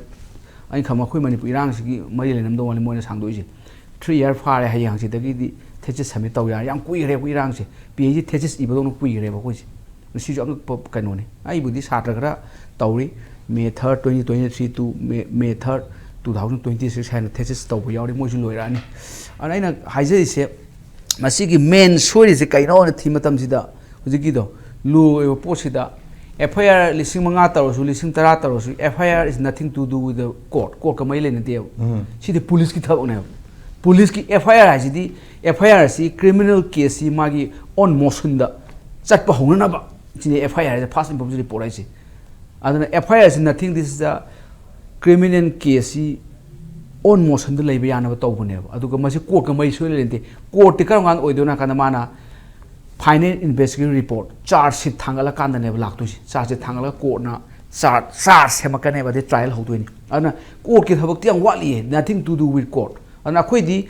ꯑꯩꯅ ꯈꯪꯕ ꯑꯩꯈꯣꯏ ꯃꯅꯤꯄꯨꯔ ꯏꯔꯥꯡꯁꯤꯒꯤ ꯃꯔꯤ ꯂꯩꯅꯝꯗꯧ ꯃꯥꯜꯂꯦ ꯃꯣꯏꯅ ꯁꯥꯡꯗꯣꯛꯏꯁꯦ꯫ Three year ꯐꯥꯔꯦ, ꯍꯌꯦꯡ ꯍꯪꯆꯤꯠꯇꯒꯤꯗꯤ thesis submit ꯇꯧ ꯌꯥꯔꯦ꯫ ꯌꯥꯝ ꯀꯨꯏꯈ꯭ꯔꯦ ꯑꯩꯈꯣꯏ ꯏꯔꯥꯡꯁꯦ꯫ PhD thesis ꯏꯕꯗꯧꯅ ꯀꯨꯏꯈ꯭ꯔꯦꯕ ꯑꯩꯈꯣꯏꯁꯦ꯫ ꯃꯁꯤꯁꯨ ꯌꯥꯝꯅ ꯄ-, ꯀꯩꯅꯣꯅꯤ꯫ ꯑꯩꯕꯨꯗꯤ ꯁꯥꯇ꯭ꯔ ꯈꯔ ꯇꯧꯔꯤ꯫ May third, twenty twenty-three to May, May third, two thousand twenty-six ꯍꯥꯏꯅ thesis ꯇꯧꯕ ꯌꯥꯎꯔꯤ꯫ ꯃꯣꯏꯁꯨ ꯂꯣꯏꯔꯛꯑꯅꯤ꯫ ꯑꯗꯨꯅ ꯑꯩꯅ ꯍꯥꯏꯖꯔꯤꯁꯦ, ꯃꯁꯤꯒꯤ main ꯁꯣꯏꯔꯤꯁꯦ ꯀꯩꯅꯣꯅ ꯊꯤ ꯃꯇꯝꯁꯤꯗ, ꯍꯧꯖꯤꯛꯀꯤꯗꯣ, ꯂꯣ ꯑꯣꯏꯕ ꯄꯣꯠꯁꯤꯗ F I R ꯂꯤꯁꯤꯡ ꯃꯉꯥ ꯇꯧꯔꯁꯨ, ꯂꯤꯁꯤꯡ ꯇꯔꯥ ꯇꯧꯔꯁꯨ, F I R is nothing to do with the court. Courtꯀ ꯃꯔꯤ ꯂꯩꯅꯗꯦꯕ꯫ ꯁꯤꯗꯤ policeꯀꯤ ꯊꯕꯛꯅꯦꯕ꯫ Policeꯀꯤ F I R ꯍꯥꯏꯁꯤꯗꯤ, F I R ꯑꯁꯤ criminal caseꯁꯤ ꯃꯥꯒꯤ on motionꯗ ꯆꯠꯄ ꯍꯧꯅꯅꯕ ꯁꯤꯅꯤ F I R ꯍꯥꯏꯁꯦ, first information report ꯍꯥꯏꯁꯦ꯫ ꯑꯗꯨꯅ F I R ꯑꯁꯤ nothing, this is a criminal caseꯁꯤ on motionꯗ ꯂꯩꯕ ꯌꯥꯅꯕ ꯇꯧꯕꯅꯦꯕ꯫ ꯑꯗꯨꯒ ꯃꯁꯤ courtꯀ ꯃꯔꯤ ꯁꯨꯡꯂꯩ ꯂꯩꯅꯗꯦ꯫ Courtꯇꯤ ꯀꯔꯝ ꯀꯥꯟꯗ ꯑꯣꯏꯗꯣꯏꯅꯣ ꯍꯥꯏ ꯀꯥꯟꯗ ꯃꯥꯅ final investigation report, charge sheet ꯊꯥꯡꯒꯠꯂꯀꯥꯟꯗꯅꯦꯕ ꯂꯥꯛꯇꯣꯏꯁꯦ꯫ Charge sheet ꯊꯥꯡꯒꯠꯂꯒ courtꯅ charge, charge ꯁꯦꯝꯃꯛꯀꯅꯦꯕ, ꯑꯗꯩ trial ꯍꯧꯗꯣꯏꯅꯤ꯫ ꯑꯗꯨꯅ courtꯀꯤ ꯊꯕꯛꯇꯤ ꯌꯥꯝ ꯋꯥꯠꯂꯤꯌꯦ, nothing to do with court꯫ ꯑꯗꯨꯅ ꯑꯩꯈꯣꯏꯗꯤ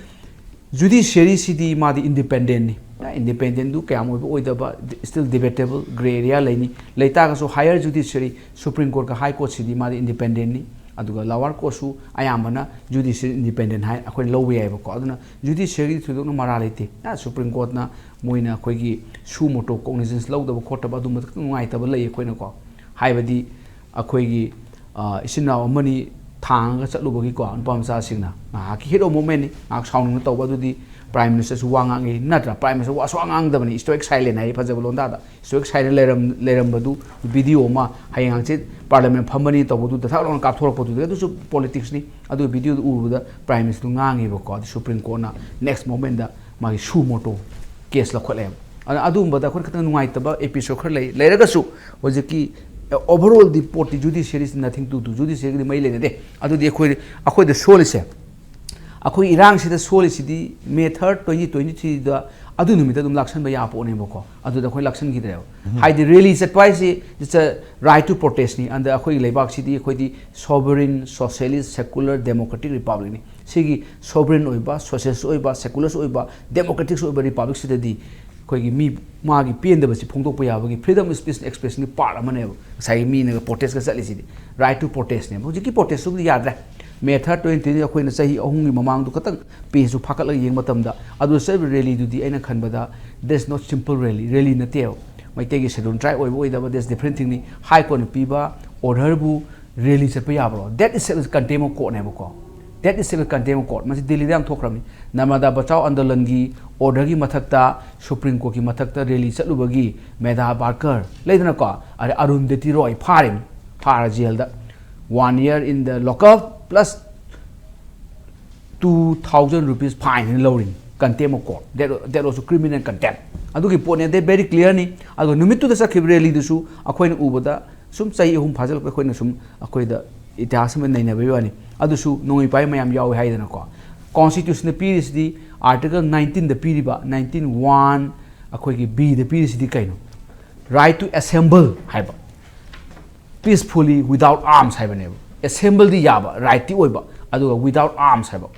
judiciaryꯁꯤꯗꯤ ꯃꯥꯗꯤ independentꯅꯤ꯫ Independentꯗꯨ ꯀꯌꯥꯝ ꯑꯣꯏꯕ ꯑꯣꯏꯗꯕ, still debatable, grey area ꯂꯩꯅꯤ꯫ ꯂꯩꯇꯥꯔꯒꯁꯨ higher judiciary, Supreme Courtꯀ High Courtꯁꯤꯗꯤ ꯃꯥꯗꯤ independentꯅꯤ꯫ ꯑꯗꯨꯒ lower courtꯁꯨ ꯑꯌꯥꯝꯕꯅ judiciary independent ꯍꯥꯏ ꯑꯩꯈꯣꯏꯅ ꯂꯧꯕ ꯌꯥꯏꯕꯀꯣ꯫ ꯑꯗꯨꯅ judiciaryꯒꯤ ꯊꯣꯏꯗꯣꯛꯅ ꯃꯔꯥ ꯂꯩꯇꯦ꯫ ꯑ, Supreme Courtꯅ ꯃꯣꯏꯅ ꯑꯩꯈꯣꯏꯒꯤ suo motu cognizance ꯂꯧꯗꯕ ꯈꯣꯠꯇꯕ ꯑꯗꯨꯝꯕ ꯈꯤꯇꯪ ꯅꯨꯡꯉꯥꯏꯇꯕ ꯂꯩ ꯑꯩꯈꯣꯏꯅꯀꯣ꯫ ꯍꯥꯏꯕꯗꯤ ꯑꯩꯈꯣꯏꯒꯤ, ꯑ, ꯏꯆꯤꯟ ꯏꯅꯥꯎ ꯑꯃꯅꯤ ꯊꯥꯡꯉꯒ ꯆꯠꯂꯨꯕꯒꯤꯀꯣ, ꯅꯨꯄꯥ ꯃꯆꯥꯁꯤꯡꯅ ꯉꯥꯏꯍꯥꯛꯀꯤ heat of momentꯅꯤ, ꯉꯥꯏꯍꯥꯛ ꯁꯥꯎꯅꯤꯡꯅ ꯇꯧꯕ, ꯑꯗꯨꯗꯤ Prime Ministerꯁꯨ ꯋꯥ ꯉꯥꯡꯉꯤ ꯅꯠꯇ꯭ꯔꯥ? Prime Minister ꯋꯥ ꯁꯨꯡꯉꯥꯡ ꯉꯥꯡꯗꯕꯅꯤ, stoic silent ꯍꯥꯏ ꯐꯖꯕ ꯂꯣꯟꯗꯥꯗ꯫ Stoic silent ꯂꯩꯔꯝ-, ꯂꯩꯔꯝꯕꯗꯨ video ꯑꯃ ꯍꯌꯦꯡ ꯍꯪꯆꯤꯠ Parliament ꯐꯝꯃꯅꯤ ꯇꯧꯕꯗꯨ ꯊꯛ ꯂꯥꯎꯅ ꯀꯥꯞꯊꯣꯔꯛꯄꯗꯨꯗꯤ ꯑꯗꯨꯁꯨ politicsꯅꯤ꯫ ꯑꯗꯨ videoꯗꯨ ꯎꯔꯨꯕꯗ Prime Ministerꯗꯨ ꯉꯥꯡꯉꯦꯕꯀꯣ, ꯑꯗꯨ Supreme Courtꯅ next momentꯗ ꯃꯥꯒꯤ suo motu case ꯂꯧꯈꯠꯂꯦꯕ꯫ ꯑꯗꯨꯅ ꯑꯗꯨꯒꯨꯝꯕꯗ ꯑꯩꯈꯣꯏꯅ ꯈꯤꯇꯪ ꯅꯨꯡꯉꯥꯏꯇꯕ episode ꯈꯔ ꯂꯩ꯫ ꯂꯩꯔꯒꯁꯨ ꯍꯧꯖꯤꯛꯀꯤ, ꯑ, overallꯗꯤ ꯄꯣꯠꯇꯤ judiciary is nothing to do, judiciaryꯒꯗꯤ ꯃꯔꯤ ꯂꯩꯅꯗꯦ꯫ ꯑꯗꯨꯗꯤ ꯑꯩꯈꯣꯏ, ꯑꯩꯈꯣꯏꯗ ꯁꯣꯜꯂꯤꯁꯦ, ꯑꯩꯈꯣꯏ ꯏꯔꯥꯡꯁꯤꯗ ꯁꯣꯜꯂꯤꯁꯤꯗꯤ May third, twenty twenty-threeꯗ ꯑꯗꯨ ꯅꯨꯃꯤꯠꯇ ꯑꯗꯨꯝ ꯂꯥꯛꯁꯟꯕ ꯌꯥꯕ ꯄꯣꯠꯅꯦꯕꯀꯣ꯫ ꯑꯗꯨꯗ ꯑꯩꯈꯣꯏ ꯂꯥꯛꯁꯟꯈꯤꯗ꯭ꯔꯦꯕ꯫ ꯍꯥꯏꯗꯤ rally ꯆꯠꯄ ꯍꯥꯏꯁꯤ it's a right to protestꯅꯤ꯫ ꯑꯗ ꯑꯩꯈꯣꯏꯒꯤ ꯂꯩꯕꯥꯛꯁꯤꯗꯤ ꯑꯩꯈꯣꯏꯗꯤ sovereign, socialist, secular, democratic republicꯅꯤ꯫ ꯁꯤꯒꯤ sovereign ꯑꯣꯏꯕ, socialist ꯑꯣꯏꯕ, secularist ꯑꯣꯏꯕ, democratic ꯑꯣꯏꯕ republicꯁꯤꯗꯗꯤ ꯑꯩꯈꯣꯏꯒꯤ ꯃꯤ ꯃꯥꯒꯤ ꯄꯦꯟꯗꯕꯁꯤ ꯐꯣꯡꯗꯣꯛꯄ ꯌꯥꯕꯒꯤ freedom of speech and expressionꯒꯤ part ꯑꯃꯅꯦꯕ꯫ ꯉꯁꯥꯏꯒꯤ ꯃꯤꯅꯒ protestꯀ ꯆꯠꯂꯤꯁꯤꯗꯤ right to protestꯅꯦꯕ꯫ ꯍꯧꯖꯤꯛꯀꯤ protestꯇꯨꯕꯨꯗꯤ ꯌꯥꯗ꯭ꯔꯦ꯫ May third, twenty twenty ꯑꯩꯈꯣꯏꯅ ꯆꯍꯤ ꯑꯍꯨꯝꯒꯤ ꯃꯃꯥꯡꯗꯣ ꯈꯇꯪ pageꯇꯨ ꯐꯥꯒꯠꯂꯒ ꯌꯦꯡꯕ ꯃꯇꯝꯗ ꯑꯗꯨ ꯆꯠꯂꯤꯕ rallyꯗꯨꯗꯤ ꯑꯩꯅ ꯈꯟꯕꯗ that's not simple rally, rally ꯅꯠꯇꯦꯕ꯫ ꯃꯩꯇꯩꯒꯤ schedule tribe ꯑꯣꯏꯕ ꯑꯣꯏꯗꯕ, that's different thingꯅꯤ꯫ High Courtꯅ ꯄꯤꯕ orderꯕꯨ rally ꯆꯠꯄ ꯌꯥꯕ꯭ꯔꯣ? That itself is contempt of courtꯅꯦꯕꯀꯣ꯫ That itself is contempt of court꯫ ꯃꯁꯤ ꯗꯤꯜꯂꯤꯗ ꯌꯥꯝ ꯊꯣꯛꯈ꯭ꯔꯕꯅꯤ꯫ ꯅꯔꯃꯗꯥ ꯕꯆꯥꯎ ꯑꯟꯗꯣꯂꯟꯒꯤ orderꯒꯤ ꯃꯊꯛꯇ, Supreme Courtꯀꯤ ꯃꯊꯛꯇ rally ꯆꯠꯂꯨꯕꯒꯤ ꯃꯦꯙꯥ ꯕꯥꯔꯀꯔ ꯂꯩꯗꯅꯀꯣ, ꯑꯗꯩ ꯑꯔꯨꯟꯗꯇꯤ ꯔꯣꯏ ꯐꯥꯔꯤꯅꯤ, ꯐꯥꯔ ꯖꯦꯜꯗ one year in the lockup plus two thousand rupees fine ꯍꯥꯏꯅ ꯂꯧꯔꯤꯅꯤ, contempt of court, that, that also criminal contempt. ꯑꯗꯨꯒꯤ ꯄꯣꯠꯅꯤ, ꯑꯗꯩ very clear ꯅꯤ꯫ ꯑꯗꯨꯒ ꯅꯨꯃꯤꯠꯇꯨꯗ ꯆꯠꯈꯤꯕ ꯔꯦꯂꯤꯗꯨꯁꯨ ꯑꯩꯈꯣꯏꯅ ꯎꯕꯗ ꯁꯨꯝ ꯆꯍꯤ ꯑꯍꯨꯝ ꯐꯥꯖꯤꯜꯂꯛꯄ, ꯑꯩꯈꯣꯏꯅ ꯁꯨꯝ ꯑꯩꯈꯣꯏꯗ ꯏꯇꯤꯍꯥꯁ ꯑꯃ ꯅꯩꯅꯕꯒꯤ ꯋꯥꯅꯤ꯫ ꯑꯗꯨꯁꯨ ꯅꯣꯡꯃꯩ ꯄꯥꯏ ꯃꯌꯥꯝ ꯌꯥꯎꯏ ꯍꯥꯏꯗꯅꯀꯣ꯫ ꯀꯣꯟꯁꯇꯤꯇ꯭ꯌꯨꯁꯟꯗ ꯄꯤꯔꯤꯁꯤꯗꯤ, ꯑꯥꯔꯇꯤꯀꯜ ꯅꯥꯏꯟꯇꯤꯟꯗ ꯄꯤꯔꯤꯕ, ꯅꯥꯏꯟꯇꯤꯟ ꯋꯥꯟ, ꯑꯩꯈꯣꯏꯒꯤ ꯕꯤꯗ ꯄꯤꯔꯤꯁꯤꯗꯤ ꯀꯩꯅꯣ? Right to assemble ꯍꯥꯏꯕ, peacefully without arms ꯍꯥꯏꯕꯅꯦꯕ꯫ ꯑꯦꯁꯦꯝꯕꯜꯗꯤ ꯌꯥꯕ, ꯔꯥꯏꯠꯇꯤ ꯑꯣꯏꯕ, ꯑꯗꯨꯒ without arms ꯍꯥꯏꯕ꯫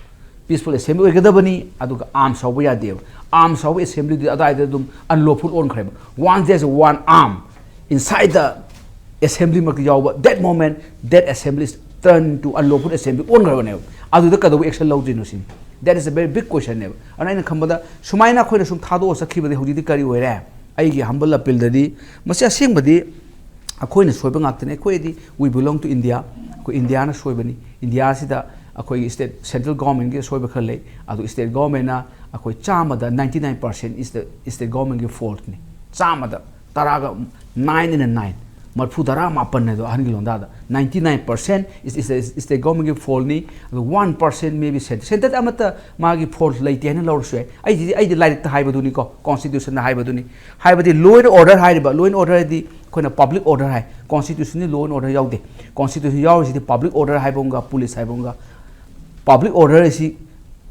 Peaceful assembly ꯑꯣꯏꯒꯗꯕꯅꯤ, ꯑꯗꯨꯒ ꯑꯥꯔꯝꯁ ꯌꯥꯎꯕ ꯌꯥꯗꯦꯕ꯫ ꯑꯥꯔꯝꯁ ꯌꯥꯎꯕ ꯑꯦꯁꯦꯝꯕ꯭ꯂꯤꯗꯨꯗꯤ ꯑꯗꯥꯏꯗ ꯑꯗꯨꯝ unlawful ꯑꯣꯟꯈ꯭ꯔꯦꯕ꯫ Once there's one arm inside the assembly ꯃꯛꯇ ꯌꯥꯎꯕ, that moment that assembly is turn to unlawful assembly ꯑꯣꯟꯈ꯭ꯔꯕꯅꯦꯕ꯫ ꯑꯗꯨꯗ ꯀꯩꯗꯧꯕ ꯑꯦꯛꯁꯟ ꯂꯧꯗꯣꯏꯅꯣ ꯁꯤꯅꯤ꯫ That is a very big question ꯅꯦꯕ꯫ ꯑꯗꯨꯅ ꯑꯩꯅ ꯈꯟꯕꯗ ꯁꯨꯃꯥꯏꯅ ꯑꯩꯈꯣꯏꯅ ꯁꯨꯝ ꯊꯥꯗꯣꯛꯑ ꯆꯠꯈꯤꯕꯗꯤ ꯍꯧꯖꯤꯛꯇꯤ ꯀꯔꯤ ꯑꯣꯏꯔꯦ? ꯑꯩꯒꯤ ꯍꯝꯕꯜ ꯑꯄꯤꯜꯗꯗꯤ ꯃꯁꯤ ꯑꯁꯦꯡꯕꯗꯤ ꯑꯩꯈꯣꯏꯅ ꯁꯣꯏꯕ ꯉꯥꯛꯇꯅꯤ꯫ ꯑꯩꯈꯣꯏꯗꯤ we belong to India, ꯑꯩꯈꯣꯏ ꯏꯟꯗꯤꯌꯥꯅ ꯁꯣꯏꯕꯅꯤ꯫ ꯏꯟꯗꯤꯌꯥꯁꯤꯗ ꯑꯩꯈꯣꯏꯒꯤ ꯁ꯭ꯇꯦꯠ, ꯁꯦꯟꯇ꯭ꯔꯦꯜ ꯒꯣꯔꯃꯦꯟꯒꯤ ꯑꯁꯣꯏꯕ ꯈꯔ ꯂꯩ, ꯑꯗꯨ ꯁ꯭ꯇꯦꯠ ꯒꯣꯔꯃꯦꯟꯅ ꯑꯩꯈꯣꯏ ꯆꯥꯝꯃꯗ ninety nine percent is the state government ꯒꯤ fault ꯅꯤ꯫ ꯆꯥꯝꯃꯗ ꯇꯔꯥꯒ nine and nine, ꯃꯔꯐꯨ ꯇꯔꯥ ꯃꯥꯄꯟ ꯍꯥꯏꯗꯣ ꯑꯍꯟꯒꯤ ꯂꯣꯟꯗꯥꯗ ninety nine percent is, is, is state government ꯒꯤ fault ꯅꯤ꯫ ꯑꯗꯣ one percent maybe cent-, centre ꯑꯃꯠꯇ ꯃꯥꯒꯤ fault ꯂꯩꯇꯦ ꯍꯥꯏꯅ ꯂꯧꯔꯁꯨ ꯌꯥꯏ꯫ ꯑꯩꯁꯤꯗꯤ, ꯑꯩꯗꯤ ꯂꯥꯏꯔꯤꯛꯇ ꯍꯥꯏꯕꯗꯨꯅꯤꯀꯣ, ꯀꯣꯟꯁꯇꯤꯇ꯭ꯌꯨꯁꯟꯗ ꯍꯥꯏꯕꯗꯨꯅꯤ꯫ ꯍꯥꯏꯕꯗꯤ law and order ꯍꯥꯏꯔꯤꯕ, law and order ꯍꯥꯏꯗꯤ ꯑꯩꯈꯣꯏꯅ public order ꯍꯥꯏ, ꯀꯣꯟꯁꯇꯤꯇ꯭ꯌꯨꯁꯟꯗꯤ law and order ꯌꯥꯎꯗꯦ꯫ ꯀꯣꯟꯁꯇꯤꯇ꯭ꯌꯨꯁꯟ ꯌꯥꯎꯔꯤꯁꯤꯗꯤ public order ꯍꯥꯏꯕ ꯑꯃꯒ police ꯍꯥꯏꯕ ꯑꯃꯒ꯫ Public order ꯑꯁꯤ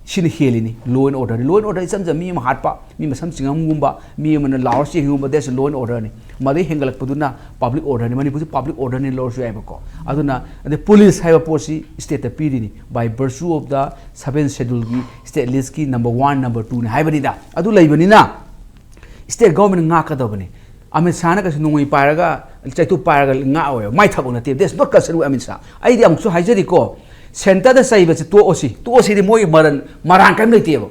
ꯁꯤꯅ ꯍꯦꯜꯂꯤꯅꯤ law and order꯫ Law and order ꯏꯆꯝ ꯆꯝ ꯃꯤ ꯑꯃ ꯍꯥꯠꯄ, ꯃꯤ ꯃꯁꯝ ꯆꯤꯡꯉꯝꯒꯨꯝꯕ, ꯃꯤ ꯑꯃꯅ ꯂꯥꯎꯔ ꯆꯦꯟꯒꯨꯝꯕ, that's law and order ꯅꯤ꯫ ꯃꯗꯩ ꯍꯦꯟꯒꯠꯂꯛꯄꯗꯨꯅ public order ꯅꯤ꯫ ꯃꯅꯤꯄꯨꯔꯁꯤ public order ꯅꯤ ꯂꯧꯔꯁꯨ ꯌꯥꯏꯕꯀꯣ꯫ ꯑꯗꯨꯅ ꯑꯗꯩ police ꯍꯥꯏꯕ ꯄꯣꯠꯁꯤ ꯁ꯭ꯇꯦꯠꯇ ꯄꯤꯔꯤꯅꯤ, by virtue of the seventh schedule ꯒꯤ state list ꯀꯤ number one, number two ꯅꯤ ꯍꯥꯏꯕꯅꯤꯗ꯫ ꯑꯗꯨ ꯂꯩꯕꯅꯤꯅ ꯁ꯭ꯇꯦꯠ ꯒꯣꯔꯃꯦꯟꯅ ꯉꯥꯛꯀꯗꯕꯅꯤ꯫ ꯑꯃꯤꯠ ꯁꯥꯍꯅ ꯀꯩꯁꯨ ꯅꯣꯡꯃꯩ ꯄꯥꯏꯔꯒ, ꯆꯩꯇꯨꯞ ꯄꯥꯏꯔꯒ ꯉꯥꯛꯑꯣꯏꯕ꯫ ꯃꯥꯏ ꯊꯕꯛ ꯅꯠꯇꯦ꯫ That's not concern with Amit Shah. ꯑꯩꯗꯤ ꯑꯃꯨꯛꯁꯨ ꯍꯥꯏꯖꯔꯤꯀꯣ, ꯁꯦꯟꯇꯔꯗ ꯆꯩꯕꯁꯤ ꯇꯣꯛꯑꯣꯁꯤ꯫ ꯇꯣꯛꯑꯣꯁꯤꯗꯤ ꯃꯣꯏꯒꯤ ꯃꯔꯟ, ꯃꯔꯥꯟ ꯀꯔꯤꯝ ꯂꯩꯇꯦꯕ꯫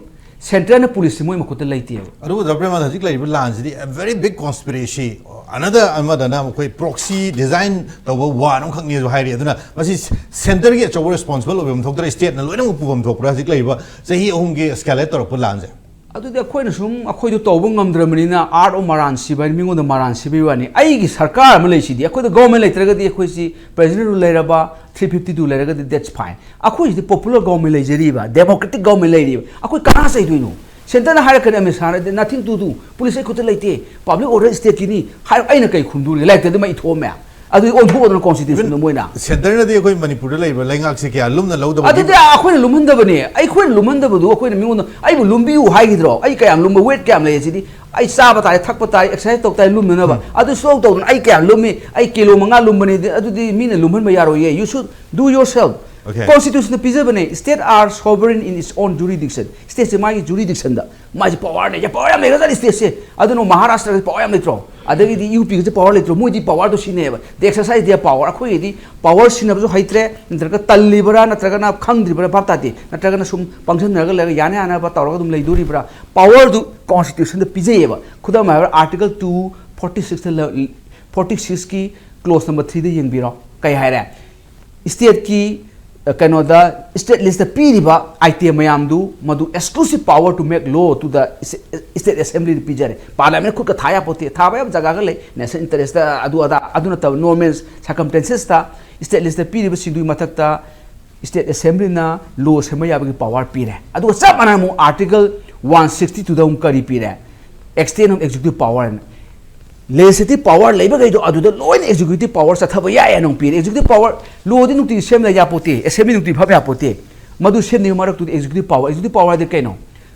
ꯁꯦꯟꯇꯔꯅ ꯄꯨꯂꯤꯁꯁꯤ ꯃꯣꯏ ꯃꯈꯨꯠꯇ ꯂꯩꯇꯦꯕ꯫ ꯑꯗꯨꯕꯨ ꯗꯥ ꯄ꯭ꯔꯦꯃꯥꯅꯟꯗ, ꯍꯧꯖꯤꯛ ꯂꯩꯔꯤꯕ ꯂꯥꯟꯁꯤꯗꯤ a very big conspiracy, another ꯑꯃꯗꯅ ꯑꯩꯈꯣꯏ proxy design ꯇꯧꯕ war ꯑꯃꯈꯛꯅꯦꯁꯨ ꯍꯥꯏꯔꯤ꯫ ꯑꯗꯨꯅ ꯃꯁꯤ ꯁꯦꯟꯇꯔꯒꯤ ꯑꯆꯧꯕ responsible ꯑꯣꯏꯕ ꯑꯃ ꯊꯣꯛꯇ꯭ꯔꯥ? ꯁ꯭ꯇꯦꯠꯅ ꯂꯣꯏꯅꯃꯛ ꯄꯨꯐꯝ ꯊꯣꯛꯄ꯭ꯔꯥ ꯍꯧꯖꯤꯛ ꯂꯩꯔꯤꯕ ꯆꯍꯤ ꯑꯍꯨꯝꯒꯤ escalate ꯇꯧꯔꯛꯄ ꯂꯥꯟꯁꯦ? ꯑꯗꯨꯗꯤ ꯑꯩꯈꯣꯏꯅ ꯁꯨꯝ ꯑꯩꯈꯣꯏꯗꯣ ꯇꯧꯕ ꯉꯝꯗ꯭ꯔꯕꯅꯤꯅ, art of ꯃꯔꯥꯟ ꯁꯤꯕ ꯍꯥꯏꯅ ꯃꯤꯉꯣꯟꯗ ꯃꯔꯥꯟ ꯁꯤꯕꯒꯤ ꯋꯥꯅꯤ꯫ ꯑꯩꯒꯤ ꯁꯔꯀꯥꯔ ꯑꯃ ꯂꯩꯁꯤꯗꯤ, ꯑꯩꯈꯣꯏꯗ government ꯂꯩꯇ꯭ꯔꯒꯗꯤ, ꯑꯩꯈꯣꯏꯁꯤ president rule ꯂꯩꯔꯕ, three fifty two ꯂꯩꯔꯒꯗꯤ, that's fine꯫ ꯑꯩꯈꯣꯏꯁꯤꯗꯤ popular government ꯂꯩꯖꯔꯤꯕ, democratic government ꯂꯩꯔꯤꯕ, ꯑꯩꯈꯣꯏ ꯀꯅꯥ ꯆꯩꯗꯣꯏꯅꯣ? Centreꯅ ꯍꯥꯏꯔꯛꯀꯅꯤ, Amit ꯁꯥꯍꯅ, "Nothing to do, police ꯑꯩ ꯈꯨꯠꯇ ꯂꯩꯇꯦ, public order stateꯀꯤꯅꯤ" ꯍꯥꯏꯔ, ꯑꯩꯅ ꯀꯩ ꯈꯨꯝꯗꯣꯔꯤꯒꯦ? ꯂꯥꯏꯔꯤꯛꯇ ꯑꯗꯨꯝ ꯏꯊꯣꯛꯑꯝꯃꯦ꯫ ꯑꯗꯨꯗꯤ ꯑꯣꯟꯊꯣꯛꯑꯗꯅ constitutionꯗ ꯃꯣꯏꯅ꯫ Centreꯅꯗꯤ ꯑꯩꯈꯣꯏ ꯃꯅꯤꯄꯨꯔꯗ ꯂꯩꯔꯤꯕ ꯂꯩꯉꯥꯛꯁꯦ ꯀꯌꯥ ꯂꯨꯝꯅ ꯂꯧꯗꯕ꯫ ꯑꯗꯨꯗꯤ ꯑꯩꯈꯣꯏꯅ ꯂꯨꯝꯍꯟꯗꯕꯅꯦ꯫ ꯑꯩꯈꯣꯏꯅ ꯂꯨꯝꯍꯟꯗꯕꯗꯨ, ꯑꯩꯈꯣꯏꯅ ꯃꯤꯉꯣꯟꯗ "ꯑꯩꯕꯨ ꯂꯨꯝꯕꯤꯌꯨ" ꯍꯥꯏꯈꯤꯗ꯭ꯔꯣ? ꯑꯩ ꯀꯌꯥꯝ ꯂꯨꯝꯕ, weight ꯀꯌꯥꯝ ꯂꯩ ꯁꯤꯗꯤ? ꯑꯩ ꯆꯥꯕ ꯇꯥꯔꯦ, ꯊꯛꯄ ꯇꯥꯔꯦ, exercise ꯇꯧ ꯇꯥꯔꯦ, ꯂꯨꯝꯅꯅꯕ꯫ ꯑꯗꯨ ꯁꯨꯇꯧ ꯇꯧꯗꯅ ꯑꯩ ꯀꯌꯥꯝ ꯂꯨꯝꯃꯤ, ꯑꯩ ꯀꯤꯂꯣ ꯃꯉꯥ ꯂꯨꯝꯕꯅꯤ, ꯑꯗꯨꯗꯤ ꯃꯤꯅ ꯂꯨꯝꯍꯟꯕ ꯌꯥꯔꯣꯏꯌꯦ꯫ You should do yourself꯫ Okay. Constitutionꯗ ꯄꯤꯖꯕꯅꯦ, "State are sovereign in its own jurisdiction"꯫ Stateꯁꯦ ꯃꯥꯒꯤ jurisdictionꯗ ꯃꯥꯁꯦ powerꯅꯦ, power ꯌꯥꯝ ꯂꯩꯒ꯭ꯔꯖꯥꯠꯅꯤ stateꯁꯦ꯫ ꯑꯗꯨꯅ ꯃꯍꯥꯔꯥꯁꯇ꯭ꯔꯒꯤ power ꯌꯥꯝ ꯂꯩꯇ꯭ꯔꯣ? ꯑꯗꯒꯤꯗꯤ UPꯒꯁꯦ power ꯂꯩꯇ꯭ꯔꯣ? ꯃꯣꯏꯗꯤ powerꯗꯣ ꯁꯤꯖꯤꯟꯅꯩꯌꯦꯕ꯫ They exercise their power꯫ ꯑꯩꯈꯣꯏꯒꯤꯗꯤ power ꯁꯤꯖꯤꯟꯅꯕꯁꯨ ꯍꯩꯇ꯭ꯔꯦ, ꯅꯠꯇ꯭ꯔꯒ ꯇꯜꯂꯤꯕ꯭ꯔꯥ, ꯅꯠꯇ꯭ꯔꯒꯅ ꯈꯪꯗ꯭ꯔꯤꯕ꯭ꯔꯥ, ꯚꯥꯞ ꯇꯥꯗꯦ, ꯅꯠꯇ꯭ꯔꯒꯅ ꯁꯨꯝ ꯄꯪꯁꯟꯅꯔꯒ ꯂꯩꯔꯒ ꯌꯥꯅ ꯌꯥꯅꯕ ꯇꯧꯔꯒ ꯑꯗꯨꯝ ꯂꯩꯗꯣꯔꯤꯕ꯭ꯔꯥ? Powerꯗꯨ Constitutionꯗ ꯄꯤꯖꯩꯌꯦꯕ꯫ ꯈꯨꯗꯝ ꯍꯥꯏꯔꯕꯗ Article two forty sixꯇ, forty sixꯀꯤ clause number threeꯗ ꯌꯦꯡꯕꯤꯔꯣ, ꯀꯩ ꯍꯥꯏꯔꯦ? Stateꯀꯤ, ꯑ, ꯀꯩꯅꯣꯗ, state listꯇ ꯄꯤꯔꯤꯕ item ꯃꯌꯥꯝꯗꯨ, ꯃꯗꯨ exclusive power to make law to the state assemblyꯗ ꯄꯤꯖꯔꯦ꯫ Parliamentꯅ ꯈꯨꯠꯀ ꯊꯥ ꯌꯥꯄꯣꯠꯇꯦ꯫ ꯊꯥꯕ ꯌꯥꯕ ꯖꯒꯥꯒ ꯂꯩ, national interestꯇ, ꯑꯗꯨ ꯑꯗꯥ, ꯑꯗꯨ ꯅꯠꯇꯕ normal circumstancesꯇ state listꯇ ꯄꯤꯔꯤꯕꯁꯤꯡꯗꯨꯒꯤ ꯃꯊꯛꯇ state assemblyꯅ law ꯁꯦꯝꯕ ꯌꯥꯕꯒꯤ power ꯄꯤꯔꯦ꯫ ꯑꯗꯨꯒ ꯆꯞ ꯃꯥꯟꯅꯅ ꯑꯃꯨꯛ Article one sixty twoꯗ ꯑꯃꯨꯛ ꯀꯔꯤ ꯄꯤꯔꯦ? Extent of executive power ꯍꯥꯏꯅ꯫ Legislative power ꯂꯩꯕꯈꯩꯗꯣ ꯑꯗꯨꯗ ꯂꯣꯏꯅ executive power ꯆꯠꯊꯕ ꯌꯥꯏ ꯍꯥꯏꯅ ꯑꯃꯨꯛ ꯄꯤꯔꯦ꯫ Executive power, lawꯗꯤ ꯅꯨꯡꯇꯤꯒꯤ ꯁꯦꯝꯅ ꯌꯥꯄꯣꯠꯇꯦ, assembly ꯅꯨꯡꯇꯤꯒꯤ ꯐꯝ ꯌꯥꯄꯣꯠꯇꯦ꯫ ꯃꯗꯨ ꯁꯦꯝꯅꯤꯡꯕ ꯃꯔꯛꯇꯨꯗꯤ executive power, executive power ꯍꯥꯏꯗꯤ ꯀꯩꯅꯣ?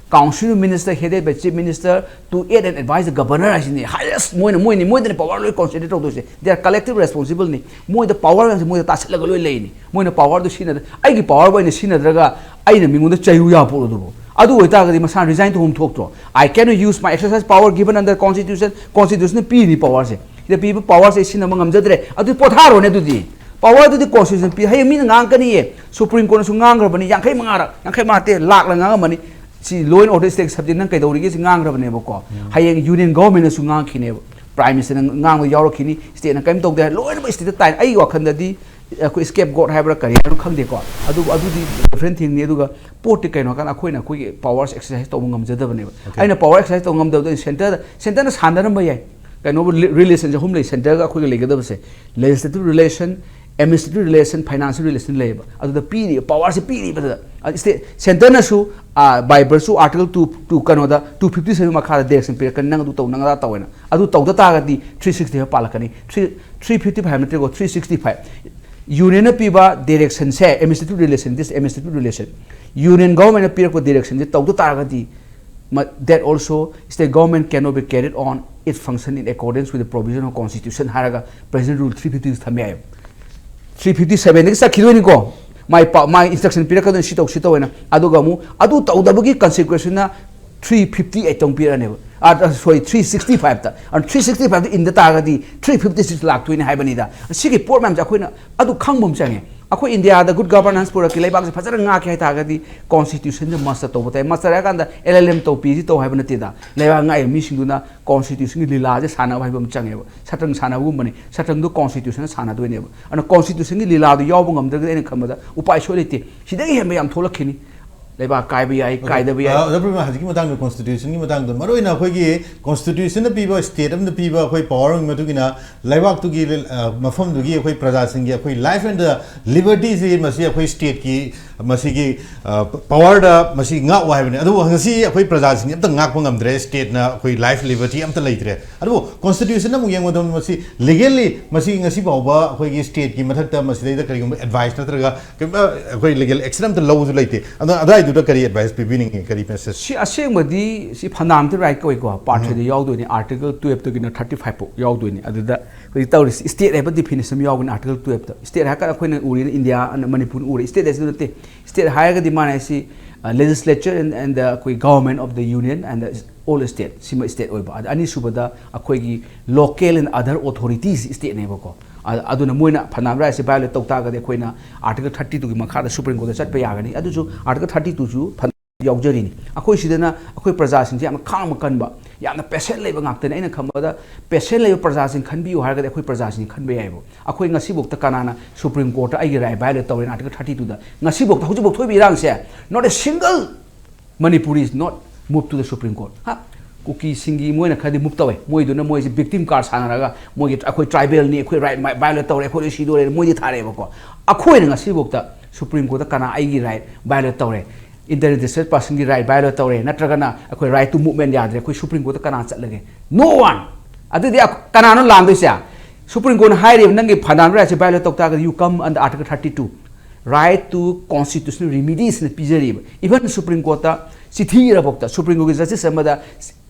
Council of Minister headed by Chief Minister to aid and advise the Governor ꯍꯥꯏꯁꯤꯅꯤ꯫ Highest ꯃꯣꯏꯅ, ꯃꯣꯏꯅꯤ, ꯃꯣꯏꯗꯅ power ꯂꯣꯏ concentrate ꯇꯧꯗꯣꯏꯁꯦ꯫ They are collective responsible ꯅꯤ꯫ ꯃꯣꯏꯗ power ꯃꯌꯥꯝꯁꯦ ꯃꯣꯏꯗ ꯇꯥꯁꯤꯜꯂꯒ ꯂꯣꯏ ꯂꯩꯅꯤ꯫ ꯃꯣꯏꯅ powerꯗꯨ ꯁꯤꯖꯤꯟꯅꯗ-, ꯑꯩꯒꯤ powerꯕꯨ ꯑꯩꯅ ꯁꯤꯖꯤꯟꯅꯗ꯭ꯔꯒ ꯑꯩꯅ ꯃꯤꯉꯣꯟꯗ ꯆꯩꯔꯨ ꯌꯥꯄꯣꯠ ꯑꯗꯨꯕꯨ꯫ ꯑꯗꯨ ꯑꯣꯏꯇꯥꯔꯒꯗꯤ ꯃꯁꯥꯅ resign ꯇꯧꯐꯝ ꯊꯣꯛꯇ꯭ꯔꯣ? "I cannot use my exercise power given under constitution", constitutionꯅ ꯄꯤꯔꯤ powerꯁꯦ꯫ ꯁꯤꯗ ꯄꯤꯕ powerꯁꯦ ꯑꯩ ꯁꯤꯖꯤꯟꯅꯕ ꯉꯝꯖꯗ꯭ꯔꯦ꯫ ꯑꯗꯨꯗꯤ ꯄꯣꯊꯥꯔꯣꯅꯦ ꯑꯗꯨꯗꯤ꯫ Powerꯗꯨꯗꯤ constitution ꯄꯤ꯫ ꯍꯌꯦꯡ ꯃꯤꯅ ꯉꯥꯡꯉꯛꯀꯅꯤꯌꯦ꯫ Supreme Courtꯅꯁꯨ ꯉꯥꯡꯈ꯭ꯔꯕꯅꯤ, ꯌꯥꯡꯈꯩ ꯃꯉꯥꯔꯛ, ꯌꯥꯡꯈꯩ ꯃꯉꯥ ꯅꯠꯇꯦ, ꯂꯥꯛꯂ ꯉꯥꯡꯉꯝꯃꯅꯤ꯫ ꯁꯤ law and order state subject ꯅꯪ ꯀꯩꯗꯧꯔꯤꯒꯦ, ꯁꯤ ꯉꯥꯡꯈ꯭ꯔꯕꯅꯦꯕꯀꯣ꯫ ꯍꯌꯦꯡ Union Governmentꯅꯁꯨ ꯉꯥꯡꯈꯤꯅꯦꯕ, Prime Ministerꯅ ꯉꯥꯡꯕ ꯌꯥꯎꯔꯛꯈꯤꯅꯤ, stateꯅ ꯀꯔꯤꯝ ꯇꯧꯗꯦ ꯍꯥꯏ, ꯂꯣꯏꯅꯃꯛ stateꯇ ꯇꯥꯏ꯫ ꯑꯩꯒꯤ ꯋꯥꯈꯜꯗꯗꯤ ꯑꯩꯈꯣꯏ scapegoat ꯍꯥꯏꯕ꯭ꯔꯥ ꯀꯔꯤ ꯍꯥꯏꯕꯅꯣ ꯈꯪꯗꯦꯀꯣ, ꯑꯗꯨ ꯑꯗꯨꯗꯤ different thingꯅꯤ꯫ ꯑꯗꯨꯒ ꯄꯣꯠꯇꯤ ꯀꯩꯅꯣ ꯍꯥꯏꯀꯥꯟꯗ ꯑꯩꯈꯣꯏꯅ ꯑꯩꯈꯣꯏꯒꯤ powers exercise ꯇꯧꯕ ꯉꯝꯖꯗꯕꯅꯦꯕ꯫ ꯑꯩꯅ power exercise ꯇꯧꯕ ꯉꯝꯗꯕꯗꯣ ꯑꯩꯅ centreꯗ, centreꯅ ꯁꯥꯟꯅꯔꯝꯕ ꯌꯥꯏ꯫ ꯀꯩꯅꯣꯕꯨ relationꯁꯦ ꯑꯍꯨꯝ ꯂꯩ centreꯒ ꯑꯩꯈꯣꯏꯒ ꯂꯩꯒꯗꯕꯁꯦ: legislative relation, administrative relation, financial relation ꯂꯩꯌꯦꯕ꯫ ꯑꯗꯨꯗ ꯄꯤꯔꯤꯕ powerꯁꯦ ꯄꯤꯔꯤꯕꯗꯨꯗ state centreꯅꯁꯨ by virtue article two two ꯀꯩꯅꯣꯗ two fifty seven ꯃꯈꯥꯗ direction ꯄꯤꯔꯛꯀꯅꯤ, ꯅꯪ ꯑꯗꯨ ꯇꯧ, ꯅꯪ ꯑꯗꯥ ꯇꯧ ꯍꯥꯏꯅ꯫ ꯑꯗꯨ ꯇꯧꯗ ꯇꯥꯔꯒꯗꯤ three sixty five ꯄꯥꯜꯂꯛꯀꯅꯤ꯫ Three three fifty five ꯅꯠꯇ꯭ꯔꯦꯀꯣ, three sixty five꯫ Unionꯅ ꯄꯤꯕ directionꯁꯦ, administrative relation, this administrative relation, union governmentꯅ ꯄꯤꯔꯛꯄ directionꯁꯦ ꯇꯧꯗ ꯇꯥꯔꯒꯗꯤ, that also state government cannot be carried on its function in accordance with the provision of constitution ꯍꯥꯏꯔꯒ President Rule three fifty ꯊꯝ ꯌꯥꯏꯌꯦꯕ꯫ Three fifty sevenꯗꯒꯤ ꯆꯠꯈꯤꯗꯣꯏꯅꯤꯀꯣ꯫ ꯃꯥꯏ ꯄꯥ-, ꯃꯥꯏ instruction ꯄꯤꯔꯛꯀꯗꯣꯏꯅꯤ, ꯁꯤ ꯇꯧ, ꯁꯤ ꯇꯧ ꯍꯥꯏꯅ꯫ ꯑꯗꯨꯒ ꯑꯃꯨꯛ ꯑꯗꯨ ꯇꯧꯗꯕꯒꯤ consequenceꯅ three fifty eight ꯑꯃꯨꯛ ꯄꯤꯔꯛꯑꯅꯦꯕ꯫ ꯑ, sorry, three sixty fiveꯇ꯫ ꯑꯗꯨ three sixty fiveꯇ ꯏꯟꯗ ꯇꯥꯔꯒꯗꯤ three fifty six ꯂꯥꯛꯇꯣꯏꯅꯤ ꯍꯥꯏꯕꯅꯤꯗ꯫ ꯁꯤꯒꯤ ꯄꯣꯠ ꯃꯌꯥꯝꯁꯦ ꯑꯩꯈꯣꯏꯅ ꯑꯗꯨ ꯈꯪꯕ ꯑꯃ ꯆꯪꯉꯦ꯫ ꯑꯩꯈꯣꯏ ꯏꯟꯗꯤꯌꯥꯗ good governance ꯄꯨꯔꯛꯀꯦ, ꯂꯩꯕꯥꯛꯁꯦ ꯐꯖꯅ ꯉꯥꯛꯀꯦ ꯍꯥꯏꯇꯥꯔꯒꯗꯤ constitutionꯗ master ꯇꯧꯕ ꯇꯥꯏ꯫ Master ꯍꯥꯏꯔꯀꯥꯟꯗ L L M ꯇꯧ, P H D ꯇꯧ ꯍꯥꯏꯕ ꯅꯠꯇꯦꯗ꯫ ꯂꯩꯕꯥꯛ ꯉꯥꯛꯏꯕ ꯃꯤꯁꯤꯡꯗꯨꯅ constitutionꯒꯤ ꯂꯤꯂꯥꯁꯦ ꯁꯥꯟꯅꯕ ꯍꯥꯏꯕ ꯑꯃ ꯆꯪꯉꯦꯕ꯫ ꯁꯇ꯭ꯔꯪ ꯁꯥꯟꯅꯕꯒꯨꯝꯕꯅꯤ꯫ ꯁꯇ꯭ꯔꯪꯗꯣ constitutionꯅ ꯁꯥꯟꯅꯗꯣꯏꯅꯦꯕ꯫ ꯑꯗꯨꯅ constitutionꯒꯤ ꯂꯤꯂꯥꯗꯣ ꯌꯥꯎꯕ ꯉꯝꯗ꯭ꯔꯒꯗꯤ ꯑꯩꯅ ꯈꯟꯕꯗ ꯎꯄꯥꯏ ꯁꯣꯏ ꯂꯩꯇꯦ꯫ ꯁꯤꯗꯒꯤ ꯍꯦꯟꯕ ꯌꯥꯝ ꯊꯣꯛꯂꯛꯈꯤꯅꯤ꯫ ꯂꯩꯕꯥꯛ ꯀꯥꯏꯕ ꯌꯥꯏ, okay, ꯀꯥꯏꯗꯕ ꯌꯥꯏ꯫ ꯑ, ꯑꯣꯖꯥ ꯄ꯭ꯔꯦꯝꯅ ꯍꯧꯖꯤꯛꯀꯤ ꯃꯇꯥꯡꯗ, constitutionꯒꯤ ꯃꯇꯥꯡꯗ, ꯃꯔꯨꯑꯣꯏꯅ ꯑꯩꯈꯣꯏꯒꯤ constitutionꯅ ꯄꯤꯕ, state ꯑꯃꯅ ꯄꯤꯕ ꯑꯩꯈꯣꯏ power ꯑꯃꯒꯤ ꯃꯇꯨꯡ ꯏꯟꯅ ꯂꯩꯕꯥꯛꯇꯨꯒꯤ, ꯑ, ꯃꯐꯝꯗꯨꯒꯤ ꯑꯩꯈꯣꯏ ꯄ꯭ꯔꯖꯥꯁꯤꯡꯒꯤ ꯑꯩꯈꯣꯏ life and libertyꯁꯤ ꯃꯁꯤ ꯑꯩꯈꯣꯏ stateꯀꯤ ꯃꯁꯤꯒꯤ, ꯑ, powerꯗ ꯃꯁꯤ ꯉꯥꯛꯑꯣ ꯍꯥꯏꯕꯅꯤ꯫ ꯑꯗꯨꯕꯨ ꯉꯁꯤ ꯑꯩꯈꯣꯏ ꯄ꯭ꯔꯖꯥꯁꯤꯡꯁꯤ ꯑꯝꯇ ꯉꯥꯛꯄ ꯉꯝꯗ꯭ꯔꯦ, stateꯅ ꯑꯩꯈꯣꯏ life liberty ꯑꯝꯇ ꯂꯩꯇ꯭ꯔꯦ꯫ ꯑꯗꯨꯕꯨ constitution ꯑꯃꯨꯛ ꯌꯦꯡꯕ ꯃꯇꯝꯗ ꯃꯁꯤ legally ꯃꯁꯤ ꯉꯁꯤ ꯐꯥꯎꯕ ꯑꯩꯈꯣꯏꯒꯤ stateꯀꯤ ꯃꯊꯛꯇ ꯃꯁꯤꯗꯩꯗ ꯀꯔꯤꯒꯨꯝꯕ advice ꯅꯠꯇ꯭ꯔꯒ ꯀꯩꯝꯇ ꯑꯩꯈꯣꯏ legal action ꯑꯝꯇ ꯂꯧꯕꯁꯨ ꯂꯩꯇꯦ꯫ ꯑꯗꯣ ꯑꯗꯨꯋꯥꯏꯗꯨꯗ ꯀꯔꯤ advice ꯄꯤꯕꯤꯅꯤꯡꯉꯤ, ꯀꯔꯤ message? ꯁꯤ ꯑꯁꯦꯡꯕꯗꯤ ꯁꯤ fundamental right ꯀꯧꯏꯀꯣ, part ꯎꯝ꯫ threeꯗ ꯌꯥꯎꯗꯣꯏꯅꯤ, article twelveꯇꯒꯤꯅ thirty five ꯐꯥꯎ ꯌꯥꯎꯗꯣꯏꯅꯤ꯫ ꯑꯗꯨꯗ ꯍꯧꯖꯤꯛ ꯇꯧꯔꯤꯁꯤ state ꯍꯥꯏꯕ definition ꯑꯃ ꯌꯥꯎꯒꯅꯤ article twelveꯇ꯫ State ꯍꯥꯏꯔꯀꯥꯟꯗ ꯑꯩꯈꯣꯏꯅ ꯎꯔꯤꯅ ꯏꯟꯗꯤꯌꯥ, ꯃꯅꯤꯄꯨꯔ ꯎꯔꯦ, state ꯍꯥꯏꯁꯤꯗ ꯅꯠꯇꯦ꯫ State ꯍꯥꯏꯔꯒꯗꯤ ꯃꯥꯅ ꯍꯥꯏꯁꯤ, ꯑ, legislature and, and the ꯑꯩꯈꯣꯏ government of the union and the all state, ꯁꯤꯃ state ꯑꯣꯏꯕ꯫ ꯑꯗ ꯑꯅꯤꯁꯨꯕꯗ ꯑꯩꯈꯣꯏꯒꯤ local and other authorities stateꯅꯦꯕꯀꯣ꯫ ꯑ-, ꯑꯗꯨꯅ ꯃꯣꯏꯅ fundamental rightꯁꯦ violate ꯇꯧ ꯇꯥꯔꯒꯗꯤ ꯑꯩꯈꯣꯏꯅ article thirty twoꯒꯤ ꯃꯈꯥꯗ Supreme Courtꯇ ꯆꯠꯄ ꯌꯥꯒꯅꯤ꯫ ꯑꯗꯨꯁꯨ article thirty twoꯁꯨ ꯌꯥꯎꯖꯔꯤꯅꯤ꯫ ꯑꯩꯈꯣꯏ ꯁꯤꯗꯅ ꯑꯩꯈꯣꯏ ꯄ꯭ꯔꯖꯥꯁꯤꯡꯁꯦ ꯌꯥꯝꯅ ꯈꯥꯡꯕ ꯀꯟꯕ, ꯌꯥꯝꯅ ꯄꯦꯁꯦꯟ ꯂꯩꯕ ꯉꯥꯛꯇꯅꯤ꯫ ꯑꯩꯅ ꯈꯟꯕꯗ ꯄꯦꯁꯦꯟ ꯂꯩꯕ ꯄ꯭ꯔꯖꯥꯁꯤꯡ ꯈꯟꯕꯤꯌꯨ ꯍꯥꯏꯔꯒꯗꯤ ꯑꯩꯈꯣꯏ ꯄ꯭ꯔꯖꯥꯁꯤꯡ ꯈꯟꯕ ꯌꯥꯏꯕ꯫ ꯑꯩꯈꯣꯏ ꯉꯁꯤꯐꯥꯎꯗ ꯀꯅꯥꯅ ꯁꯨꯄ꯭ꯔꯤꯝ ꯀꯣꯔꯠꯇ ꯑꯩꯒꯤ ꯔꯥꯏꯠ ꯚꯥꯏꯑꯣꯂꯦꯠ ꯇꯧꯔꯦꯅ ꯑꯥꯔꯇꯤꯀꯜ ꯊꯥꯔꯇꯤ ꯇꯨꯗ ꯉꯁꯤꯐꯥꯎꯗ, ꯍꯧꯖꯤꯛꯐꯥꯎ ꯊꯣꯛꯏꯕ ꯏꯔꯥꯡꯁꯦ, not a single Manipuri is not moved to the Supreme Court. ꯍꯥ? ꯀꯨꯀꯤꯁꯤꯡꯒꯤ ꯃꯣꯏꯅ ꯈꯔꯗꯤ ꯃꯨꯞ ꯇꯧꯋꯦ꯫ ꯃꯣꯏꯗꯨꯅ ꯃꯣꯏꯁꯦ ꯕꯤꯛꯇꯤꯝ ꯀꯥꯔꯗ ꯁꯥꯟꯅꯔꯒ ꯃꯣꯏꯒꯤ "ꯑꯩꯈꯣꯏ ꯇ꯭ꯔꯥꯏꯕꯦꯜꯅꯤ, ꯑꯩꯈꯣꯏ ꯔꯥꯏꯠ ꯚꯥꯏꯑꯣꯂꯦꯠ ꯇꯧꯔꯦ, ꯑꯩꯈꯣꯏ ꯂꯣꯏ ꯁꯤꯗꯣꯔꯦ" ꯃꯣꯏꯗꯤ ꯊꯥꯔꯛꯑꯦꯕꯀꯣ꯫ ꯑꯩꯈꯣꯏꯅ ꯉꯁꯤꯐꯥꯎꯗ ꯁꯨꯄ꯭ꯔꯤꯝ ꯀꯣꯔꯠꯇ ꯀꯅꯥ ꯑꯩꯒꯤ ꯔꯥꯏꯠ ꯚꯥꯏꯑꯣꯂꯦꯠ ꯇꯧꯔꯦ, ꯏꯟꯇꯔꯅꯦꯁꯅꯦꯜ ꯄꯔꯁꯟꯒꯤ ꯔꯥꯏꯠ ꯚꯥꯏꯑꯣꯂꯦꯠ ꯇꯧꯔꯦ, ꯅꯠꯇ꯭ꯔꯒꯅ ꯑꯩꯈꯣꯏ ꯔꯥꯏꯠ ꯇꯨ ꯃꯨꯞꯃꯦꯟ ꯌꯥꯗ꯭ꯔꯦ, ꯑꯩꯈꯣꯏ ꯁꯨꯄ꯭ꯔꯤꯝ ꯀꯣꯔꯠꯇ ꯀꯅꯥ ꯆꯠꯂꯒꯦ? No one. ꯑꯗꯨꯗꯤ ꯑ-, ꯀꯅꯥꯅꯣ ꯂꯥꯟꯗꯣꯏꯁꯦ? ꯁꯨꯄ꯭ꯔꯤꯝ ꯀꯣꯔꯠꯅ ꯍꯥꯏꯔꯤꯕ ꯅꯪꯒꯤ ꯐꯟꯗꯥꯃꯦꯟꯇꯦꯜ ꯔꯥꯏꯠꯁꯦ ꯚꯥꯏꯑꯣꯂꯦꯠ ꯇꯧ ꯇꯥꯔꯒꯗꯤ you come under Article thirty two, right to constitutional remedies ꯅ ꯄꯤꯖꯔꯤꯕ꯫ Even ꯁꯨꯄ꯭ꯔꯤꯝ ꯀꯣꯔꯠꯇ ꯆꯤꯊꯤ ꯏꯔꯐꯥꯎꯗ, ꯁꯨꯄ꯭ꯔꯤꯝ ꯀꯣꯔꯠꯀꯤ ꯖꯁꯇꯤꯁ ꯑꯃꯗ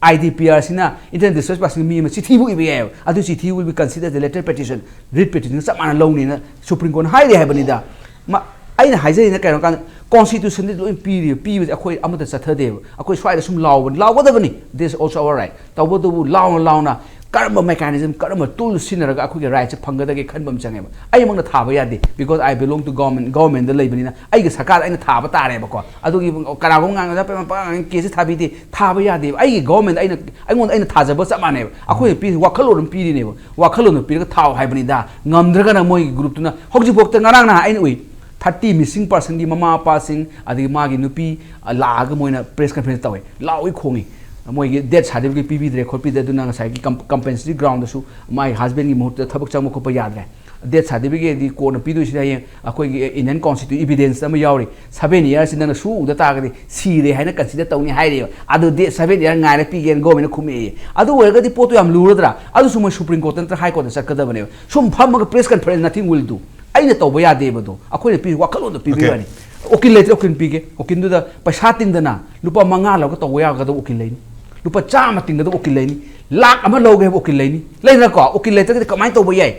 ꯑꯥꯏ ꯗꯤ ꯄꯤ ꯑꯥꯔ ꯁꯤꯅ, ꯏꯟꯇꯔꯅꯦꯁꯅꯦꯜ ꯄꯔꯁꯟꯒꯤ ꯃꯤ ꯑꯃ ꯆꯤꯊꯤꯕꯨ ꯏꯕ ꯌꯥꯏꯑꯕ꯫ ꯑꯗꯨ ꯆꯤꯊꯤ will be considered as a letter petition, writ ꯄꯤꯇꯤꯁꯟꯒ ꯆꯞ ꯃꯥꯟꯅ ꯂꯧꯅꯤꯅ ꯁꯨꯄ꯭ꯔꯤꯝ ꯀꯣꯔꯠꯅ ꯍꯥꯏꯔꯤ ꯍꯥꯏꯕꯅꯤꯗ꯫ ꯃ-, ꯑꯩꯅ ꯍꯥꯏꯖꯔꯤꯅ ꯀꯩꯅꯣ ꯀꯥꯟꯗ, ꯀꯣꯟꯁꯇꯤꯇ꯭ꯌꯨꯁꯟꯗꯤ ꯂꯣꯏ ꯄꯤꯔꯤ, ꯄꯤꯕꯁꯦ ꯑꯩꯈꯣꯏ ꯑꯃꯠꯇ ꯆꯠꯊꯗꯦꯕ꯫ ꯑꯩꯈꯣꯏ ꯁ꯭ꯋꯥꯏꯗ ꯁꯨꯝ ꯂꯥꯎꯕꯅꯤ, ꯂꯥꯎꯒꯗꯕꯅꯤ, this is also our right꯫ ꯇꯧꯕꯇꯕꯨ ꯂꯥꯎꯅ ꯂꯥꯎꯅ ꯀꯔꯝꯕ ꯃꯦꯀꯥꯅꯤꯖꯝ, ꯀꯔꯝꯕ ꯇꯨꯜ ꯁꯤꯖꯤꯟꯅꯔꯒ ꯑꯩꯈꯣꯏꯒꯤ ꯔꯥꯏꯠꯁꯦ ꯐꯪꯒꯗꯒꯦ ꯈꯟꯕ ꯑꯃ ꯆꯪꯉꯦꯕ꯫ ꯑꯩꯃꯛꯅ ꯊꯥꯕ ꯌꯥꯗꯦ, because I belong to government, ꯒꯣꯔꯃꯦꯟꯗ ꯂꯩꯕꯅꯤꯅ ꯑꯩꯒꯤ ꯁꯔꯀꯥꯔꯗ ꯑꯩꯅ ꯊꯥꯕ ꯇꯥꯔꯦꯕꯀꯣ꯫ ꯑꯗꯨꯒꯤ ꯀꯅꯥꯒꯨꯝꯕ ꯉꯥꯡꯅꯗ ꯄꯦꯝꯃ ꯄꯉꯥꯡ ꯉꯥꯡ ꯀꯦꯁꯁꯦ ꯊꯥꯕꯤꯗꯦ, ꯊꯥꯕ ꯌꯥꯗꯦꯕ꯫ ꯑꯩꯒꯤ ꯒꯣꯔꯃꯦꯟꯗ ꯑꯩꯅ, ꯑꯩꯉꯣꯟꯗ ꯑꯩꯅ ꯊꯥꯖꯕ ꯆꯞ ꯃꯥꯟꯅꯩꯕ꯫ ꯑꯩꯈꯣꯏꯅ ꯄꯤꯔꯤ ꯋꯥꯈꯜꯂꯣꯟ ꯑꯃ ꯄꯤꯔꯤꯅꯦꯕ, ꯋꯥꯈꯜꯂꯣꯟꯗꯣ ꯄꯤꯔꯒ ꯊꯥꯎ ꯍꯥꯏꯕꯅꯤꯗ꯫ ꯉꯝꯗ꯭ꯔꯒꯅ ꯃꯣꯏꯒꯤ ꯒ꯭ꯔꯨꯞꯇꯨꯅ, ꯍꯧꯖꯤꯛꯐꯥꯎꯗ ꯉꯔꯥꯡ ꯅꯍꯥꯟ ꯑꯩꯅ ꯎꯏ, ꯊꯥꯔꯇꯤ ꯃꯤꯁꯤꯡ ꯄꯥꯔꯁꯟꯒꯤ ꯃꯃꯥ ꯃꯄꯥꯁꯤꯡ ꯑꯗꯒꯤ ꯃꯥꯒꯤ ꯅꯨꯄꯤ, ꯑ, ꯂꯥꯛꯑꯒ ꯃꯣꯏꯅ ꯄ꯭ꯔꯦꯁ ꯀꯟꯐꯔꯦꯟꯁ ꯇꯧꯋꯦ, ꯂꯥꯎꯏ ꯈꯣꯡꯉꯤ꯫ ꯃꯣꯏꯒꯤ ꯗꯦꯠ ꯁꯥꯔꯇꯤꯐꯤꯀꯦꯠ ꯄꯤꯕꯤꯗ꯭ꯔꯦ ꯈꯣꯠꯄꯤꯗ꯭ꯔꯦ, ꯑꯗꯨꯅ ꯉꯁꯥꯏꯒꯤ ꯀꯝ-, ꯀꯝꯄꯦꯟꯁꯦꯇꯔꯤ ꯒ꯭ꯔꯥꯎꯟꯗꯁꯨ ꯃꯥꯒꯤ ꯍꯁꯕꯦꯟꯒꯤ ꯃꯍꯨꯠꯇ ꯊꯕꯛ ꯆꯪꯕ ꯈꯣꯠꯄ ꯌꯥꯗ꯭ꯔꯦ꯫ ꯗꯦꯠ ꯁꯥꯔꯇꯤꯐꯤꯀꯦꯠꯗꯤ ꯀꯣꯟꯅ ꯄꯤꯗꯣꯏꯁꯤꯅ ꯍꯌꯦꯡ ꯑꯩꯈꯣꯏꯒꯤ ꯏꯟꯗꯤꯌꯟ ꯀꯣꯟꯁꯇꯤꯇ꯭ꯌꯨ-, ꯏꯕꯤꯗꯦꯟꯁ ꯑꯃ ꯌꯥꯎꯔꯤ, ꯁꯚꯦꯟ ꯏꯌꯥꯔꯁꯤ ꯅꯪꯅ ꯁꯨ ꯎꯗ ꯇꯥꯔꯒꯗꯤ ꯁꯤꯔꯦ ꯍꯥꯏꯅ ꯀꯟꯁꯤꯗꯔ ꯇꯧꯅꯤ ꯍꯥꯏꯔꯤꯕ꯫ ꯑꯗꯨ ꯗꯦꯠ ꯁꯚꯦꯟ ꯏꯌꯥꯔ ꯉꯥꯏꯔ ꯄꯤꯒꯦꯅ ꯒꯣꯔꯃꯦꯟꯅ ꯈꯨꯝꯃꯛꯑꯦ꯫ ꯑꯗꯨ ꯑꯣꯏꯔꯒꯗꯤ ꯄꯣꯠꯇꯣ ꯌꯥꯝ ꯂꯨꯔꯗ꯭ꯔꯥ? ꯑꯗꯨꯁꯨ ꯃꯣꯏ ꯁꯨꯄ꯭ꯔꯤꯝ ꯀꯣꯔꯠꯇ ꯅꯠꯇ꯭ꯔ ꯍꯥꯏ ꯀꯣꯔꯠꯇ ꯆꯠꯀꯗꯕꯅꯦꯕ꯫ ꯁꯨꯝ ꯐꯝꯃꯒ press conference, nothing will do꯫ ꯑꯩꯅ ꯇꯧꯕ ꯌꯥꯗꯦꯕꯗꯣ, ꯑꯩꯈꯣꯏꯅ ꯄꯤꯔꯤ ꯋꯥꯈꯜꯂꯣꯟꯗꯣ ꯄꯤꯕꯤꯕ Okay. ꯋꯥꯅꯤ꯫ ꯎꯀꯤꯜ ꯂꯩꯇ꯭ꯔꯦ, ꯎꯀꯤꯜ ꯄꯤꯒꯦ꯫ ꯎꯀꯤꯜꯗꯨꯗ ꯄꯩꯁꯥ ꯇꯤꯡꯗꯅ ꯂꯨꯄꯥ ꯃꯉꯥ ꯂꯧꯔꯒ ꯇꯧꯕ ꯌꯥꯒꯗꯕ ꯎꯀꯤꯜ ꯂꯩꯅꯤ, ꯂꯨꯄꯥ ꯆꯥꯝꯃ ꯇꯤꯡꯒꯗꯕ ꯎꯀꯤꯜ ꯂꯩꯅꯤ, ꯂꯥꯛ ꯑꯃ ꯂꯧꯒꯦ ꯍꯥꯏꯕ ꯎꯀꯤꯜ ꯂꯩꯅꯤ, ꯂꯩꯗꯅꯀꯣ? ꯎꯀꯤꯜ ꯂꯩꯇ꯭ꯔꯒꯗꯤ ꯀꯃꯥꯏꯅ ꯇꯧꯕ ꯌꯥꯏ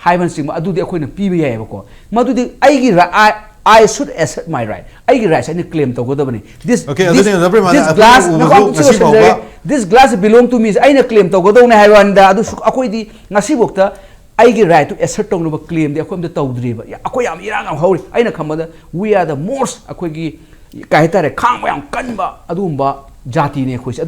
ꯍꯥꯏꯕꯅꯆꯤꯡꯕ ꯑꯗꯨꯗꯤ ꯑꯩꯈꯣꯏꯅ ꯄꯤꯕ ꯌꯥꯏꯑꯕꯀꯣ꯫ ꯃꯗꯨꯗꯤ ꯑꯩꯒꯤ ꯔ-, I, I should assert my right, ꯑꯩꯒꯤ ꯔꯥꯏꯠꯁꯦ ꯑꯩꯅ ꯀ꯭ꯂꯦꯝ ꯇꯧꯒꯗꯕꯅꯤ꯫ This, Okay, this, ꯑꯗꯨꯅꯤ, ꯗꯣꯛꯇꯔ ꯄ꯭ꯔꯦꯃꯥꯅꯟꯗ, this glass, ꯑꯗꯨ ꯉꯥꯏꯈꯣ, ꯎꯕꯗꯨ ꯑꯝꯇ ꯉꯁꯤ ꯂꯣꯏꯁꯤꯟꯖꯔꯒꯦ꯫ ꯐꯥꯎꯕ This glass belong to me ꯁꯦ ꯑꯩꯅ ꯀ꯭ꯂꯦꯝ ꯇꯧꯒꯗꯧꯅꯦ ꯍꯥꯏꯕ ꯋꯥꯅꯤꯗ꯫ ꯑꯗꯨꯁꯨ ꯑꯩꯈꯣꯏꯗꯤ ꯉꯁꯤꯐꯥꯎꯗ ꯑꯩꯒꯤ ꯔꯥꯏꯠꯇꯨ ꯑꯦꯁꯔꯠ ꯇꯧꯅꯕ ꯀ꯭ꯂꯦꯝꯗꯤ ꯑꯩꯈꯣꯏ ꯑꯝꯇ ꯇꯧꯗ꯭ꯔꯤꯕ꯫ ꯑꯩꯈꯣꯏ ꯌꯥꯝ ꯏꯔꯥꯡ ꯌꯥꯝ ꯍꯧꯔꯤ꯫ ꯑꯩꯅ ꯈꯟꯕꯗ we are the most, ꯑꯩꯈꯣꯏꯒꯤ ꯀꯩ ꯍꯥꯏꯇꯥꯔꯦ, ꯈꯥꯡꯕ ꯌꯥꯝ ꯀꯟꯕ ꯑꯗꯨꯒꯨꯝꯕ ꯖꯥꯇꯤꯅꯦ ꯑꯩꯈꯣꯏꯁꯦ꯫